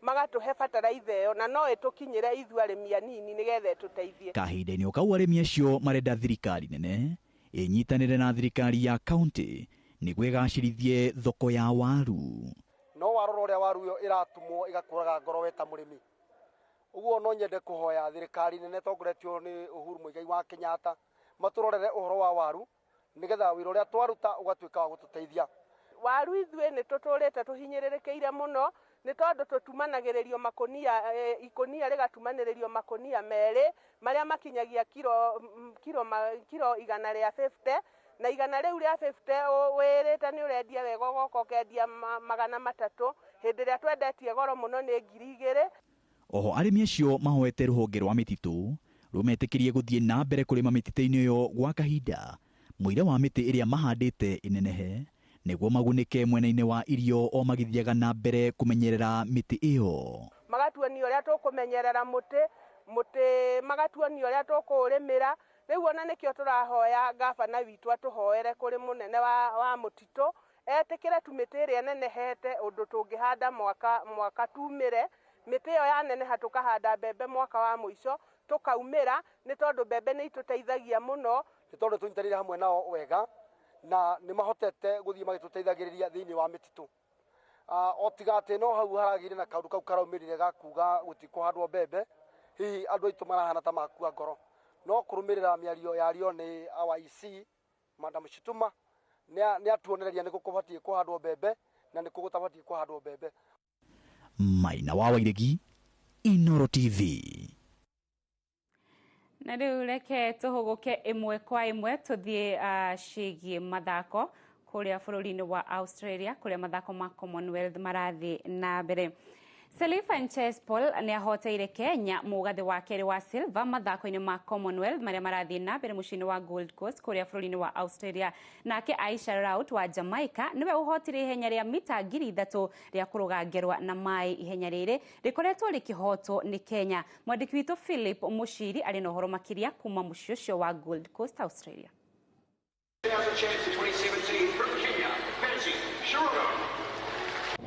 Speaker 17: magatũhe bataraitha ĩyo na no ĩtũkinyĩre ithuĩ arĩmi anini nĩgetha ĩtũteithie.
Speaker 3: Kahinda-inĩ o kau arĩmi acio marenda thirikari nene ĩnyitanĩre na thirikari ya kaunti nĩguo ĩgacĩrithie thoko ya waru.
Speaker 18: No warora ũrĩa waru ĩyo ĩratumwo ĩgakũraga ngoro we ta mũrĩmi. Ũguo no nyende kũhoya thirikari nene ĩtongoretio nĩ Uhuru Muigai wa Kenyatta matũrorere ũhoro wa waru nĩgetha wĩra ũrĩa twaruta ũgatuĩka wa gũtũteithia.
Speaker 17: Waru ithuĩ nĩ tũtũrĩte tũhinyĩrĩrĩkĩire mũno nĩ tondũ tũtumanagĩrĩrio makũnia, ikũnia rĩgatumanĩrĩrio makũnia merĩ marĩa makinyagia kiro 150 na igana rĩu rĩa 50 wĩrĩte nĩ ũrendia wega ũgoka ũkendia 300 hĩndĩ ĩrĩa twendetie goro mũno nĩ 2000.
Speaker 3: Oho arĩmi acio mahoete rũhonge rwa mĩtitũ rũmetĩkĩrie gũthiĩ na mbere kũrĩma mĩtitũ-inĩ ĩyo gwa kahinda mũira wa mĩtĩ ĩrĩa mahandĩte ĩnenehe nĩguo magunĩke mwena-inĩ wa irio o magĩthiaga na mbere kũmenyerera mĩtĩ ĩyo.
Speaker 17: Magatuonia ũrĩa tũkũmenyerera mũtĩ, magatuonia ũrĩa tũkũũrĩmĩra. Rĩu ona nĩkĩo tũrahoya gabana witũ atũhoere kũrĩ mũnene wa mũtitũ etĩkĩre tu mĩtĩ ĩrĩa ĩnenehete ũndũ tũngĩhanda mwaka tumĩre mĩtĩ ĩyo yaneneha tũkahanda mbembe mwaka wa mũico tũkaumĩra, nĩ tondũ mbembe nĩ itũteithagia mũno.
Speaker 18: Nĩ tondũ tũnyitanĩire hamwe nao wega na nĩ mahotete gũthiĩ magĩtũteithagĩrĩria thĩinĩ wa mĩtitũ. O tiga atĩ no hau haragĩire na kaũndũ kau karaumĩrire ga kuga gũtikũhandwo mbembe, hihi andũ aitũ marahana ta makua ngoro. No kũrũmĩrĩra mĩario yario nĩ our EC Madam Shituma nĩ atuonereria nĩ kũ kũbatiĩ kũhandwo mbembe na nĩ kũ gũtabatiĩ kũhandwo mbembe.
Speaker 3: Maina wa Wairegi, Inoro TV.
Speaker 13: Na rĩu reke tũhũgũke ĩmwe kwa ĩmwe tũthiĩ ciĩgiĩ mathako kũrĩa bũrũri-inĩ wa Australia kũrĩa mathako ma Commonwealth marathiĩ na mbere. Selifan Chespol nĩ ahoteire Kenya mũgathĩ wa kerĩ wa silver mathako-inĩ ma Commonwealth marĩa marathiĩ na mbere mũciĩ-inĩ wa Gold Coast kũrĩa bũrũri-inĩ wa Australia. Nake Aisha Raut wa Jamaica nĩwe ũhotire ihenya rĩa mita 3000 rĩa kũrũga ngerwa na maĩ. Ihenya rĩrĩ rĩkoretwo rĩkĩhotwo nĩ Kenya. Mwandĩki witũ Philip Mushiri arĩ na ũhoro makĩria kuma mũciĩ ũcio wa Gold Coast, Australia.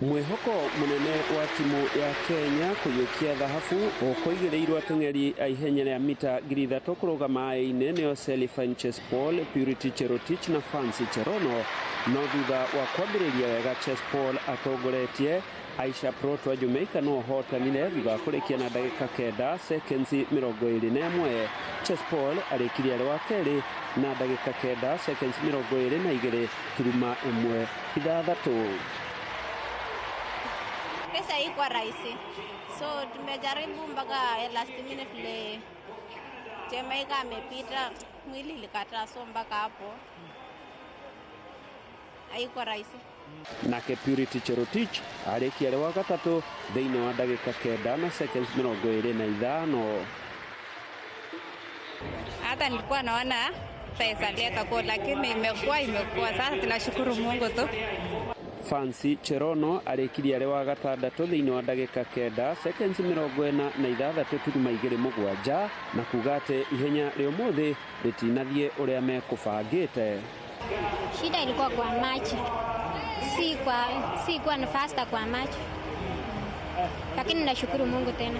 Speaker 20: Mwihoko munene wa timu ya Kenya kuyukia thahabu ukuigiriirwo ateng'eri a ihenya rĩa mita 3000 kũrũga maĩ-inĩ nĩo Selifan Chespol, Purity Cherotich na Fancy Cherono. No thutha wa kwambĩrĩria wega Chespol atongoretie Aisha Prot wa Jamaica no hotanire thutha wa kũrĩkia na ndagĩka 9 seconds 21. Chespol arĩkirie arĩ wa kerĩ na ndagĩka 9 seconds 22 turuma 1.6.
Speaker 8: Pesa haikuwa rahisi, so tumejaribu mpaka last minute vile Jamaica amepita, mwili ilikataa, so mpaka hapo haikuwa rahisi.
Speaker 20: Nake Purity Cherotich arĩkia arĩ wa gatatũ thĩinĩ wa ndagĩka 9 na seconds 25.
Speaker 9: Hata nilikuwa naona pesa leta kwa, lakini imekuwa sasa, tunashukuru Mungu tu.
Speaker 20: Fancy Cherono arĩkirie arĩ wa gatandatũ thĩinĩ wa ndagĩka 9 seconds 46 turuma 2.7, na kuga atĩ ihenya rĩa ũmũthĩ rĩtinathiĩ ũrĩa mekũbangĩte.
Speaker 11: Shida ilikuwa kwa macho, si kwa na faster kwa macho, lakini nashukuru Mungu tena.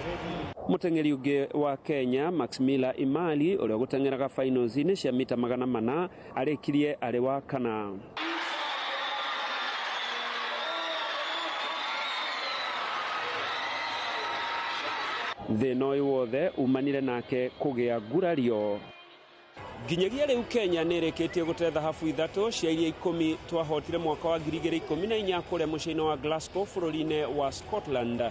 Speaker 20: Mũteng'eri ũngĩ wa Kenya Maximila Imali ũrĩa ũgũteng'eraga finals-inĩ cia mita 400 arĩkirie arĩ wa kana. Thĩna ũyũ wothe umanire nake kũgĩa ngurario. Nginyagia rĩu Kenya nĩ ĩrĩkĩtie gũte thahabu 3 cia iria 10 twahotire mwaka wa 2014 kũrĩa mũciĩ-inĩ wa Glasgow bũrũri-inĩ wa Scotland.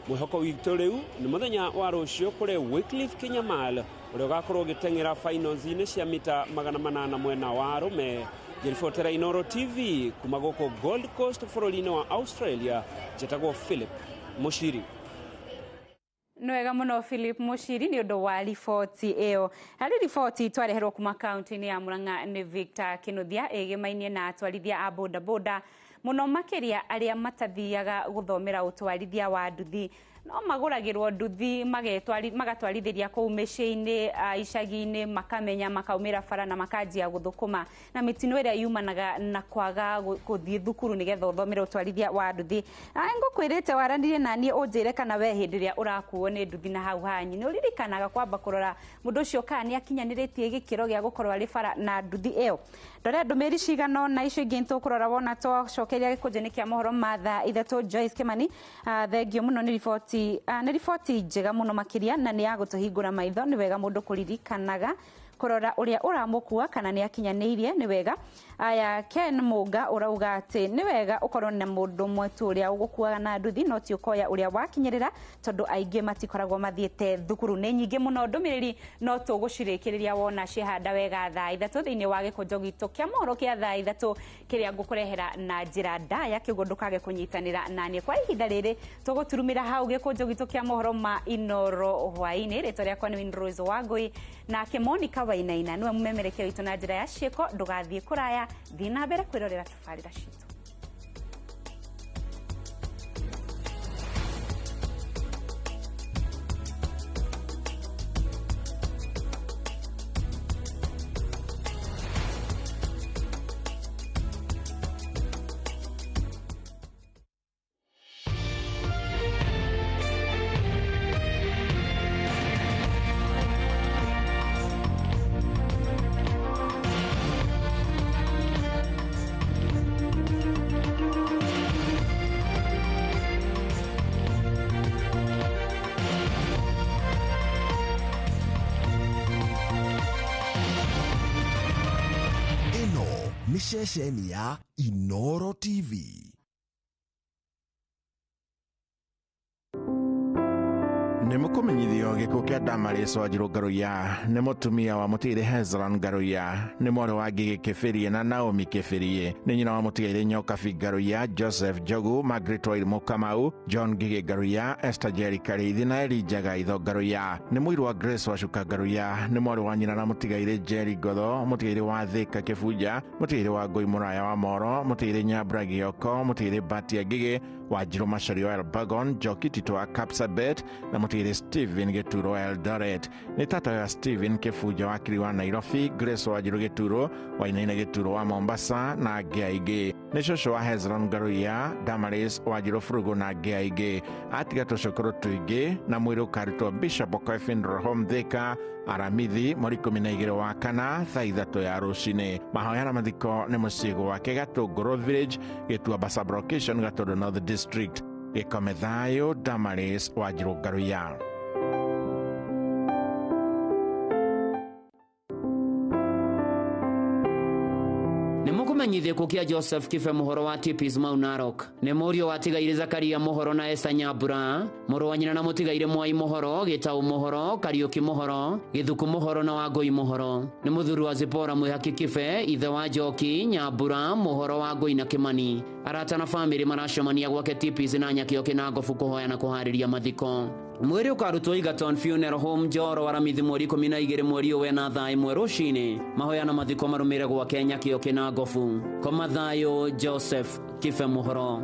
Speaker 20: Mwĩhoko witũ rĩu nĩ mũthenya wa rũciũ kũrĩ Wycliffe Kinyamal ũrĩa ũgakorwo ũgĩteng'era finals-inĩ cia mita 800 mwena wa arũme. Ngĩribotera Inooro TV kuma gũkũ Gold Coast bũrũri-inĩ wa Australia, njĩtagwo Philip Mushiri.
Speaker 13: Nĩ wega mũno Philip Mushiri nĩ ũndũ wa riboti ĩyo. Harĩ riboti twareherwo kuma kaunti-inĩ ya Murang'a nĩ Victor Kinuthia ĩgĩmainie na atwarithia a bodaboda mũno makĩria arĩa matathiaga gũthomera ũtwarithia wa nduthi. No magũragĩrwo nduthi magatwarithĩria kũu mĩciĩ-inĩ, icagi-inĩ, makamenya makaumĩra bara na makanjia gũthũkũma na mĩtino ĩrĩa yumanaga na kwaga gũthiĩ thukuru nĩgetha ũthomere ũtwarithia wa nduthi. Ngũkwĩrĩte waranĩrie naniĩ ũnjĩre kana we hĩndĩ ĩrĩa ũrakuo nĩ nduthi na hau hanyu nĩ ũririkanaga kwamba kũrora mũndũ ũcio kana nĩ akinyanĩrĩtie gĩkĩro gĩa gũkorwo arĩ bara na nduthi ĩyo. Ndore ndũmĩrĩri cigana ũna icio ingĩ nĩtũkũrora wona twacokeria gĩkũnjũ-inĩ kĩa mohoro ma thaa 3. Joyce Kimani, thengio mũno nĩ riboti nĩ riboti njega mũno makĩria na nĩ ya gũtũhingũra maitho. Nĩ wega mũndũ kũririkanaga kũrora ũrĩa ũramũkua kana nĩ akinyanĩirie. Nĩ wega. Aya, Ken Mũnga ũrauga atĩ nĩ wega ũkorwo na mũndũ ũmwe tu ũrĩa ũgũkuaga na nduthi no ti ũkoya ũrĩa wakinyĩrĩra tondũ aingĩ matikoragwo mathiĩte thukuru. Nĩ nyingĩ mũno ndũmĩrĩri no tũgũcirĩkĩrĩria wona ciehanda wega thaa 3 thĩinĩ wa gĩkũnjo gitũ kĩa mohoro kĩa thaa 3 kĩrĩa ngũkũrehera na njĩra ndaya, kĩũguo ndũkage kũnyitanĩra naniĩ. Kwa ihinda rĩrĩ tũgũturumĩra hau gĩkũnjo gitũ kĩa mohoro ma Inooro hwaĩ-inĩ. Rĩtwa rĩakwa nĩ Winrose Wangũi nake Monica Wainaina nĩwe mũmemerekia witũ na njĩra ya ciĩko. Ndũgathiĩ kũraya, thiĩ na mbere kwĩrorera tabarĩra citũ.
Speaker 2: Ceceni ya Inooro TV.
Speaker 14: Nĩ mũkũmenyithio gĩkuũ kĩa Damaris Wanjirũ Ngaruiya nĩ mũtumia wa mũtigairĩ Hezron Ngaruiya, nĩ mwarĩ wa Ngigĩ Kĩbĩrie na Naomi Kĩbĩrie, nĩ nyina wa mũtigairĩ Nyokabi Ngaruiya, Joseph Njogu, Margaret Wairimu Kamau, John Ngigĩ Ngaruiya, Esther Njeri Karĩithi na Elijah Gaitho Ngaruiya, nĩ mũirũ wa Grace Wacuka Ngaruiya, nĩ mwarĩ wa nyina na mũtigairĩ Njeri Ngotho, mũtigairĩ wa Thĩka Kĩbunja, mũtigairĩ wa Ngũi Mũraya wa Moro, mũtigairĩ Nyambura Gĩoko, mũtigairĩ Batia Ngigĩ, Wanjirũ Macharia wa Elbagon, Njoki Tito wa Kapsabet na mũtigairĩ Stephen Gĩturo wa Eldoret. Nĩ tata wa Stephen Kĩbunja wakiri wa Nairobi, Grace Wanjirũ Gĩturo, Wainaina Gĩturo wa Mombasa na angĩ aingĩ. Nĩ cũcũ wa Hezron Ngaruiya, Damaris Wanjirũ Burugu na angĩ aingĩ. Atiga tũcũkũrũ tũingĩ na mwĩrĩ ũkarutwo Bishop Okoe Funeral Home Thika Aramithi mweri 12 wa kana thaa 3 ya rũcinĩ. Mahoya na mathiko nĩ mũciĩ gwake Gatũngũrũ Village, Gĩtuamba Sub-Location, Gatũndũ North District. Gĩkome thayũ Damaris Wanjirũ Ngaruiya.
Speaker 4: Nĩ mũkũmenyithie kũkia Joseph Kibe mũhoro wa Tipis Mau Narok. Nĩ mũriũ wa tigaire Zakaria mũhoro na Esther Nyambura, mũrũ wa nyina na mũtigaire Mwai mũhoro, Gĩtau mũhoro, Kariũki mũhoro, Gĩthuku mũhoro na Wangũi mũhoro. Nĩ mũthuri wa Zipora Mwĩhaki Kibe, ithe wa Njoki Nyambura, mũhoro wa Ngũi na Kĩmani. Arata na bamĩrĩ maracemania gwake Tipis na Nyakĩo na Ngobu kũhoya na kũharĩria mathiko. Mwĩrĩ ũkarutwo Egerton Funeral Home Njoro aramithi mweri 12 mweri ũyũ wena thaa 1 rũcinĩ. Mahoya na mathiko marũmĩrĩre gwake Nyakĩo na Ngobu. Koma thayũ Joseph Kibe mũhoro.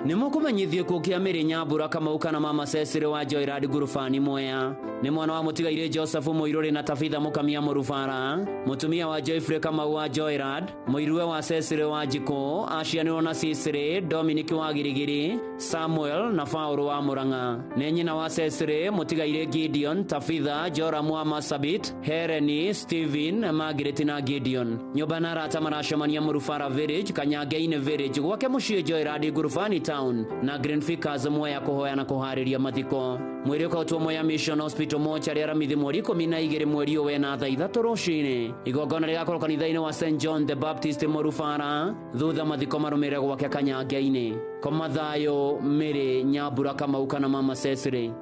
Speaker 4: Nĩ mũkũmenyithio kũkia Mĩrĩ Nyambura Kamau kana mama Cecily wa Joyrad Ngurubani Mwea. Nĩ mwana wa mũtigairĩ Joseph Mũirũrĩ na Tabitha Mũkamia Mũrubara, mũtumia wa Joyfrey Kamau wa Joyrad, mũiruwe wa Cecily wa Njikũ, acianĩrwo na Cicely, Dominic wa Girigiri, Samuel na Paul wa Murang'a. Nĩ nyina wa Cecily, mũtigairĩ Gideon, Tabitha, Joram wa Masabit, Hereni, Steven, Margaret na Gideon. Nyũmba na arata maracemania Mũrubara Village, Kanyange-inĩ Village, gwake mũciĩ Joyrad Ngurubani Town na Green Ficus Mwea kũhoya na kũharĩria mathiko. Mwĩrĩ ũkautwo Mwea Mission Hospital mochari aramithi mweri 12 mweri ũyũ wena thaa 3 rũcinĩ. Igongona rĩgakorwo kanitha-inĩ wa St John the Baptist Mũrubara, thutha mathiko marũmĩrĩre gwake Kanyange-inĩ. Koma thayũ Mĩrĩ Nyambura Kamau kana mama Cecily.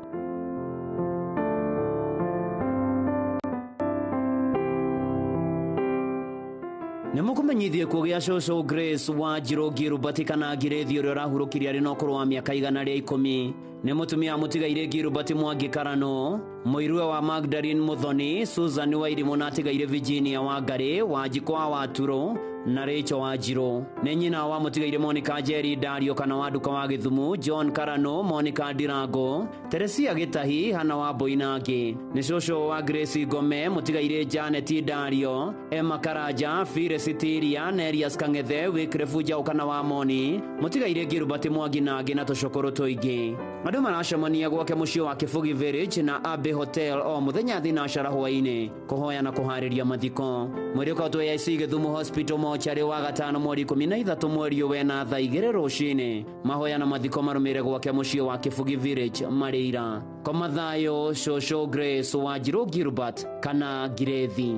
Speaker 4: Nĩ mũkũmenyithie kũgĩa cũcũ Grace wa Njirũ Ngirubati kana Ngirĩthi ũrĩa ũrahurũkire arĩ na ũkũrũ wa mĩaka 110. Nĩ mũtumia wa mũtigairĩ Ngirubati Mwangi Karano, mũiruwe wa Magdalene Muthoni, Susan wa Irimũ na atigairĩ Virginia wa Ngarĩ, Wanjikũ wa Waturo na Rachel wa Njirũ. Nĩ nyina wa mũtigairĩ Monica Njeri Dario kana wa Nduka wa Gĩthumu, John Karano, Monica Ndirango, Teresia Gĩtahi, Hana wa Mbũi na angĩ. Nĩ cũcũ wa Grace Ngome, mũtigairĩ Janet Dario, Emma Karanja, Phyllis Tiria, Nerias Kang'ethe, Wycliffe Njaũ kana wa Moni, mũtigairĩ Ngirubati Mwangi na angĩ na tũcũkũrũ tũingĩ. Andũ maracemania gwake mũciĩ wa Kĩbũgi Village na Abbey Hotel o mũthenya thinacara hwaĩ-inĩ kũhoya na kũharĩria mathiko. Mwĩrĩ ũkautwo AIC Gĩthumo Hospital mochari wa gatano mweri 13 mweri ũyũ wena thaa 2 rũcinĩ. Mahoya na mathiko marũmĩrĩre gwake mũciĩ wa Kĩbũgi Village Marĩira. Koma thayũ cũcũ Grace wa Njirũ Gilbert kana Ngirĩthi.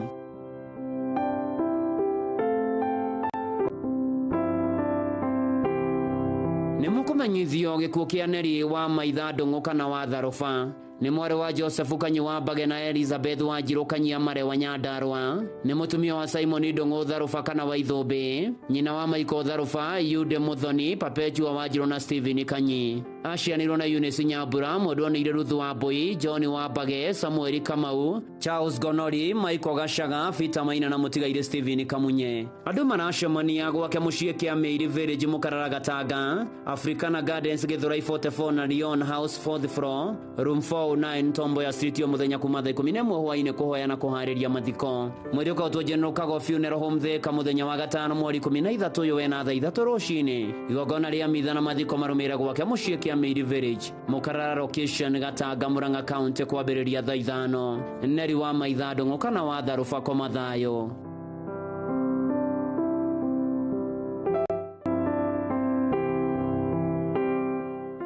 Speaker 4: Nĩ mũkũmenyithio gĩkuũ kĩa Neri wa Maitha Ndũng'ũ kana wa Tharũba. Nĩ mwarĩ wa Joseph Kanyi wa Mbage na Elizabeth wa Njirũ Kanyia Mare wa Nyandarua. Nĩ mũtumia wa Simon Ndũng'ũ Tharũba kana wa Ithũmbĩ, nyina wa Michael Tharũba, Yude Muthoni, Perpetua wa Njirũ na Stephen Kanyi. Acianĩirwo na Eunice Nyambura, mwendwa nĩ Ruthu wa Mbũi, John wa Mbage, Samuel Kamau, Charles Gonori, Michael Gacaga, Peter Maina na mũtigairĩ Stephen Kamunye. Andũ maracemania gwake mũciĩ kĩa Mĩiri Village Mũkarara Gatanga, Africana Gardens Gĩthũrai 44 na Leon House 4th floor, room 409 Tomboya Street o mũthenya kuma thaa 11 hwaĩ-inĩ kũhoya na kũharĩria mathiko. Mwĩrĩ ũkautwo General Kago Funeral Home Thika mũthenya wa gatano mweri 13 ũyũ wena thaa 3 rũcinĩ. Igongona rĩa mitha na mathiko marũmĩrĩre gwake mũciĩ kĩa Mĩiri Village Mũkarara location Gatanga Murang'a County kwambĩrĩria thaa 5. Neri wa Maitha Ndũng'ũ kana wa Tharũba koma thayũ.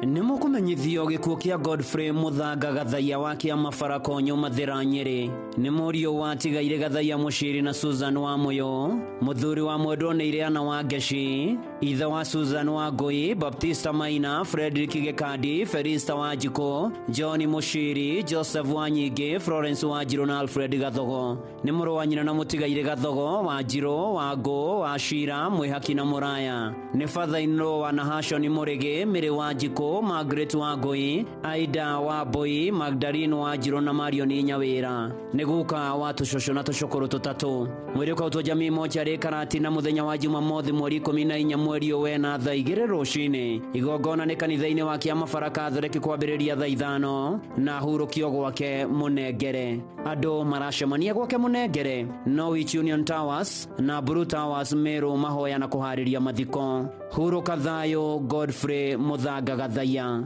Speaker 4: Nĩ mũkũmenyithio gĩkuũ kĩa Godfrey Mũthanga Gathaiya wa kĩama Barakonyo Mathĩra Nyĩrĩ. Nĩ mũriũ wa tigairĩ Gathaiya Mũciri na Susan wa Mũyũ, mũthuri wa mwendwo nĩ Ireana wa Ngeci, ithe wa Susan wa Ngũi, Baptista Maina, Frederick Gĩkandi, Felista wa Njikũ, John Mũciri, Joseph wa Nyingĩ, Florence wa Njirũ na Alfred Gathogo. Nĩ mũrũ wa nyina na mũtigairĩ Gathogo wa Njirũ, wa Ngũ, wa Cira, Mwĩhaki na Mũraya. Nĩ father-in-law wa Nahashon Mũrĩgĩ, Mĩrĩ wa Njikũ, Margaret wa Ngũi, Aida wa Mbũi, Magdalene wa Njirũ na Marion Nyawĩra. Nĩ guka wa tũcũcũ na tũcũkũrũ tũtatũ. Mwĩrĩ ũkautwo Jamii mochari Karatina mũthenya wa Jumamothi mweri 14 mweri ũyũ wena thaa 2 rũcinĩ. Igongona nĩ kanitha-inĩ wa kĩama Bara Catholic kwambĩrĩria thaa 5 na hurũkio gwake Mũnengere. Andũ maracemania gwake Mũnengere, Norwich Union Towers na Blue Towers Meru mahoya na kũharĩria mathiko. Hurũka thayũ Godfrey Mũthanga Gathaiya.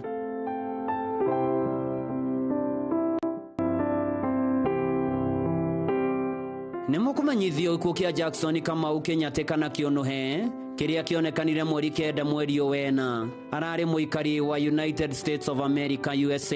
Speaker 4: Nĩ mũkũmenyithio gĩkuũ kĩa Jackson Kamau Kĩnyatĩ kana Kĩũnũhe kĩrĩa kĩonekanire mweri 9 mweri wena. Ararĩ mũikari wa United States of America USA.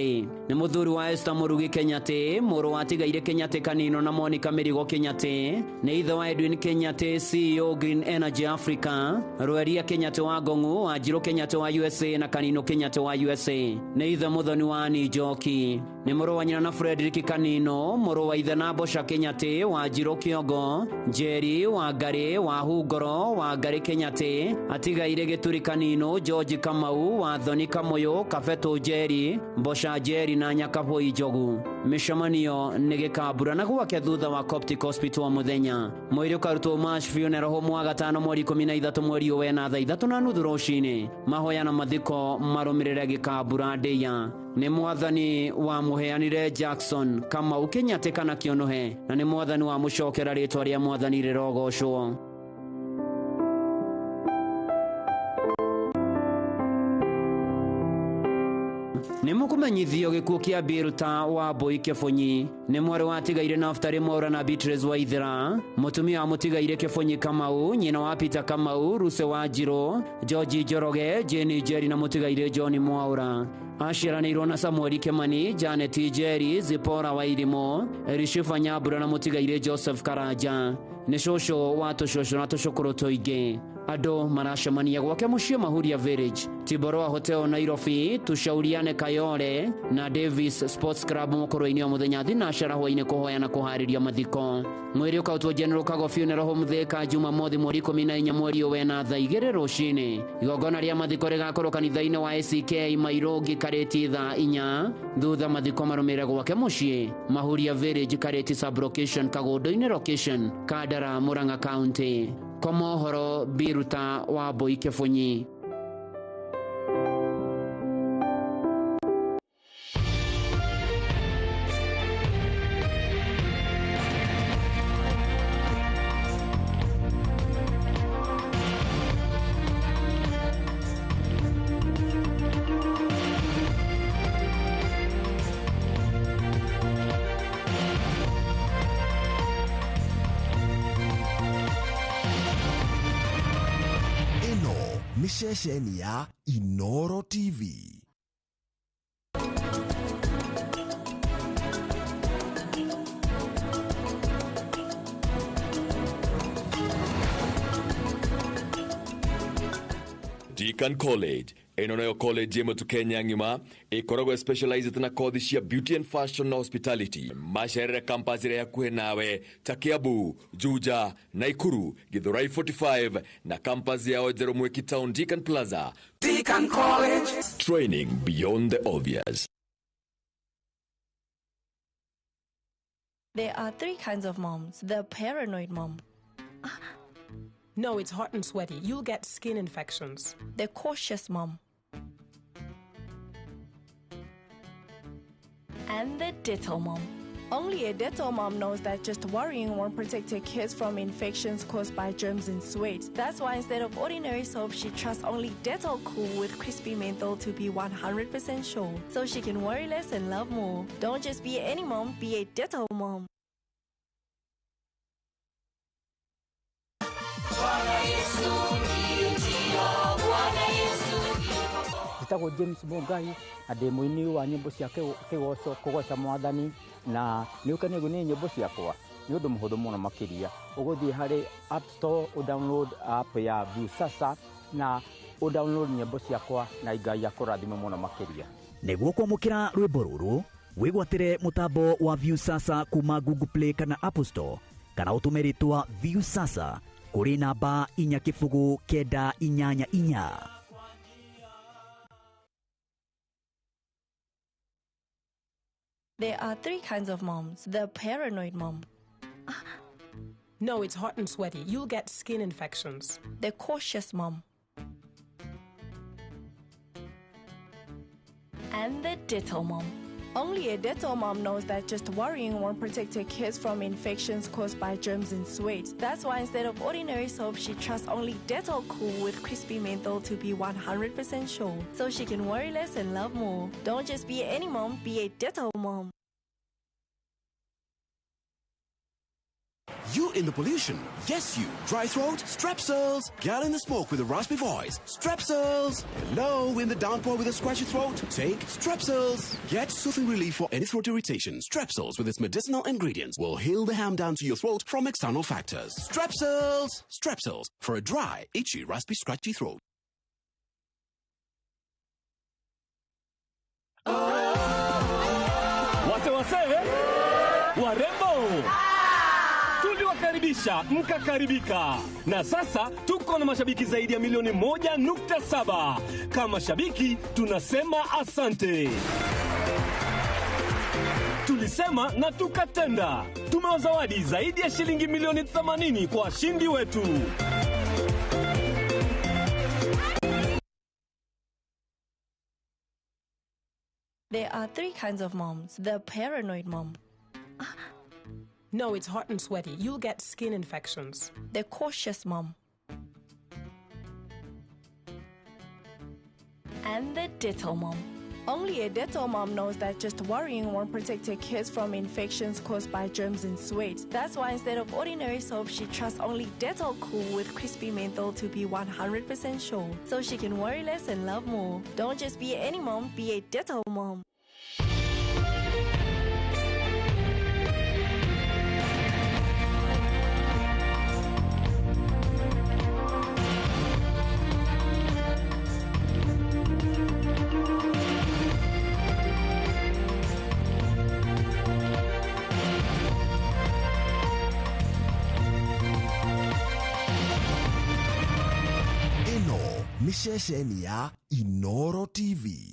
Speaker 4: Nĩ mũthuri wa Esther Mũrugi Kĩnyatĩ, mũrũ wa Tigaire Kĩnyatĩ Kanino na Monica Mĩrigo Kĩnyatĩ, nĩ ithe wa Edwin Kĩnyatĩ CEO Green Energy Africa, Rweria Kĩnyatĩ wa Ngong'u, Wanjirũ Kĩnyatĩ wa USA na Kanino Kĩnyatĩ wa USA. Nĩ ithe mũthoni wa Annie Njoki. Nĩ mũrũ wa nyina na Frederick Kanino, mũrũ wa ithe na Mbosha Kĩnyatĩ, Wanjirũ Kĩongo, Njeri wa Ngarĩ, wa Hungoro, wa Ngarĩ Kĩnyatĩ, atigaire Gĩturi Kanino, George Kamau, wa Thoni Kamũyũ, Kabetũ Njeri, Mbosha Njeri na Nyakabũi Njogu. Mĩcemanio nĩ gĩkambura na gwake thutha wa Coptic Hospital mũthenya. Mwĩrĩ ũkarutwo Mash Funeral Home wa gatano mweri 13 mweri wena thaa 3:30 rũcinĩ. Mahoya na mathiko marũmĩrĩre gĩkambura ndĩya. Nĩ mwathani wa mũheanire Jackson Kamau Kĩnyatĩ kana Kĩũnũhe, na nĩ mwathani wa mũcokera rĩtwa rĩa mwathani rĩrogocwo. Nĩ mũkũmenyithio gĩkuũ kĩa Birta wa Mbũi Kĩbũnyi. Nĩ mwarĩ wa Tigaire Naftali Mwaura na Beatrice Waithera, mũtumia wa Mũtigaire Kĩbũnyi Kamau, nyina wa Peter Kamau, Ruse wa Njirũ, George Njoroge, Jane Njeri na Mũtigaire John Mwaura. Aciaranĩirwo na Samuel Kimani, Janet Njeri, Zipora Wairimũ, Elishifa Nyambura na Mũtigaire Joseph Karanja. Nĩ cũcũ wa tũcũcũ na tũcũkũrũ tũingĩ. Andũ maracemania gwake mũciĩ Mahuria Village, Tiboroa Hotel Nairobi, Tushauriane Kayole na Davis Sports Club mũkũrũ-inĩ wa mũthenya thinacara hwaĩ-inĩ kũhoya na kũharĩria mathiko. Mwĩrĩ ũkautwo General Kago Funeral Home Thika Jumamothi mweri 14 mweri wena thaa 2 rũcinĩ. Igongona rĩa mathiko rĩgakorwo kanitha-inĩ wa ACK Mairongi Karĩti thaa 4, thutha mathiko marũmĩrĩre gwake mũciĩ Mahuria Village Karĩti sub-location Kagũndũ-inĩ location Kandara Murang'a County. Kwa mohoro Biruta wa Mbũi Kĩbũnyi.
Speaker 19: Ceceni ya Inoro TV.
Speaker 15: Deacon College ĩno nayo college ĩmwe tu Kenya ng'ima ĩkoragwo specialized na kothi cia beauty and fashion na hospitality. Macerere campus ĩrĩa hakuhĩ nawe ta Kiambu, Juja, Naikuru, Githurai 45 na campus yao njerũ Mwiki Town Deacon Plaza.
Speaker 21: Deacon College.
Speaker 15: Training beyond the obvious.
Speaker 5: There are three kinds of moms. The paranoid mom.
Speaker 7: No, it's hot and sweaty. You'll get skin infections.
Speaker 5: The cautious mom. And the Dettol mom. Only a Dettol mom knows that just worrying won't protect her kids from infections caused by germs and sweat. That's why instead of ordinary soap, she trusts only Dettol Cool with crispy menthol to be 100% sure. So she can worry less and love more. Don't just be any mom, be a Dettol mom.
Speaker 22: Njĩtagwo James Mungai na ndĩ mũini wa nyĩmbo cia kĩgoco kũgoca mwathani, na nĩ ũkenagio nĩ nyĩmbo ciakwa nĩ ũndũ mũhũthũ mũno makĩria. Ũgũthiĩ harĩ App Store ũdownload app ya Viusasa na ũdownload nyĩmbo ciakwa na Ngai akũrathime mũno makĩria.
Speaker 3: Nĩguo kwamũkĩra rwĩmbo rũrũ wĩgwatĩre mũtambo wa Viusasa kuma Google Play kana Apple Store, kana ũtũme rĩtwa Viusasa kũrĩ namba 4 0 9 8 8.
Speaker 5: There are three kinds of moms. The paranoid mom.
Speaker 7: No, it's hot and sweaty. You'll get skin infections.
Speaker 5: The cautious mom. And the Dettol mom. Only a Dettol mom knows that just worrying won't protect her kids from infections caused by germs and sweat. That's why instead of ordinary soap, she trusts only Dettol Cool with crispy menthol to be 100% sure. So she can worry less and love more. Don't just be any mom, be a Dettol mom.
Speaker 2: You in the pollution. Yes, you. Dry throat? Strepsils. Girl in the smoke with a raspy voice. Strepsils. Hello in the downpour with a scratchy throat. Take Strepsils. Get soothing relief for any throat irritation. Strepsils with its medicinal ingredients will heal the ham down to your throat from external factors. Strepsils. Strepsils for a dry, itchy, raspy, scratchy throat.
Speaker 6: Wase wase, warembo tuliwakaribisha mkakaribika, na sasa tuko na mashabiki zaidi ya milioni 1.7. Kama shabiki tunasema asante. Tulisema na tukatenda. Tumewazawadi zaidi ya shilingi milioni 80 kwa washindi wetu.
Speaker 5: There are three kinds of moms. The paranoid mom.
Speaker 7: No, it's hot and sweaty. You'll get skin infections.
Speaker 5: The cautious mom. And the Dettol mom. Only a Dettol mom knows that just worrying won't protect her kids from infections caused by germs and sweat. That's why instead of ordinary soap, she trusts only Dettol Cool with crispy menthol to be 100% sure. So she can worry less and love more. Don't just be any mom, be a Dettol mom.
Speaker 19: Ĩno nĩ ceceni ya Inoro TV.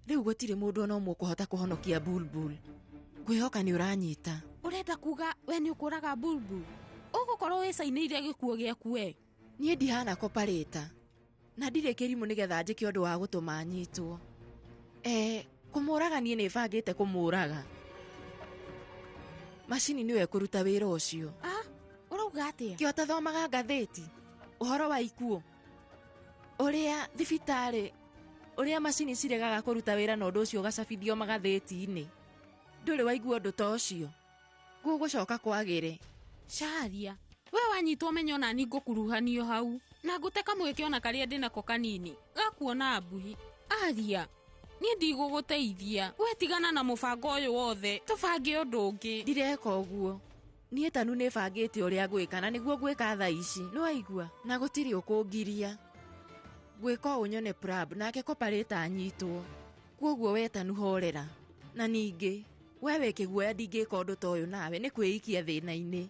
Speaker 12: Rĩu gũtirĩ mũndũ ona ũmwe ũkũhota kũhonokia Bulbul. Ngwĩhoka nĩ ũranyita.
Speaker 13: Ũrenda kuga we nĩ ũkũraga Bulbul? Ũgũkorwo wĩcainĩire gĩkuũ gĩaku we.
Speaker 12: Niĩ ndihana koparĩta na ndirĩ kĩrimũ nĩgetha njĩke ũndũ wa gũtũma nyitwo. Kũmũraga niĩ nĩ bangĩte kũmũraga. Macini nĩyo ĩkũruta wĩra ũcio.
Speaker 13: Ũrauga atĩa?
Speaker 12: Kĩo tathomaga ngathĩti ũhoro wa ikuũ, ũrĩa thibitarĩ, ũrĩa macini ciregaga kũruta wĩra na ũndũ ũcio ũgacabithio magathĩti-inĩ. Ndũrĩ waigua ũndũ ta ũcio? Gũgũcoka kwagĩre.
Speaker 13: Caria, we wanyitwo menye ona ni ngũkuruhanio hau na ngũte kamweke ona karĩa ndĩnako kanini gakuona mbuhi. Aria, niĩ ndigũgũteithia. We tigana na mũbango ũyũ wothe, tũbange ũndũ ũngĩ.
Speaker 12: Ndireka ũguo. Niĩ Tanu nĩ bangĩte ũrĩa ngwĩka na nĩguo ngwĩka thaa ici. Nĩ waigua? Na gũtirĩ ũkũngiria. Ngwĩka ũũ nyone Prab nake koparĩta anyitwo. Kwoguo we Tanu horera. Na ningĩ we wĩ kĩguoya ndingĩka ũndũ ta ũyũ nawe nĩ kwĩikia thĩna-inĩ.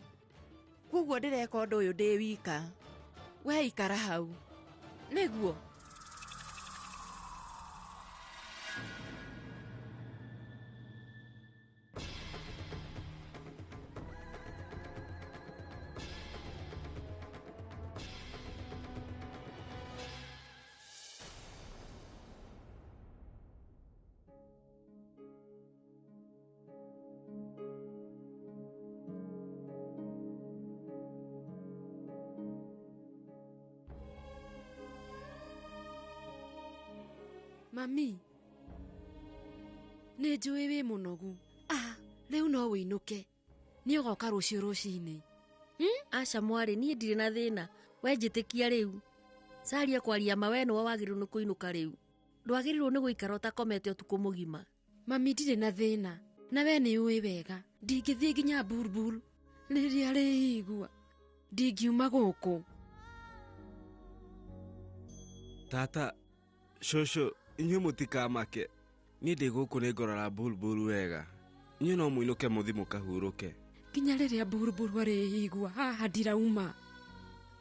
Speaker 12: Kwoguo ndĩreka ũndũ ũyũ ndĩ wika. We ikara hau. Nĩguo.
Speaker 21: Mami, nĩ njũĩ wĩ mũnogu. Rĩu no wĩinũke. Nĩ ũgoka rũciũ rũcinĩ.
Speaker 24: Aca mwarĩ, niĩ ndirĩ na thĩna. We njĩtĩkia rĩu. Caria kwaria ma we nĩwe wagĩrĩirwo nĩ kũinũka rĩu. Ndwagĩrĩirwo nĩ gũikara ũtakomete ũtukũ mũgima.
Speaker 21: Mami, ndirĩ na thĩna. Na we nĩ ũĩ wega. Ndingĩthiĩ nginya Bulbul. Rĩrĩa rĩigua. Ndingiuma gũkũ.
Speaker 25: Tata, cũcũ, inyuĩ mũtikamake. Niĩ ndĩ gũkũ nĩ ngorora Bulbul wega. Inyuĩ no mũinũke mũthiĩ mũkahurũke.
Speaker 21: Nginya rĩrĩa Bulbul arĩigua haha ndirauma.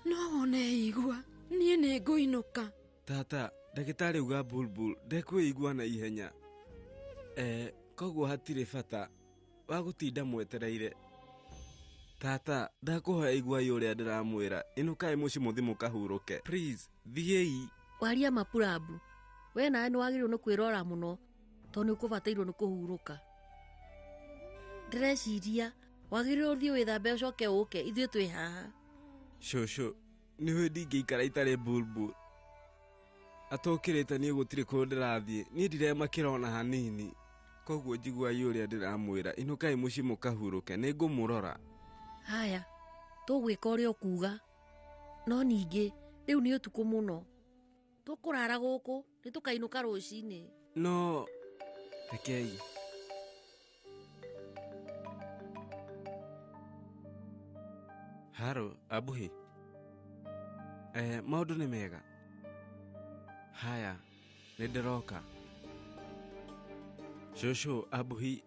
Speaker 21: No wone igua, niĩ nĩ ngũinũka.
Speaker 25: Tata, ndagĩtarĩ auga Bulbul ndekwĩigua na ihenya. Koguo hatirĩ bata wa gũtinda mwetereire. Tata, ndakũhoya iguai ũrĩa ndĩramwĩra. Inũkai mũciĩ mũthiĩ mũkahurũke. Please, thiĩi.
Speaker 24: Waria mapurabu. We nawe nĩ wagĩrĩirwo nĩ kwĩrora mũno. Tondũ nĩ ũkũbatairwo nĩ kũhurũka. Ndĩreciria wagĩrĩirwo ũthiĩ wĩthambe ũcoke ũke ithuĩ twĩ haha.
Speaker 25: Cũcũ, nĩũĩ ndingĩikara itarĩ Bulbul. Atũkĩrĩte niĩ gũtirĩ kũndũ ndĩrathiĩ, niĩ ndiremakĩra ona hanini. Koguo njiguai ũrĩa ndĩramwĩra, inũkai mũciĩ mũkahurũke, nĩngũmũrora.
Speaker 24: Haya, tũgwĩka ũrĩa ũkuga. No ningĩ, rĩu nĩ ũtukũ mũno. Tũkũrara gũkũ, nĩ tũkainũka rũcinĩ.
Speaker 25: No, rekei. Haro, Abuhi. Maũndũ nĩ mega. Haya, nĩ ndĩroka. Cũcũ, Abuhi,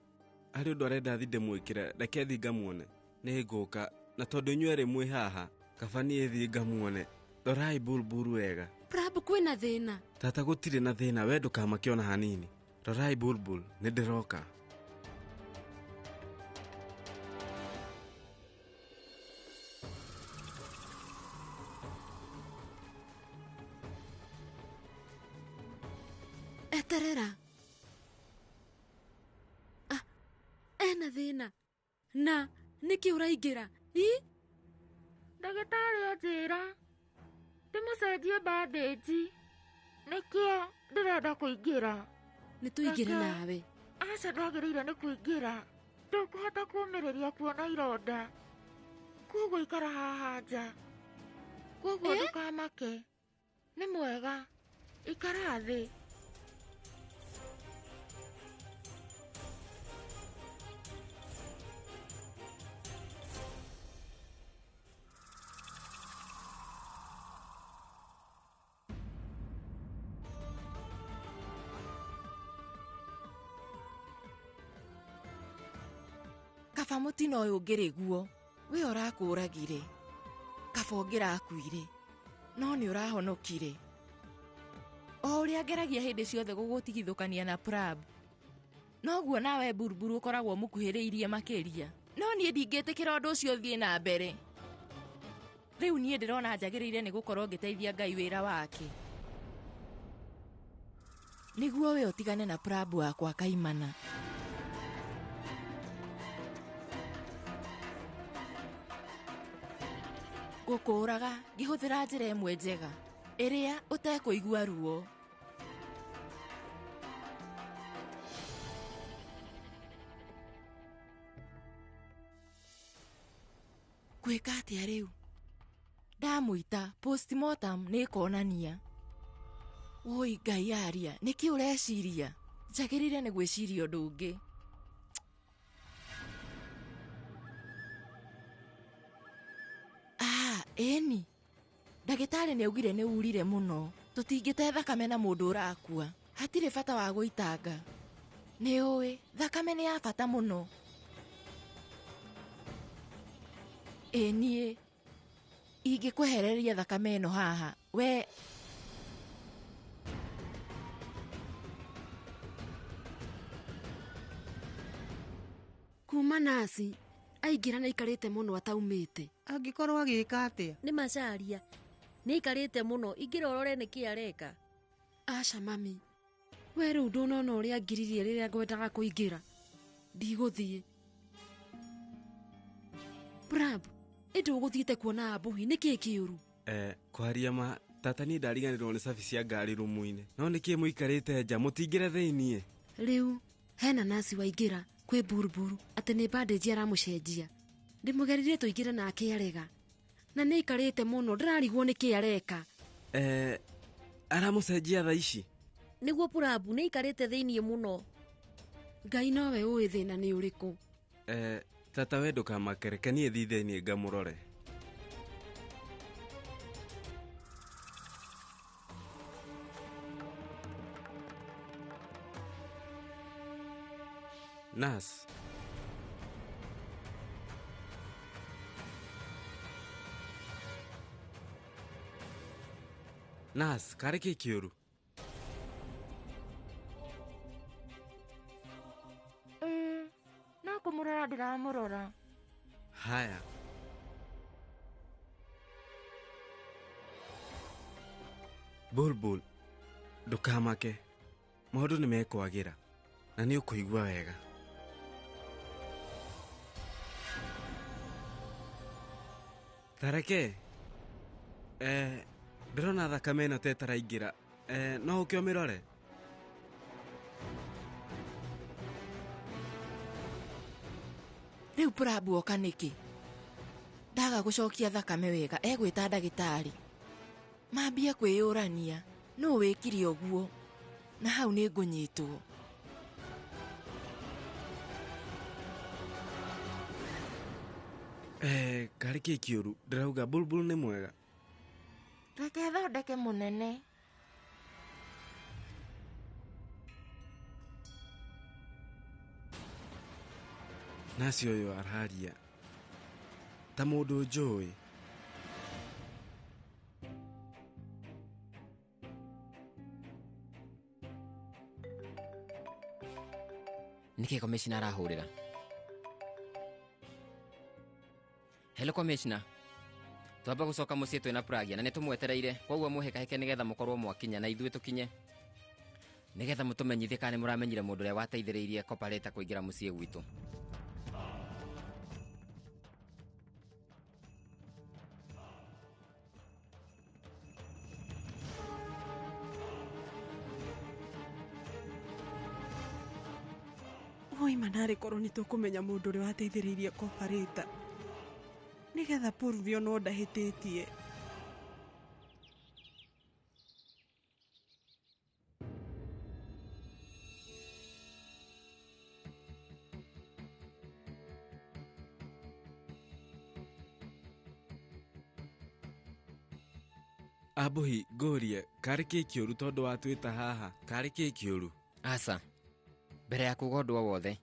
Speaker 25: harĩ ũndũ arenda thiĩ ndĩmwĩkĩre, reke thiĩ ngamuone. Nĩ ngũka, na tondũ inyuĩ erĩ mwĩ haha, kaba niĩ thiĩ ngamuone. Rorai Bulbul wega.
Speaker 21: Prab, kwĩna thĩna.
Speaker 25: Tata gũtirĩ na thĩna, we ndũkamake ona hanini. Rorai Bulbul, nĩ ndĩroka.
Speaker 21: Eterera. Ah, ena thĩna. Na nĩkĩ ũraingĩra? Ĩ?
Speaker 12: Ndagĩtarĩ anjĩra ndĩmũcenjie bandĩnji. Nĩkĩo ndĩrenda kũingĩra.
Speaker 21: Nĩ tũingĩre nawe.
Speaker 12: Aca ndwagĩrĩire nĩ kũingĩra. Ndũkũhota kũũmĩrĩria kuona ironda. Koguo ikara haha nja. Koguo ndũkamake. Nĩ mwega. Ikara thĩ. Kaba mũtino ũyũ ũngĩrĩ guo, we ũrakũragire. Kaba ũngĩrakuire, no nĩ ũrahonokire. O ũrĩa ngeragia hĩndĩ ciothe gũgũtigithũkania na Prab, noguo nawe Bulbul ũkoragwo mũkuhĩrĩirie makĩria. No niĩ ndingĩtĩkĩra ũndũ ũcio ũthiĩ na mbere. Rĩu niĩ ndĩrona njagĩrĩire nĩ gũkorwo ngĩteithia Ngai wĩra wake. Nĩguo we ũtigane na Prab wakwa kaimana. Ngũkũũraga ngĩhũthĩra njĩra ĩmwe njega, ĩrĩa ũtekũigua ruo. Ngwĩka atĩa rĩu? Ndamũita postmortem nĩ ĩkonania. Woi Ngai aria, nĩkĩ ũreciria? Njagĩrĩire nĩ gwĩciria ũndũ ũngĩ. Ĩni, ndagĩtarĩ nĩ augire nĩ urire mũno. Tũtingĩte thakame na mũndũ ũrakua. Hatirĩ bata wa gũitanga. Nĩ ũĩ, thakame nĩ ya bata mũno. Ĩ niĩ, ingĩkwehereria thakame ĩno haha, we
Speaker 21: Kuma nasi aingĩra na aikarĩte mũno ataumĩte.
Speaker 1: Angĩkorwo agĩka atĩa?
Speaker 24: Nĩ macaria. Nĩ aikarĩte mũno, ingĩra ũrore nĩkĩ areka.
Speaker 21: Aca mami, we rĩu ndũnona ũrĩa ngiririe rĩrĩa ngwendaga kũingĩra. Ndigũthiĩ. Prab, ĩndĩ ũgũthiĩte kuona Abuhi, nĩkĩ kĩũru?
Speaker 25: Kwaria ma, tata niĩ ndariganĩrwo nĩ cabi cia ngari rumu-inĩ. No nĩkĩ mũikarĩte nja, mũtingĩre thĩiniĩ?
Speaker 21: Rĩu, hena nasi waingĩra kwĩ Bulbul atĩ nĩ bandĩnji aramũcenjia. Ndĩmũgeririe tũingĩre nake arega. Na nĩ aikarĩte mũno, ndĩrarigwo nĩkĩ areka.
Speaker 25: Aramũcenjia thaa ici?
Speaker 24: Nĩguo Prab, nĩ aikarĩte thĩiniĩ mũno.
Speaker 21: Ngai nowe ũĩ thĩna nĩ ũrĩkũ.
Speaker 25: Tata we ndũkamake, reke niĩ thiĩ thĩiniĩ ngamũrore. Nurse. Nurse, karĩ kĩ kĩũru?
Speaker 12: No kũmũrora ndĩramũrora.
Speaker 25: Haya. Bulbul, ndũkamake. Maũndũ nĩ mekwagĩra. Na nĩ ũkũigua wega. Tareke ndĩrona thakame ĩno ta ĩtaraingĩra. No ũke ũmĩrore.
Speaker 12: Rĩu Prabu oka nĩkĩ? Ndaga gũcokia thakame wega egwĩta ndagĩtarĩ. Mambie kwĩyũrania nũ wĩkire ũguo, na hau nĩ ngũnyitwo.
Speaker 25: Karĩ kĩ kĩũru? Ndĩrauga Bulbul nĩ mwega.
Speaker 12: Reke thondeke mũnene.
Speaker 25: Naci ũyũ araria ta mũndũ njũĩ.
Speaker 10: Nĩkĩ komishina arahũrĩra? Hello komishina. Twamba gũcoka mũciĩ twĩna Pragia na nĩtũmwetereire, koguo mũhĩkahĩke nĩgetha mũkorwo mwakinya na ithuĩ tũkinye, nĩgetha mũtũmenyithie kana nĩmũramenyire mũndũ ũrĩa wateithĩrĩirie Coperator kũingĩra mũciĩ gwitũ.
Speaker 16: Woima narĩ korwo nĩtũkũmenya mũndũ ũrĩa wateithĩrĩirie Coperator nĩgetha Purvi onwo ndahĩtĩtie.
Speaker 25: Abuhi ngũrie karĩ kĩ kĩũru tondũ watwĩta haha? Karĩ kĩ kĩũru?
Speaker 10: Aca, mbere ya kuga ũndũ o wothe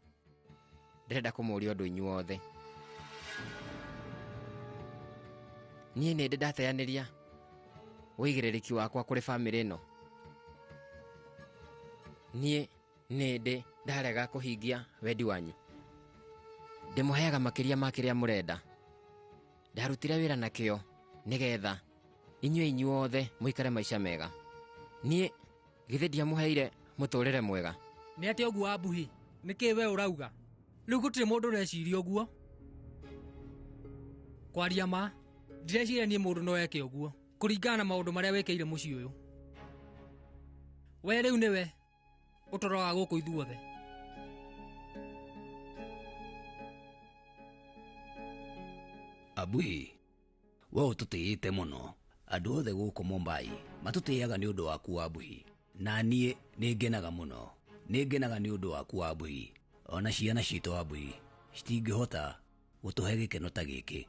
Speaker 10: ndĩrenda kũmũria ũndũ inyuothe. Niĩ nĩ ndĩ ndateanĩria ũigĩrĩrĩki wakwa kũrĩ bamĩrĩ ĩno. Niĩ nĩ ndĩ ndarega kũhingia wendi wanyu. Ndĩmũheaga makĩria ma kĩrĩa mũrenda. Ndarutire wĩra na kĩo nĩgetha inyuĩ inyuothe mũikare maica mega. Niĩ githĩ ndiamũheire mũtũrĩre mwega?
Speaker 17: Nĩ atĩa ũguo Abuhi? Nĩkĩ we ũrauga? Rĩu gũtirĩ mũndũ ũreciria ũguo. Kwaria ma, ndireciria niĩ mũndũ no eke ũguo kũringana na maũndũ marĩa wĩkĩire mũciĩ ũyũ. We rĩu nĩwe ũtũroraga gũkũ ithuothe.
Speaker 18: Abuhi, we ũtũtĩĩte mũno. Andũ othe gũkũ Mumbai matũtĩaga nĩ ũndũ waku Abuhi, na niĩ nĩ ngenaga mũno. Nĩ ngenaga nĩ ũndũ waku Abuhi. Ona ciana citũ Abuhi citingĩhota gũtũhe gĩkeno ta gĩkĩ.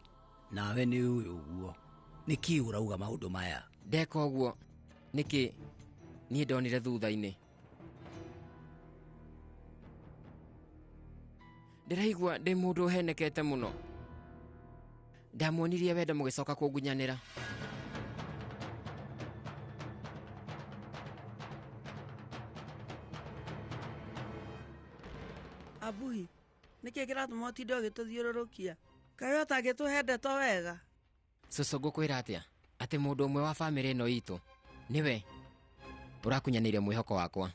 Speaker 18: Nawe nĩ ũĩ ũguo. Nĩkĩ ũrauga maũndũ maya?
Speaker 10: Ndeka ũguo nĩkĩ niĩ ndonire thutha-inĩ? Ndĩraigua ndĩ mũndũ ũhenekete mũno. Ndamuonirie wendo mũgĩcoka kũngunyanĩra.
Speaker 23: Abuhi, nĩkĩ kĩratũma ũtinde ũgĩtũthiũrũrũkia? Kaĩ ũtangĩtũhe ndeto wega?
Speaker 10: Cũcũ ngũkwĩra atĩa? Atĩ mũndũ ũmwe wa bamĩrĩ ĩno itũ nĩwe ũrakunyanĩire mwĩhoko wakwa.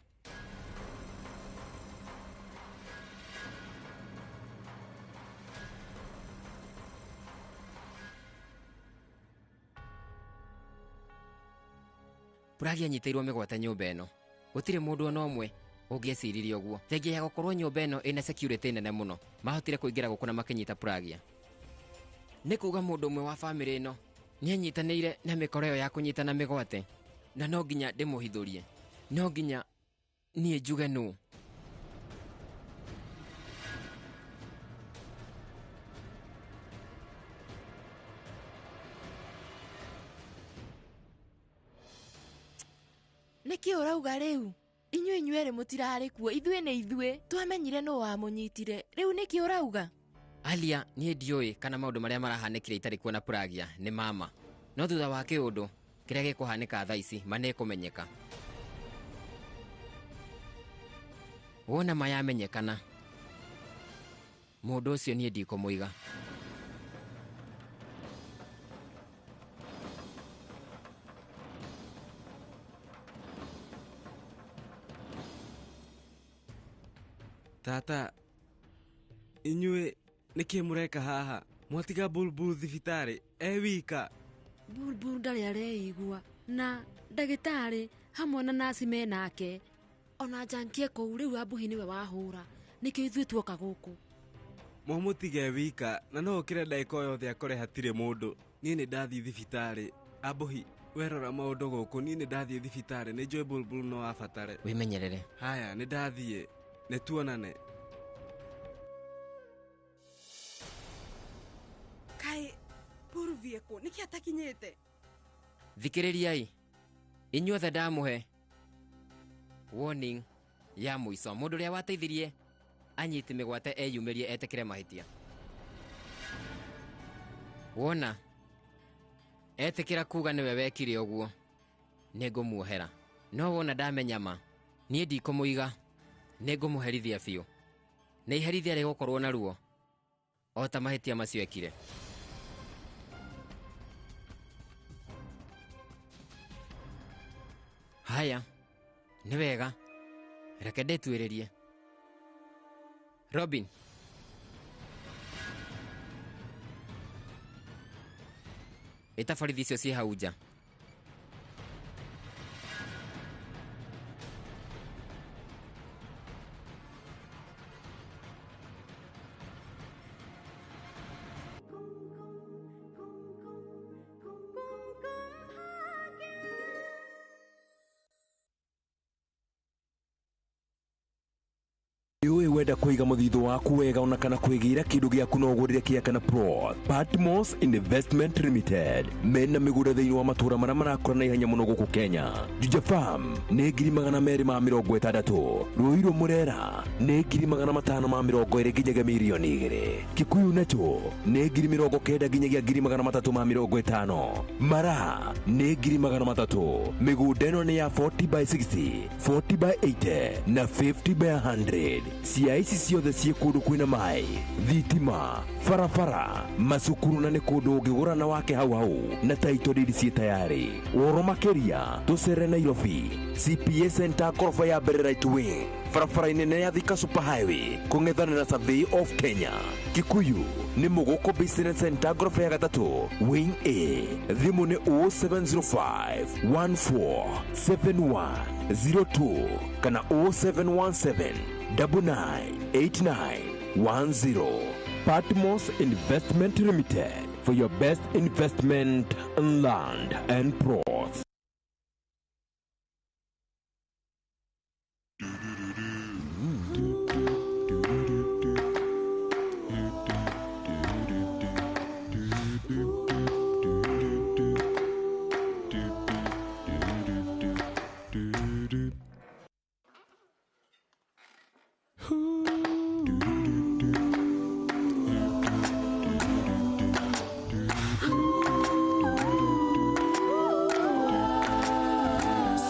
Speaker 10: Pragia anyitĩirwo mĩgwate nyũmba ĩno. Gũtirĩ mũndũ ona ũmwe ũngĩeciririe ũguo. Thengia ya gũkorwo nyũmba ĩno ĩna security nene mũno, mahotire kũingĩra gũkũ na makĩnyita Pragia. Nĩ kuga mũndũ ũmwe wa bamĩrĩ ĩno nĩanyitanĩire na mĩkora ĩyo ya kũnyitana mĩgwate, na no nginya ndĩmũhithũrie. No nginya niĩ njuge nũ.
Speaker 12: Nĩkĩ ũrauga rĩu? Inyuĩ inyuerĩ mũtirarĩ kuo, ithuĩ nĩ ithuĩ twamenyire nũ wamũnyitire. Rĩu nĩkĩ ũrauga?
Speaker 10: Alia, niĩ ndiũĩ kana maũndũ marĩa marahanĩkire itarĩ kuo na Pragia nĩ mama. No thutha wa kĩũndũ kĩrĩa gĩkũhanĩka thaa ici ma nĩkũmenyeka. Wona ma yamenyekana, mũndũ ũcio niĩ ndikũmũiga.
Speaker 25: Tata, inyuĩ nĩkĩ mũreka haha? Mwatiga Bulbul thibitarĩ e wika.
Speaker 21: Bulbul ndarĩ areigua na ndagĩtarĩ hamwe na naci menake. Ona Jankie kũu rĩu Ambuhi nĩwe wahũra. Nĩkĩo ithuĩ tuoka gũkũ.
Speaker 25: Mwamũtige wika na no ũkĩre ndagĩka o yothe akore hatirĩ mũndũ. Niĩ nĩ ndathiĩ thibitarĩ. Ambuhi, werora maũndũ gũkũ, niĩ nĩ ndathiĩ thibitarĩ, nĩ njũĩ Bulbul no abatare.
Speaker 10: Wĩmenyerere.
Speaker 25: Haya, nĩ ndathiĩ. Nĩ tuonane.
Speaker 16: Kaĩ Purvi ekũ? Nĩkĩ atakinyĩte?
Speaker 10: Thikĩrĩriai. Inyuothe ndamũhe warning ya mũico. Mũndũ ũrĩa wateithirie anyiti mĩgwate eyumĩrie etĩkĩre mahĩtia. Wona etĩkĩra kuga nĩwe wekire ũguo, nĩngũmuohera. No wona ndamenya ma, niĩ ndikũmũiga, nĩngũmũherithia biũ. Nĩ iherithia rĩgũkorwo na ruo o ta mahĩtia macio ekire. Haya, nĩ wega, reke ndĩtuĩrĩrie. Robin, ĩta borithi icio ciĩ hau nja.
Speaker 8: Ũĩ wenda kũiga mũthithũ waku wega ona kana kwĩgĩra kĩndũ gĩaku no ũgũrĩre kĩaka na plot. Patmos Investment Limited mena mĩgũnda thĩinĩ wa matũũra marĩa marakũra na ihenya mũno gũkũ Kenya. Juja Farm nĩ 260,000, Ruiru Murera nĩ 520,000 nginyagia 2,000,000, Kikuyu nacho nĩ 90,000 nginyagia 350,000, Mara nĩ 300,000. Mĩgũnda ĩno nĩ ya 40 by 60, 40 by 80 na 50 by 100. Cia ici ciothe ciĩ kũndũ kwĩna maĩ, thitima, barabara, macukuru na nĩ kũndũ ũngĩgũra na wake hau hau na title deed ciĩ tayarĩ. Ũhoro makĩria tũcere Nairobi, CPA Center koroba ya mbere right wing, barabara-inĩ nene ya Thika Super Highway kũng'ethanĩra na Survey of Kenya. Kikuyu nĩ Mũgũkũ Business Center ngoroba ya gatatũ wing A. Thimũ nĩ 0705 147102 kana 0717 998910. Patmos Investment Limited, for your best investment in land and plots.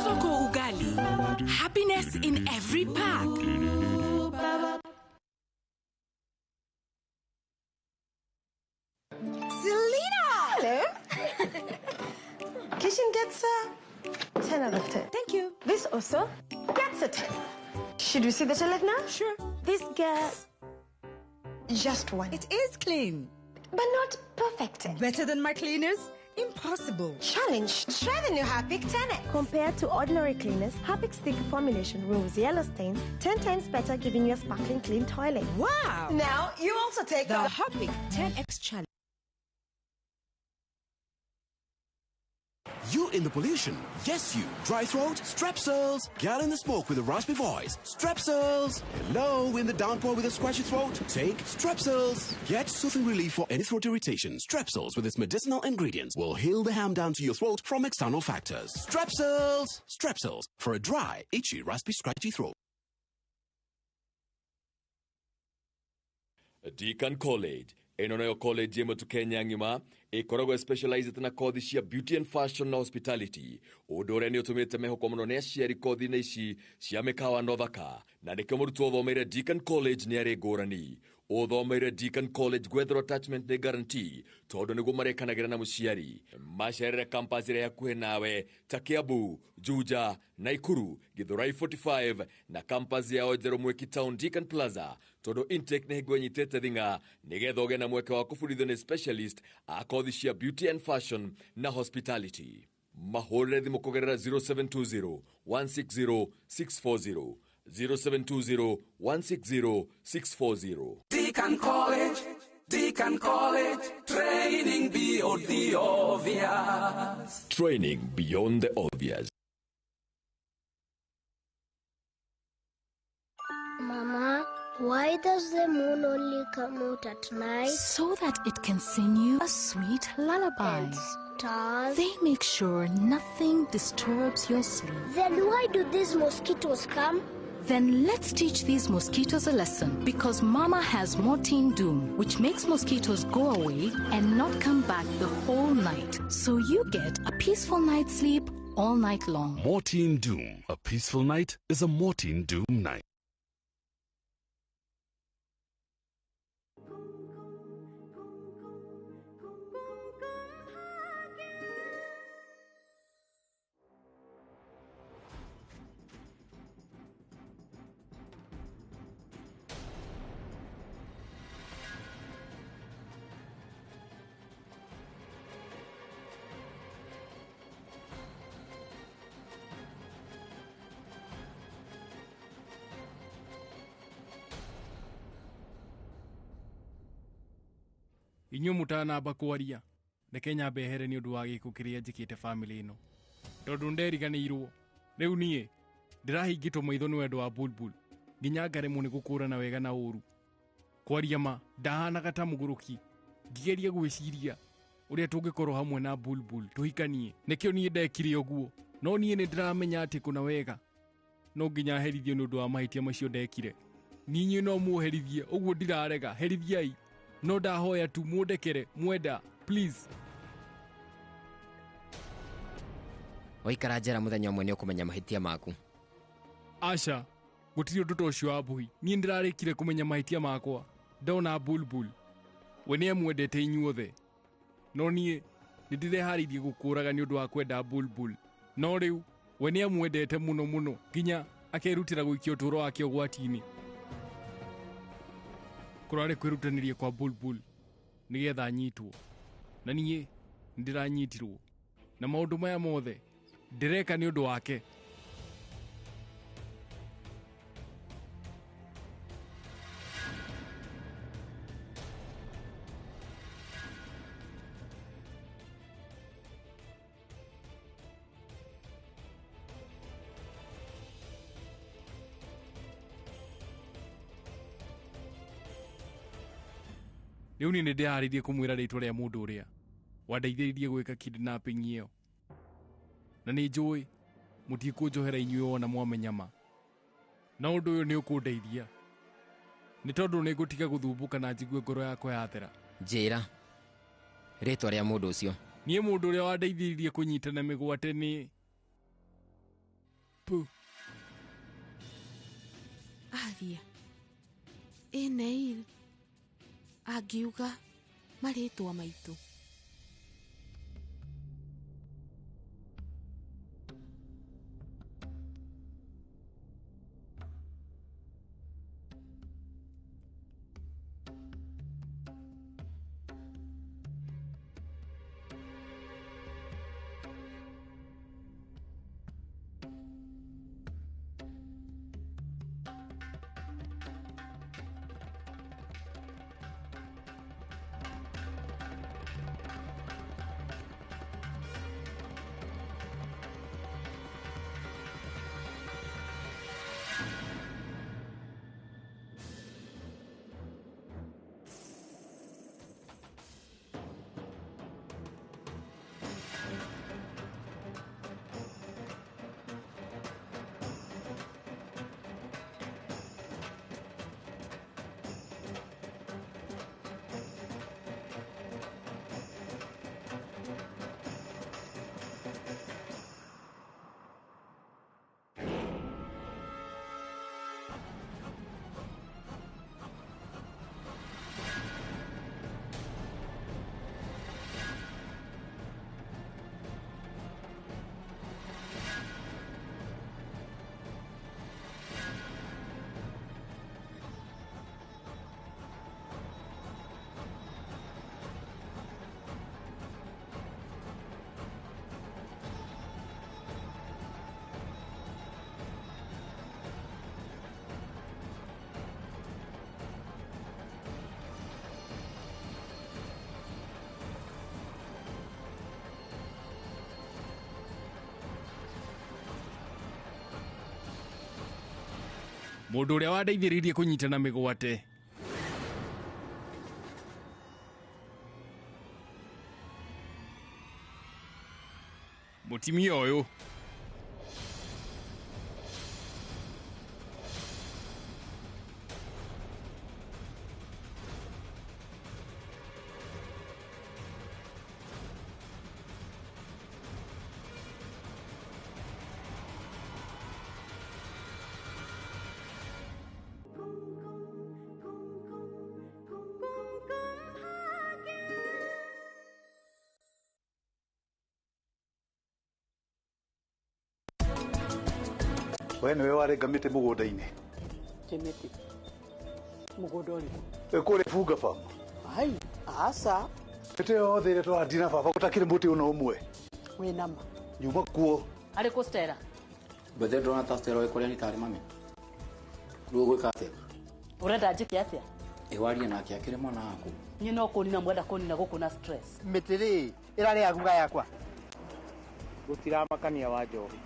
Speaker 9: Soko Ugali. Happiness in every pack.
Speaker 11: Selena! Hello. Kitchen gets a 10 out of 10. Thank you. This also gets a 10. Should we see the toilet now? Sure. This gets just one.
Speaker 1: It is clean.
Speaker 11: But not perfect.
Speaker 1: Better than my cleaners? Impossible.
Speaker 11: Challenge. Try the new Harpic 10X. Compared to ordinary cleaners, Harpic's thick formulation removes yellow stains 10 times better, giving you a sparkling clean toilet.
Speaker 1: Wow.
Speaker 11: Now you also take
Speaker 1: the Harpic 10X challenge.
Speaker 2: You in the pollution? Yes, you. Dry throat? Strepsils. Get in the smoke with a raspy voice? Strepsils. Hello, in the downpour with a scratchy throat? Take Strepsils. Get soothing relief for any throat irritation. Strepsils, with its medicinal ingredients, will heal the ham down to your throat from external factors. Strepsils. Strepsils for a dry, itchy, raspy, scratchy throat.
Speaker 15: Deacon College ĩno nayo college ĩmwe tu Kenya ng'ima ĩkoragwo specialized na kothi cia beauty and fashion na hospitality, ũndũ ũrĩa nĩ ũtũmĩte mehokwo mũno nĩ aciari kothi-inĩ ici cia mĩkawa na ũthaka, na nĩkĩo mũrutwo ũthomeire Deacon College nĩ arĩ ngũrani.
Speaker 8: Ũthomeire Deacon College gwetherwo attachment nĩ guarantee tondũ nĩguo marĩkanagĩra na mũciari. Macerere campus ĩrĩa hakuhĩ nawe ta Kiambu, Juja, Naikuru, Githurai 45 na campus yao njerũ Mwiki Town Deacon Plaza tondũ intake nĩ hingo ĩnyitĩte thing'a nĩgetha ũgĩe na mweke wa kũbundithio nĩ specialist a kothi cia beauty and fashion na hospitality. Mahũrĩre thimũ kũgerera 0720 160 640 0720 160 640.
Speaker 3: Deacon College, training beyond the obvious.
Speaker 8: Training beyond the obvious.
Speaker 4: Mama, why does the moon only come out at night?
Speaker 14: So that it can sing you a sweet lullaby.
Speaker 4: And stars?
Speaker 14: They make sure nothing disturbs your sleep.
Speaker 4: Then why do these mosquitoes come?
Speaker 14: Then let's teach these mosquitoes a lesson, because Mama has Mortein Doom, which makes mosquitoes go away and not come back the whole night. So you get a peaceful night's sleep all night long.
Speaker 20: Mortein Doom. A peaceful night is a Mortein Doom night.
Speaker 22: Inyuĩ mũtanamba kwaria reke nyambe here nĩ ũndũ wa gĩko kĩrĩa njĩkĩte family ĩno tondũ nderiganĩirwo rĩu niĩ ndĩrahingĩtwo maitho nĩ wendo wa Bulbul nginya ngaremwo nĩ gũkũrana wega na ũru. Kwaria ma ndahanaga ta mũgũrũki ngĩgeria gwĩciria ũrĩa tũngĩkorwo hamwe na Bulbul tũhikanie. Nĩkĩo niĩ ndekire ũguo, no niĩ nĩ ndĩramenya atĩ kũna wega no nginya herithio nĩ ũndũ wa mahĩtia macio ndekire. Niĩ no mũherithie ũguo ndirarega, herithiai, no ndahoya tu mũndekere mwenda please.
Speaker 10: Waikara njera mũthenya ũmwe nĩ ũkũmenya mahĩtia maku.
Speaker 22: Aca, gũtirĩ ũndũ ta ũcio wa Mbuhi. Niĩ ndĩrarĩkire kũmenya mahĩtia makwa ndona Bulbul. We nĩ amwendete inyuothe, no niĩ nĩ ndĩreharĩirie gũkũraga nĩ ũndũ wa kwenda Bulbul. No rĩu we nĩ amwendete mũno mũno nginya akerutĩra gũikia ũtũũro wake ũgwati-inĩ. Kũrarĩ kwĩrutanĩria kwa Bulbul nĩgetha anyitwo, na niĩ nĩndĩranyitirwo, na maũndũ maya mothe ndĩreka nĩ ũndũ wake. Rĩu niĩ nĩndĩharĩirie kũmwĩra rĩtwa rĩa mũndũ ũrĩa wandeithĩrĩirie gwĩka kidnapping ĩyo, na nĩ njũĩ mũtikũnjohera inyuĩ wona mwamenya ma, na ũndũ ũyũ nĩ ũkũndeithia nĩ tondũ nĩ ngũtiga gũthumbũka na njigue ngoro yakwa yathera.
Speaker 10: Njĩra rĩtwa rĩa mũndũ ũcio.
Speaker 22: Niĩ mũndũ ũrĩa wandeithĩrĩirie kũnyitana mĩgwate nĩ Pu.
Speaker 12: Aria ĩ Neil angiuga marĩtwa maitũ.
Speaker 22: Mũndũ ũrĩa wandeithĩrĩirie kũnyitana mĩgwate. Mũtumia ũyũ
Speaker 5: We nĩwe warenga mĩtĩ mũgũnda-inĩ.
Speaker 6: Mĩtĩ mũgũnda ũrĩkũ?
Speaker 5: Kũrĩa Bunga farm.
Speaker 6: Ai, aca.
Speaker 5: Mĩtĩ yothe ĩrĩa tũrandire na baba gũtakĩrĩ mũtĩ ona ũmwe.
Speaker 6: Wĩ nama.
Speaker 5: Nyuma kuo.
Speaker 6: Arĩ kũ Stella?
Speaker 7: Bethe ndĩrona ta Stella wĩ kũrĩa nĩ tarĩ mami. Rĩu ũgwĩka atĩa?
Speaker 6: Ũrenda njĩke atĩa?
Speaker 7: Ĩ warie nake akĩrĩ mwana waku.
Speaker 6: Niĩ no kũnina mwenda kũnina gũkũ na stress.
Speaker 13: Mĩtĩ rĩ ĩrarĩa guga yakwa.
Speaker 19: Gũtiramakania wa njohi.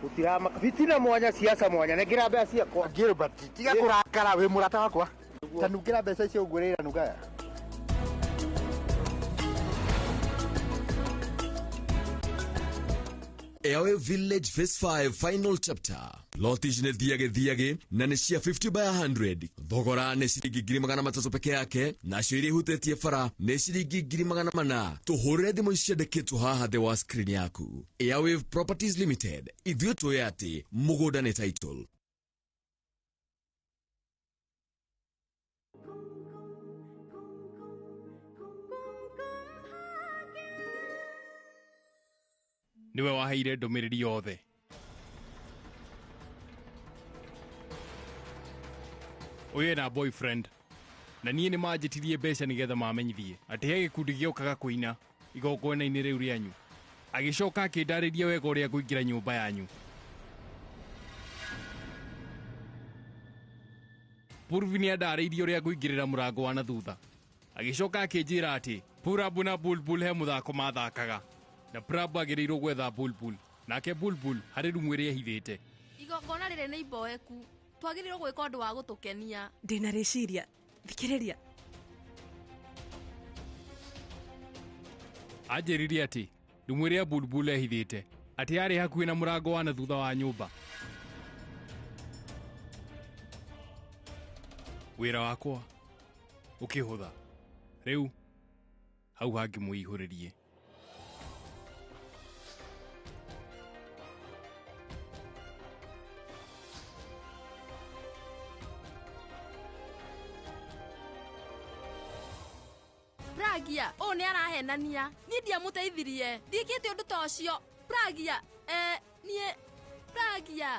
Speaker 19: Gũtiramaka fitina mwanya siasa mwanya nengera mbeca ciakwa.
Speaker 13: Gilbert tiga kũrakara wĩ mũrata wakwa. Ta nungĩra mbeca icio ngwĩrĩra nungaya.
Speaker 15: Airway Village Phase 5 Final Chapter. Loti ici nĩ thiage thiage na nĩ cia 50 by 100. Thogora nĩ ciringi 300,000 peke yake, nacio iria ihutĩtie bara nĩ ciringi 400,000. Tũhũrĩre thimũ ici ciandĩkĩtwo haha thĩ wa screen yaku. Airwave Properties Limited, ithuĩ tũĩ atĩ mũgũnda nĩ title.
Speaker 22: Niwe waheire ndũmĩrĩri yothe. Ũyũ ena boyfriend na niĩ nĩ manjĩtirie mbeca nĩgetha mamenyithie atĩ he gĩkundi gĩokaga kũina igongona-inĩ rĩu rĩanyu. Agĩcoka akĩndarĩria wega ũrĩa ngũingĩra nyũmba yanyu. Purvi nĩ andarĩirie ũrĩa ngũingĩrĩra mũrango wa na thutha. Agĩcoka akĩnjĩra atĩ Purabu na Bulbul he mũthako mathakaga na Prab agĩrĩirwo gwetha Bulbul nake Bulbul harĩ rumu ĩrĩa ehithĩte.
Speaker 21: Igongona rĩrĩ nĩ iboeku, twagĩrĩirwo gwĩka ũndũ wa gũtũkenia.
Speaker 16: Ndĩna rĩciria, thikĩrĩria.
Speaker 22: Anjĩrire atĩ rumu ĩrĩa Bulbul ehithĩte atĩ yarĩ hakuhĩ na mũrango wa na thutha wa nyũmba. Wĩra wakwa ũkĩhũtha rĩu hau hangĩ mũihũrĩrie.
Speaker 21: Pragia, ũũ nĩ arahenania. Niĩ ndiamũteithirie. Ndiĩkĩte ũndũ ta ũcio. Pragia, niĩ Pragia.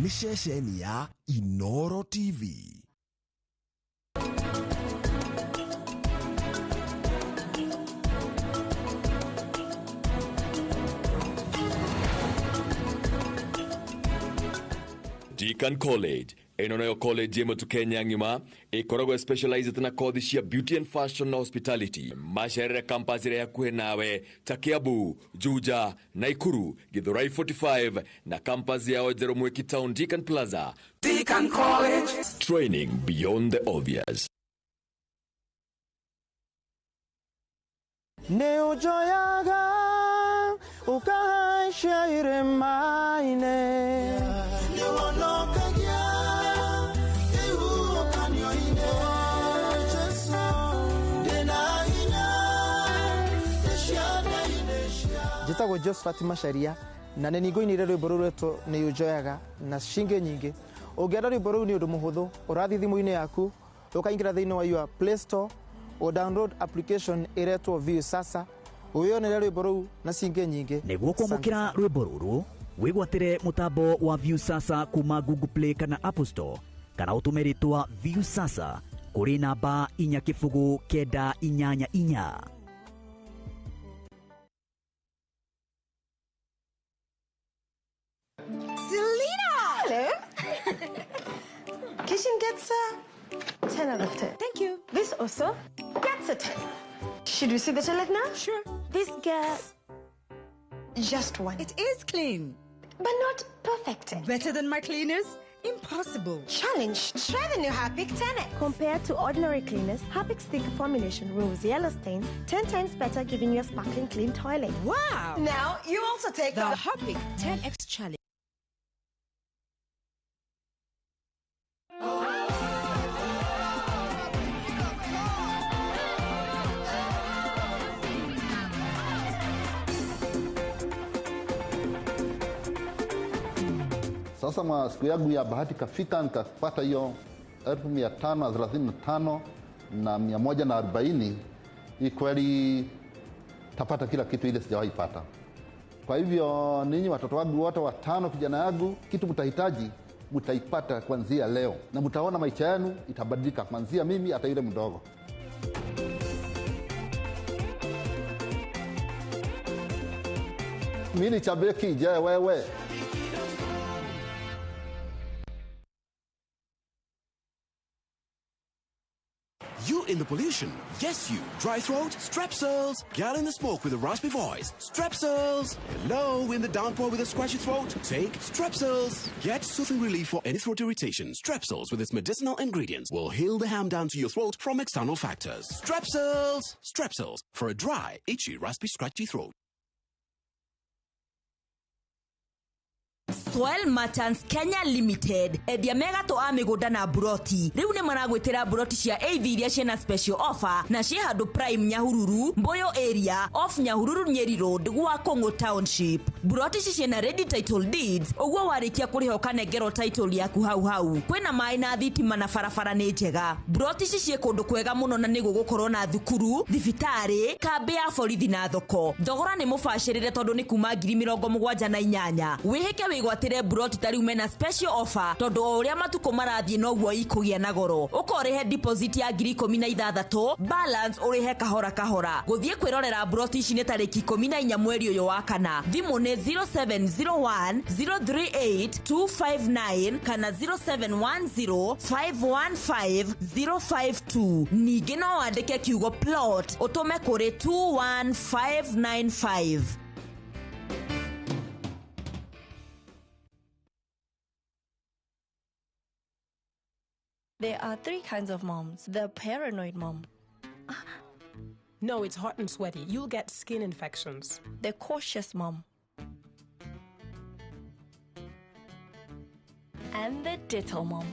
Speaker 2: Nĩ ceceni ya Inoro TV.
Speaker 15: Deacon College ĩno nayo college ĩmwe tu Kenya ng'ima ĩkoragwo specialized na kothi cia beauty and fashion na hospitality. Macerere campus ĩrĩa hakuhĩ nawe ta Kiambu, Juja, Naikuru, Githurai 45 na campus yao njerũ Mwiki Town, Deacon Plaza.
Speaker 3: Deacon College.
Speaker 15: Training beyond the obvious.
Speaker 26: Nĩ ũnjoyaga ũkahaicĩire maine. Nĩ wonokagia
Speaker 17: Njĩtagwo Josephat Macharia na nĩ ngũinĩire rwĩmbo rũu rwetwo nĩ ũnjoyaga na cinge nyingĩ. Ũngĩenda rwĩmbo rũu nĩ ũndũ mũhũthũ, ũrathiĩ thimũ-inĩ yaku ũkaingĩra thĩinĩ wa your Play Store, ũ download application ĩretwo Viusasa, wĩyonere rwĩmbo rũu na cinge nyingĩ.
Speaker 18: Nĩguo kwamũkĩra rwĩmbo rũrũ, wĩgwatĩre mũtambo wa Viusasa kuma Google Play kana Apple Store, kana ũtũme rĩtwa Viusasa kũrĩ namba 4 0 9 8 8.
Speaker 11: Selena! Hello. Kitchen gets a 10 out of 10.
Speaker 1: Thank you.
Speaker 11: This also gets a 10. Should we see the toilet now?
Speaker 1: Sure.
Speaker 11: This gets just one.
Speaker 1: It is clean.
Speaker 11: But not perfect.
Speaker 1: Better than my cleaners? Impossible.
Speaker 11: Challenge. Try the new Harpic 10X.
Speaker 23: Compared to ordinary cleaners, Harpic's thick formulation removes yellow stains 10 times better, giving you a sparkling clean toilet.
Speaker 1: Wow.
Speaker 11: Now you also take
Speaker 1: the Harpic 10X challenge.
Speaker 24: Sasa siku yangu ya bahati kafika, nikapata hiyo 535 na 140. Hii kweli tapata kila kitu ile sijawahi pata. Kwa hivyo ninyi watoto wangu wote watano, vijana yangu, kitu mtahitaji mtaipata kuanzia leo, na mtaona maisha yenu itabadilika kuanzia mimi hata yule mdogo. Mimi ni Chabeki, je wewe?
Speaker 2: You in the pollution? Yes, you. Dry throat? Strepsils. Girl in the smoke with a raspy voice? Strepsils. Hello, in the downpour with a scratchy throat? Take Strepsils. Get soothing relief for any throat irritation. Strepsils, with its medicinal ingredients, will heal the harm down to your throat from external factors. Strepsils. Strepsils. For a dry, itchy, raspy, scratchy throat.
Speaker 25: Soil Merchants Kenya Limited endia megatũ a mĩgũnda na mburoti rĩu nĩ maragwĩtĩra mburoti cia AV iria ciĩna special offer na ciĩ handũ prime Nyahururu, Mboyo area off Nyahururu Nyeri Road gwa Kong'o Township. Mburoti ici ciĩna ready title deeds, ũguo warĩkia kũrĩha ũkanengerwo title yaku hau hau. Kwĩna maĩ na thitima na barabara nĩ njega. Mburoti ici ciĩ kũndũ kwega mũno na nĩ gũgũkorwo na thukuru, thibitarĩ, kambĩ ya borithi na thoko. Thogora nĩ mũbacĩrĩre tondũ nĩ kuma 78,000. Wĩhĩke wĩgwatĩre mburoti ta rĩu mena special offer tondũ o ũrĩa matukũ marathiĩ noguo ikũgĩa na goro. Ũkorĩhe deposit ya 16,000, balance ũrĩhe kahora kahora. Gũthiĩ kwĩrorera mburoti ici nĩ tarĩki 14 mweri ũyũ wa kana. Thimũ nĩ 0701 038 259 kana 0710 515 052. Ningĩ no wandĩke kiugo plot ũtũme kũrĩ 21595.
Speaker 26: There are three kinds of moms. The paranoid mom.
Speaker 27: No, it's hot and sweaty. You'll get skin infections.
Speaker 26: The cautious mom. And the Dettol mom.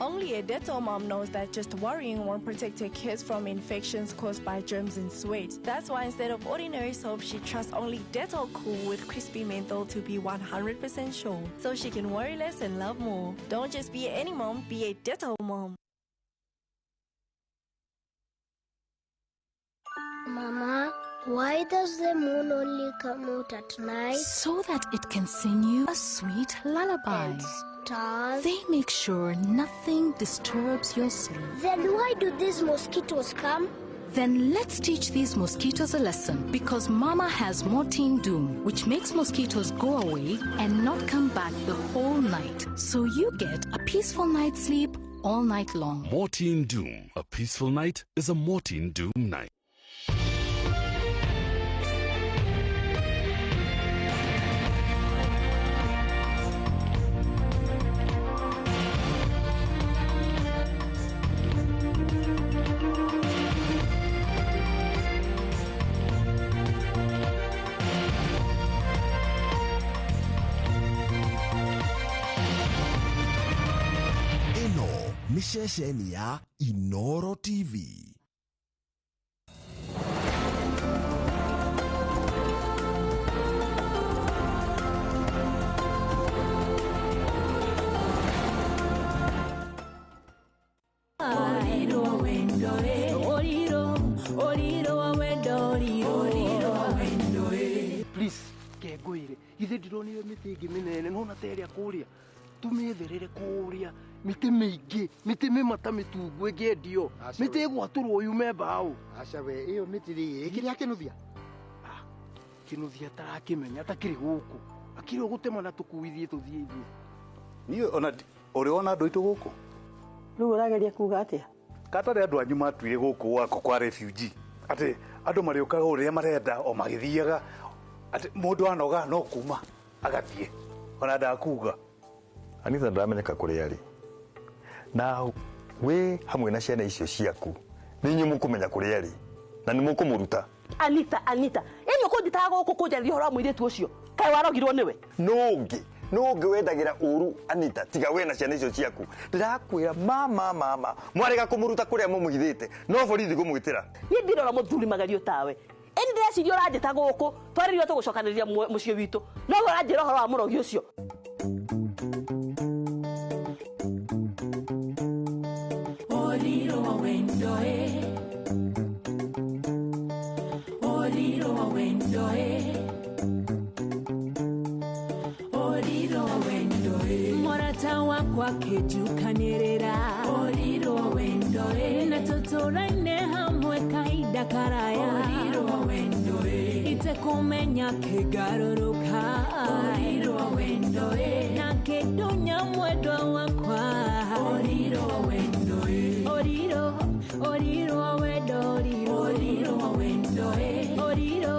Speaker 26: Only a Dettol mom knows that just worrying won't protect her kids from infections caused by germs and sweat. That's why instead of ordinary soap, she trusts only Dettol Cool with crispy menthol to be 100% sure. So she can worry less and love more. Don't just be any mom, be a Dettol mom.
Speaker 4: Mama, why does the moon only come out at night?
Speaker 14: So that it can sing you a sweet lullaby.
Speaker 4: And stars?
Speaker 14: They make sure nothing disturbs your sleep.
Speaker 4: Then why do these mosquitoes come?
Speaker 14: Then let's teach these mosquitoes a lesson, because Mama has Mortein Doom, which makes mosquitoes go away and not come back the whole night. So you get a peaceful night's sleep all night long.
Speaker 20: Mortein Doom. A peaceful night is a Mortein Doom night.
Speaker 2: Nĩ ceceni ya Inoro TV.
Speaker 5: Niĩ ndironire mĩtĩ ĩngĩ mĩnene nona ta ĩrĩa kũrĩa tũmĩetherere kũrĩa mĩtĩ mĩingĩ mĩtĩ mĩmata mĩtungu ĩngĩendio mĩtĩ ĩgwatũrwo yume mbaũ.
Speaker 13: Aca we ĩyo mĩtĩ rĩ ĩkĩrĩ ya Kĩnuthia?
Speaker 5: Kĩnuthia tarakĩmenya atakĩrĩ gũkũ akĩrĩ gũtema na tũkuithie tũthiĩ ithuĩ.
Speaker 6: Niĩ ona ũrĩ wona andũ aitũ gũkũ?
Speaker 7: Rĩu ũrageria kuga atĩa?
Speaker 6: Katarĩ andũ anyu matuire gũkũ gwako kwa refugee atĩ andũ marĩũkaga ũrĩa marenda o magĩthiaga atĩ mũndũ anoga no kuma agathiĩ ona ndakuga.
Speaker 8: Anitha ndaramenyeka kũrĩa arĩ na wĩ hamwe na ciana icio ciaku nĩ inyuĩ mũkũmenya kũrĩa arĩ na nĩ mũkũmũruta.
Speaker 7: Anita Anita yani ũkũnjĩtaga gũkũ kũnjarĩria ũhoro wa mũirĩtu ũcio kaĩ warogirwo nĩwe?
Speaker 8: Nũ ũngĩ wendagĩra ũru Anita tiga we na ciana icio ciaku. Ndĩrakwĩra mama mama mwarega kũmũruta kũrĩa mũmũhithĩte no borithi ngũmwĩtĩra.
Speaker 7: Niĩ ndirora mũthuri magerio tawe ĩni ndĩreciria ũranjĩta gũkũ twarĩrio tũgũcokanĩrĩria mũciĩ witũ no we ũranjĩra ũhoro wa mũrogi ũcio.
Speaker 9: Oriro wa wendo e Oriro wa wendo e Oriro wa wendo e Morata wakwa kĩnjukanĩrĩra Oriro wa wendo e Na tũtũraine hamwe kahinda karaya Oriro wa wendo e Itekũmenya kĩngarũrũka Oriro wa wendo e Na kĩndunya mwendwa wakwa Oriro wa wendo e Oriro, oriro wa wendo oriro Oriro wa wendo e Oriro,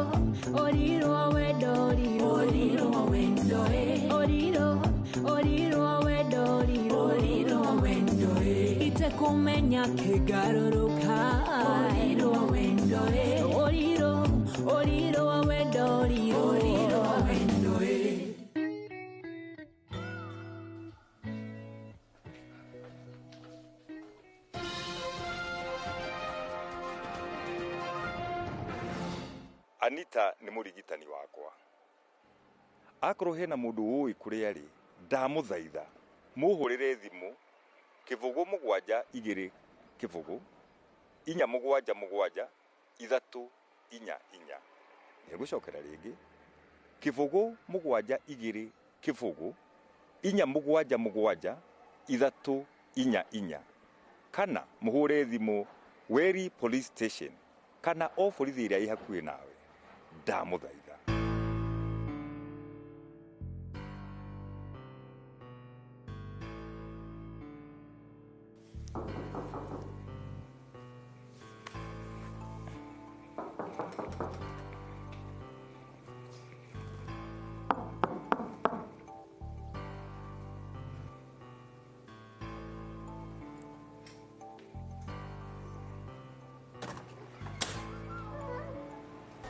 Speaker 9: oriro wa wendo oriro Oriro wa wendo e Oriro, oriro wa wendo oriro Oriro wa wendo e Itekũmenya kĩngarũrũka Oriro wa wendo e Oriro, oriro wa wendo oriro Oriro wa wendo e.
Speaker 8: Anita nĩ mũrigitani wakwa. Akorwo hena mũndũ ũĩ kũrĩa arĩ ndamũthaitha mũhũrĩre thimũ 0 7 2 0 4 7 7 3 4 4. Nĩngũcokera rĩngĩ 0 7 2 0 4 7 7 3 4 4 kana mũhũre thimũ Weri Police Station kana o borithi ĩrĩa ĩ hakuhĩ nawe. Ndamũthaitha.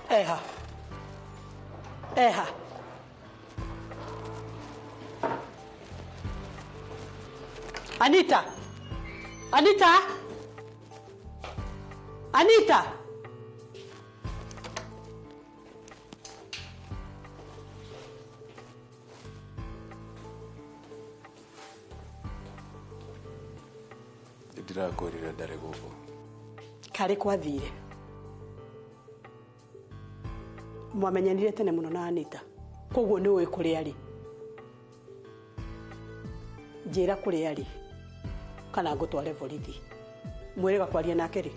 Speaker 7: Eha. Eha. Anita. Anita. Anita.
Speaker 10: Ndĩrakwĩrire ndarĩ gũkũ.
Speaker 7: Karĩ kwathire. Mwamenyanire tene mũno na Anita koguo nĩ ũĩ kũrĩa arĩ. Njĩra kũrĩa arĩ kana ngũtware borithi. Mwĩrĩga kwaria nake rĩ?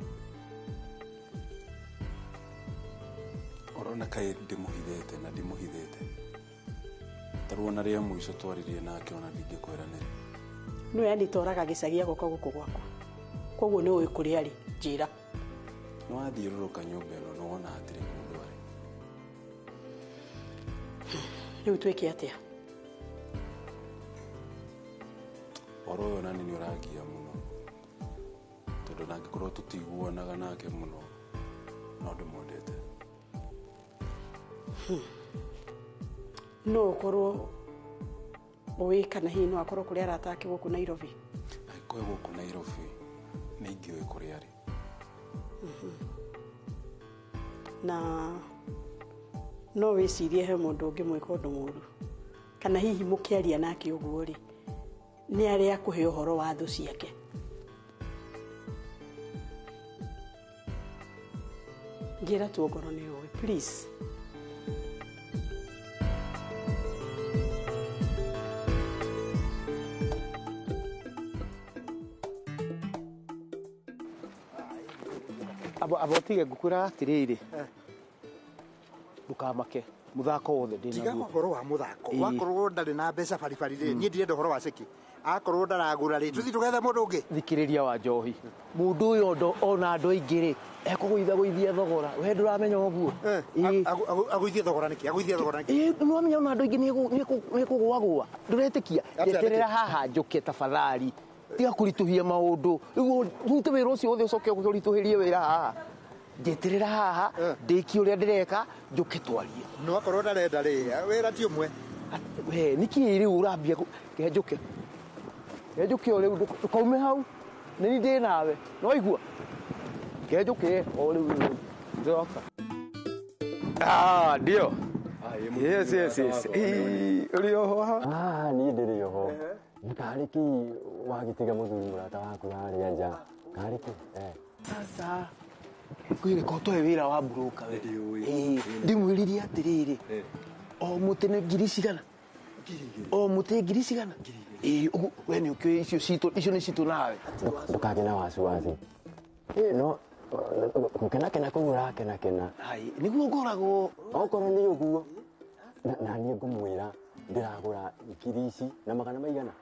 Speaker 10: Ũrona kaĩ ndĩmũhithĩte na ndimũhithĩte. Taruona rĩa mũico twaririe nake ona ndingĩkwĩra nĩrĩ.
Speaker 7: Nĩwe Anita oraga gĩcagi agoka gũkũ gwakwa koguo nĩ ũĩ kũrĩa arĩ. Njĩra.
Speaker 10: Nĩ wathiũrũrũka nyũmba ĩno nĩ wona hatirĩ mũndũ arĩ.
Speaker 7: Rĩu twĩke atĩa?
Speaker 10: Ũhoro ũyũ nani nĩ ũrangia mũno tondũ nangĩkorwo tũtiguanaga nake mũno no ndĩmwendete.
Speaker 7: No ũkorwo ũĩ kana hihi no akorwo kũrĩ arata ake gũkũ Nairobi.
Speaker 10: Angĩkorwo gũkũ Nairobi nĩ ingĩũĩ kũrĩa arĩ.
Speaker 7: Na no wĩcirie he mũndũ ũngĩmwĩka ũndũ mũũru kana hihi mũkĩaria nake ũguo rĩ nĩ arĩa akũhe ũhoro wa thũ ciake. Njĩra tu ongorwo nĩ ũĩ please.
Speaker 5: Abo tige ngukwĩra atĩrĩrĩ. Ndũkamake muthako wothe ndĩ
Speaker 13: Tiga
Speaker 5: naguo.
Speaker 13: ũhoro wa mũthako. Wakorwo ndarĩ na mbeca baribari rĩ, niĩ ndirenda ũhoro wa ceki. Akorwo ndaragũra rĩ, tũthiĩ tũgethe mũndũ ũngĩ.
Speaker 5: Thikĩrĩria wa njohi. Mũndũ ũyũ ndo ona andũ aingĩ rĩ, ekũgũitha gũithia thogora. We ndũramenya ũguo.
Speaker 13: Agũithie thogora nĩkĩ? Agũithie thogora nĩkĩ?
Speaker 5: Ĩĩ, nĩwamenya ona andũ aingĩ nĩekũgũagũa. Ndũretĩkia?
Speaker 13: Atĩa,
Speaker 5: Eterera
Speaker 13: nĩkĩ?
Speaker 5: haha njũke tafadhali. Tiga kũritũhia maũndũ. Rĩu rute wĩra ũcio wothe ũcoke ũritũhĩrie wĩra haha. Njeterera haha, ndĩkie ũrĩa ndĩreka, njũke twarie.
Speaker 13: No akorwo ndarenda rĩ, wĩra ti ũmwe.
Speaker 5: We, nĩkĩ rĩu ũrambia reke njũke. Reke njũke o rĩu, ndũkaume hau. Nĩ niĩ ndĩ nawe. Nĩwaigua? Reke njũke o rĩu rĩu. Ndĩroka.
Speaker 3: Ah, ndio. Yes, yes, yes. Ĩĩ, ũrĩ oho haha?
Speaker 12: Ah, niĩ ndĩrĩ oho. Na karĩ kĩ wagĩtiga mũthuri mũrata waku harĩa nja? Karĩ kĩ? Eh.
Speaker 5: Sasa kwĩrĩ ko toe wĩra wa broker we. Ĩĩ, ndĩmwĩrire atĩrĩrĩ. O mũtĩ nĩ ngiri cigana? O mũtĩ ngiri cigana? Ĩĩ, ũguo we nĩ ũkĩũĩ icio citũ, icio nĩ citũ nawe.
Speaker 12: Ndũkagĩe na wasiwasi. Ĩ, no gũkenakena kũu ũrakenakena.
Speaker 5: Hai, nĩguo ngoragwo.
Speaker 12: Okorwo nĩ ũguo, na niĩ ngũmwĩra ndĩragũra ngiri ici na magana maigana?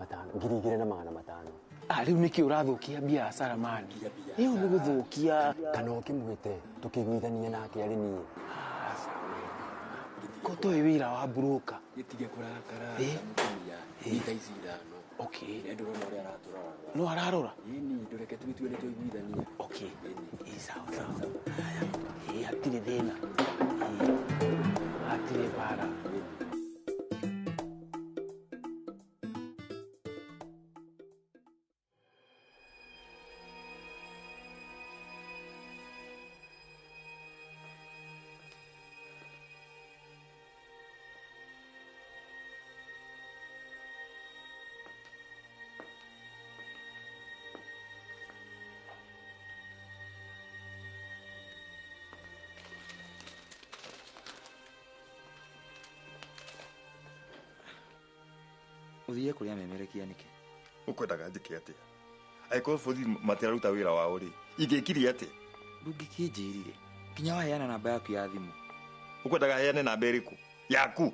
Speaker 12: Matano, 2500.
Speaker 5: Ah, rĩu nĩkĩ ũrathũkia biacara mani? Rĩu nĩ gũthũkia.
Speaker 12: Kana ũkĩmwĩte tũkĩiguithanie nake arĩ niĩ.
Speaker 5: Ko toe wĩra wa broker.
Speaker 12: Gĩtige kũrakara.
Speaker 5: Ĩ?
Speaker 12: Mũtumia, nĩ thaa ici ithano.
Speaker 5: Okay.
Speaker 12: Nĩ ndũrona ũrĩa aratũrora.
Speaker 5: No ararora?
Speaker 12: Ĩni, ndũreke tũgĩtue nĩ twaiguithania.
Speaker 5: Okay. Ĩ, sawa sawa. Ĩ, hatirĩ thĩna. Ĩ, hatirĩ mbara.
Speaker 15: Ũthiire kũrĩa memerekia nĩkĩ?
Speaker 8: Ũkwendaga njĩke atĩa? Angĩkorwo borithi matiraruta wĩra wao rĩ, ingĩkirie atĩa?
Speaker 15: Ndũngĩkĩnjĩrire nginya waheana namba yaku ya thimũ.
Speaker 8: Ũkwendaga heane namba ĩrĩkũ? Yaku?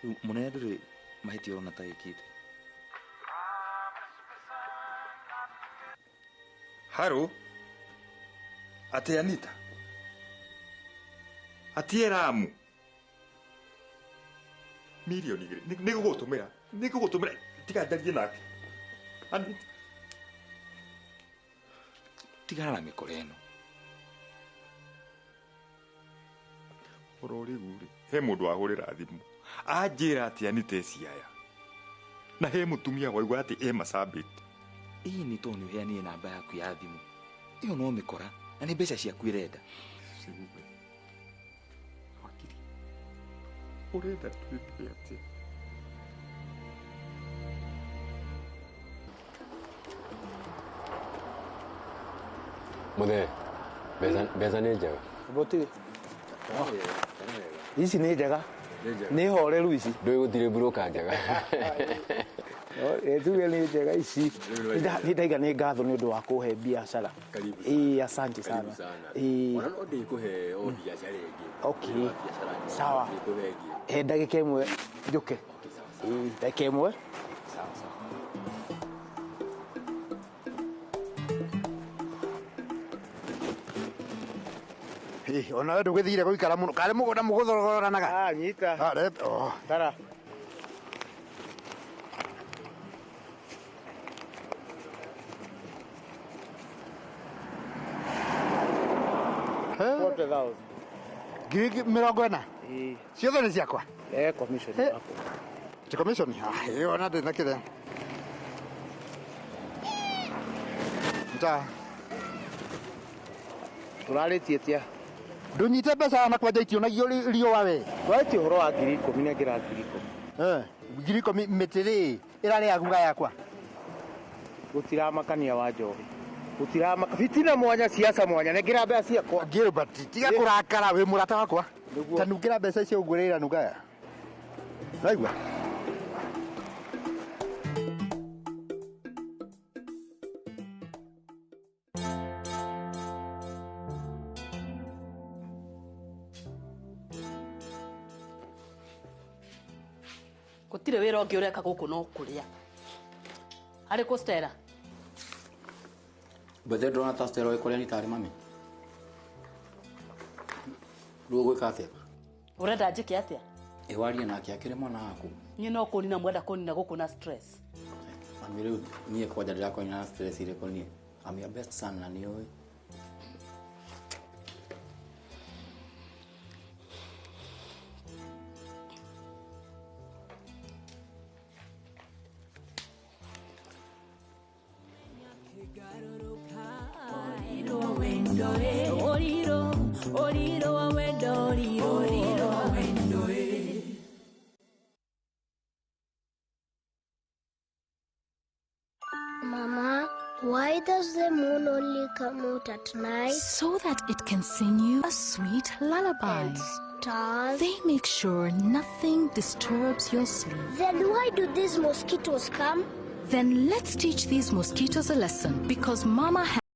Speaker 15: Rĩu mũnene ndũrĩ mahĩtia ũrona ta wĩkĩte.
Speaker 8: Haro? Atĩ Anita? Atĩ Eramu? Mirioni igĩrĩ. Nĩngũgũtũmĩra. Nĩngũgũtũmĩra. Tiga njarie nake. Anita.
Speaker 15: Tigana na mĩkora ĩno.
Speaker 8: Oro rĩu rĩ, he mũndũ wahũrĩra thimũ. Anjĩra atĩ Anita e Siaya. Na he mũtumia waigua atĩ e Marsabit.
Speaker 15: Ĩĩ nĩ tondũ nĩ ũheanire namba yaku ya thimũ. Ĩyo no mĩkora na nĩ mbeca ciaku ĩrenda.
Speaker 8: Rĩu we, wakiri, ũrenda twĩke atĩa?
Speaker 12: Mũthee, mbeca nĩ njega.
Speaker 5: Boti. Ici nĩ njega. Nĩ horeru ici.
Speaker 12: Ndũĩ gũtirĩ broker njega.
Speaker 5: Tuge nĩ njega ici. Nĩ ndaiga nĩ ngatho nĩ ũndũ wa kũhe biacara. Ĩĩ, asante sana. Ĩĩ.
Speaker 12: Ona no ndĩkũhe o biacara ĩngĩ.
Speaker 5: Okay. Sawa. He ndagĩka ĩmwe njũke. Ĩĩ, ndagĩka ĩmwe. Sawa sawa.
Speaker 13: Ĩ, ona we ndũgĩthire gũikara mũno. Karĩ mũgũnda mũgũthogoranaga?
Speaker 5: Ah, nyita.
Speaker 13: Ah, oh.
Speaker 5: Tara.
Speaker 13: Ngiri 40?
Speaker 5: Ĩĩ.
Speaker 13: Ciothe nĩ ciakwa?
Speaker 5: Eh, commission yakwa.
Speaker 13: Ti commission? Ah, ĩyo ona ndĩ na kĩrĩa. Nta.
Speaker 5: Tũrarĩtie atĩa?
Speaker 13: Ndũnyite mbeca na kwanja itionagio riũa we.
Speaker 5: Twarĩtie ũhoro wa 10,000 nengera 10,000.
Speaker 13: Eh, 10,000 mĩtĩ rĩ, ĩrarĩ aguga yakwa.
Speaker 5: Gũtiramakania wa njohi. Gũtiramaka fitina mwanya siasa mwanya nengera mbeca ciakwa.
Speaker 13: Gilbert, tiga kũrakara wĩ mũrata wakwa. Ta nungĩra mbeca icio ũguo rĩra nungaya. Naigua?
Speaker 7: Gũtirĩ wĩra ũngĩ ũreka gũkũ no kũrĩa. Arĩ kũ Stella?
Speaker 16: Bethe ndona ta Stella ĩkũrĩa nĩ tarĩ mami. Rĩu ũgwĩka atĩa?
Speaker 7: Ũrenda njĩke atĩa?
Speaker 16: Ĩ warie nake akĩrĩ mwana waku.
Speaker 7: Niĩ no kũnina mwenda kũnina gũkũ na stress.
Speaker 16: Mami rĩu niĩ kwanja ndĩrakũnina na stress irĩkũ niĩ? I'm your best son na nĩũĩ.
Speaker 9: Oriro, oriro, wendo, oriro, oriro, wendo.
Speaker 4: Mama, why does the moon only come out at night?
Speaker 14: So that it can sing you a sweet lullaby.
Speaker 4: And stars?
Speaker 14: They make sure nothing disturbs your sleep.
Speaker 4: Then why do these mosquitoes come?
Speaker 14: Then let's teach these mosquitoes a lesson because Mama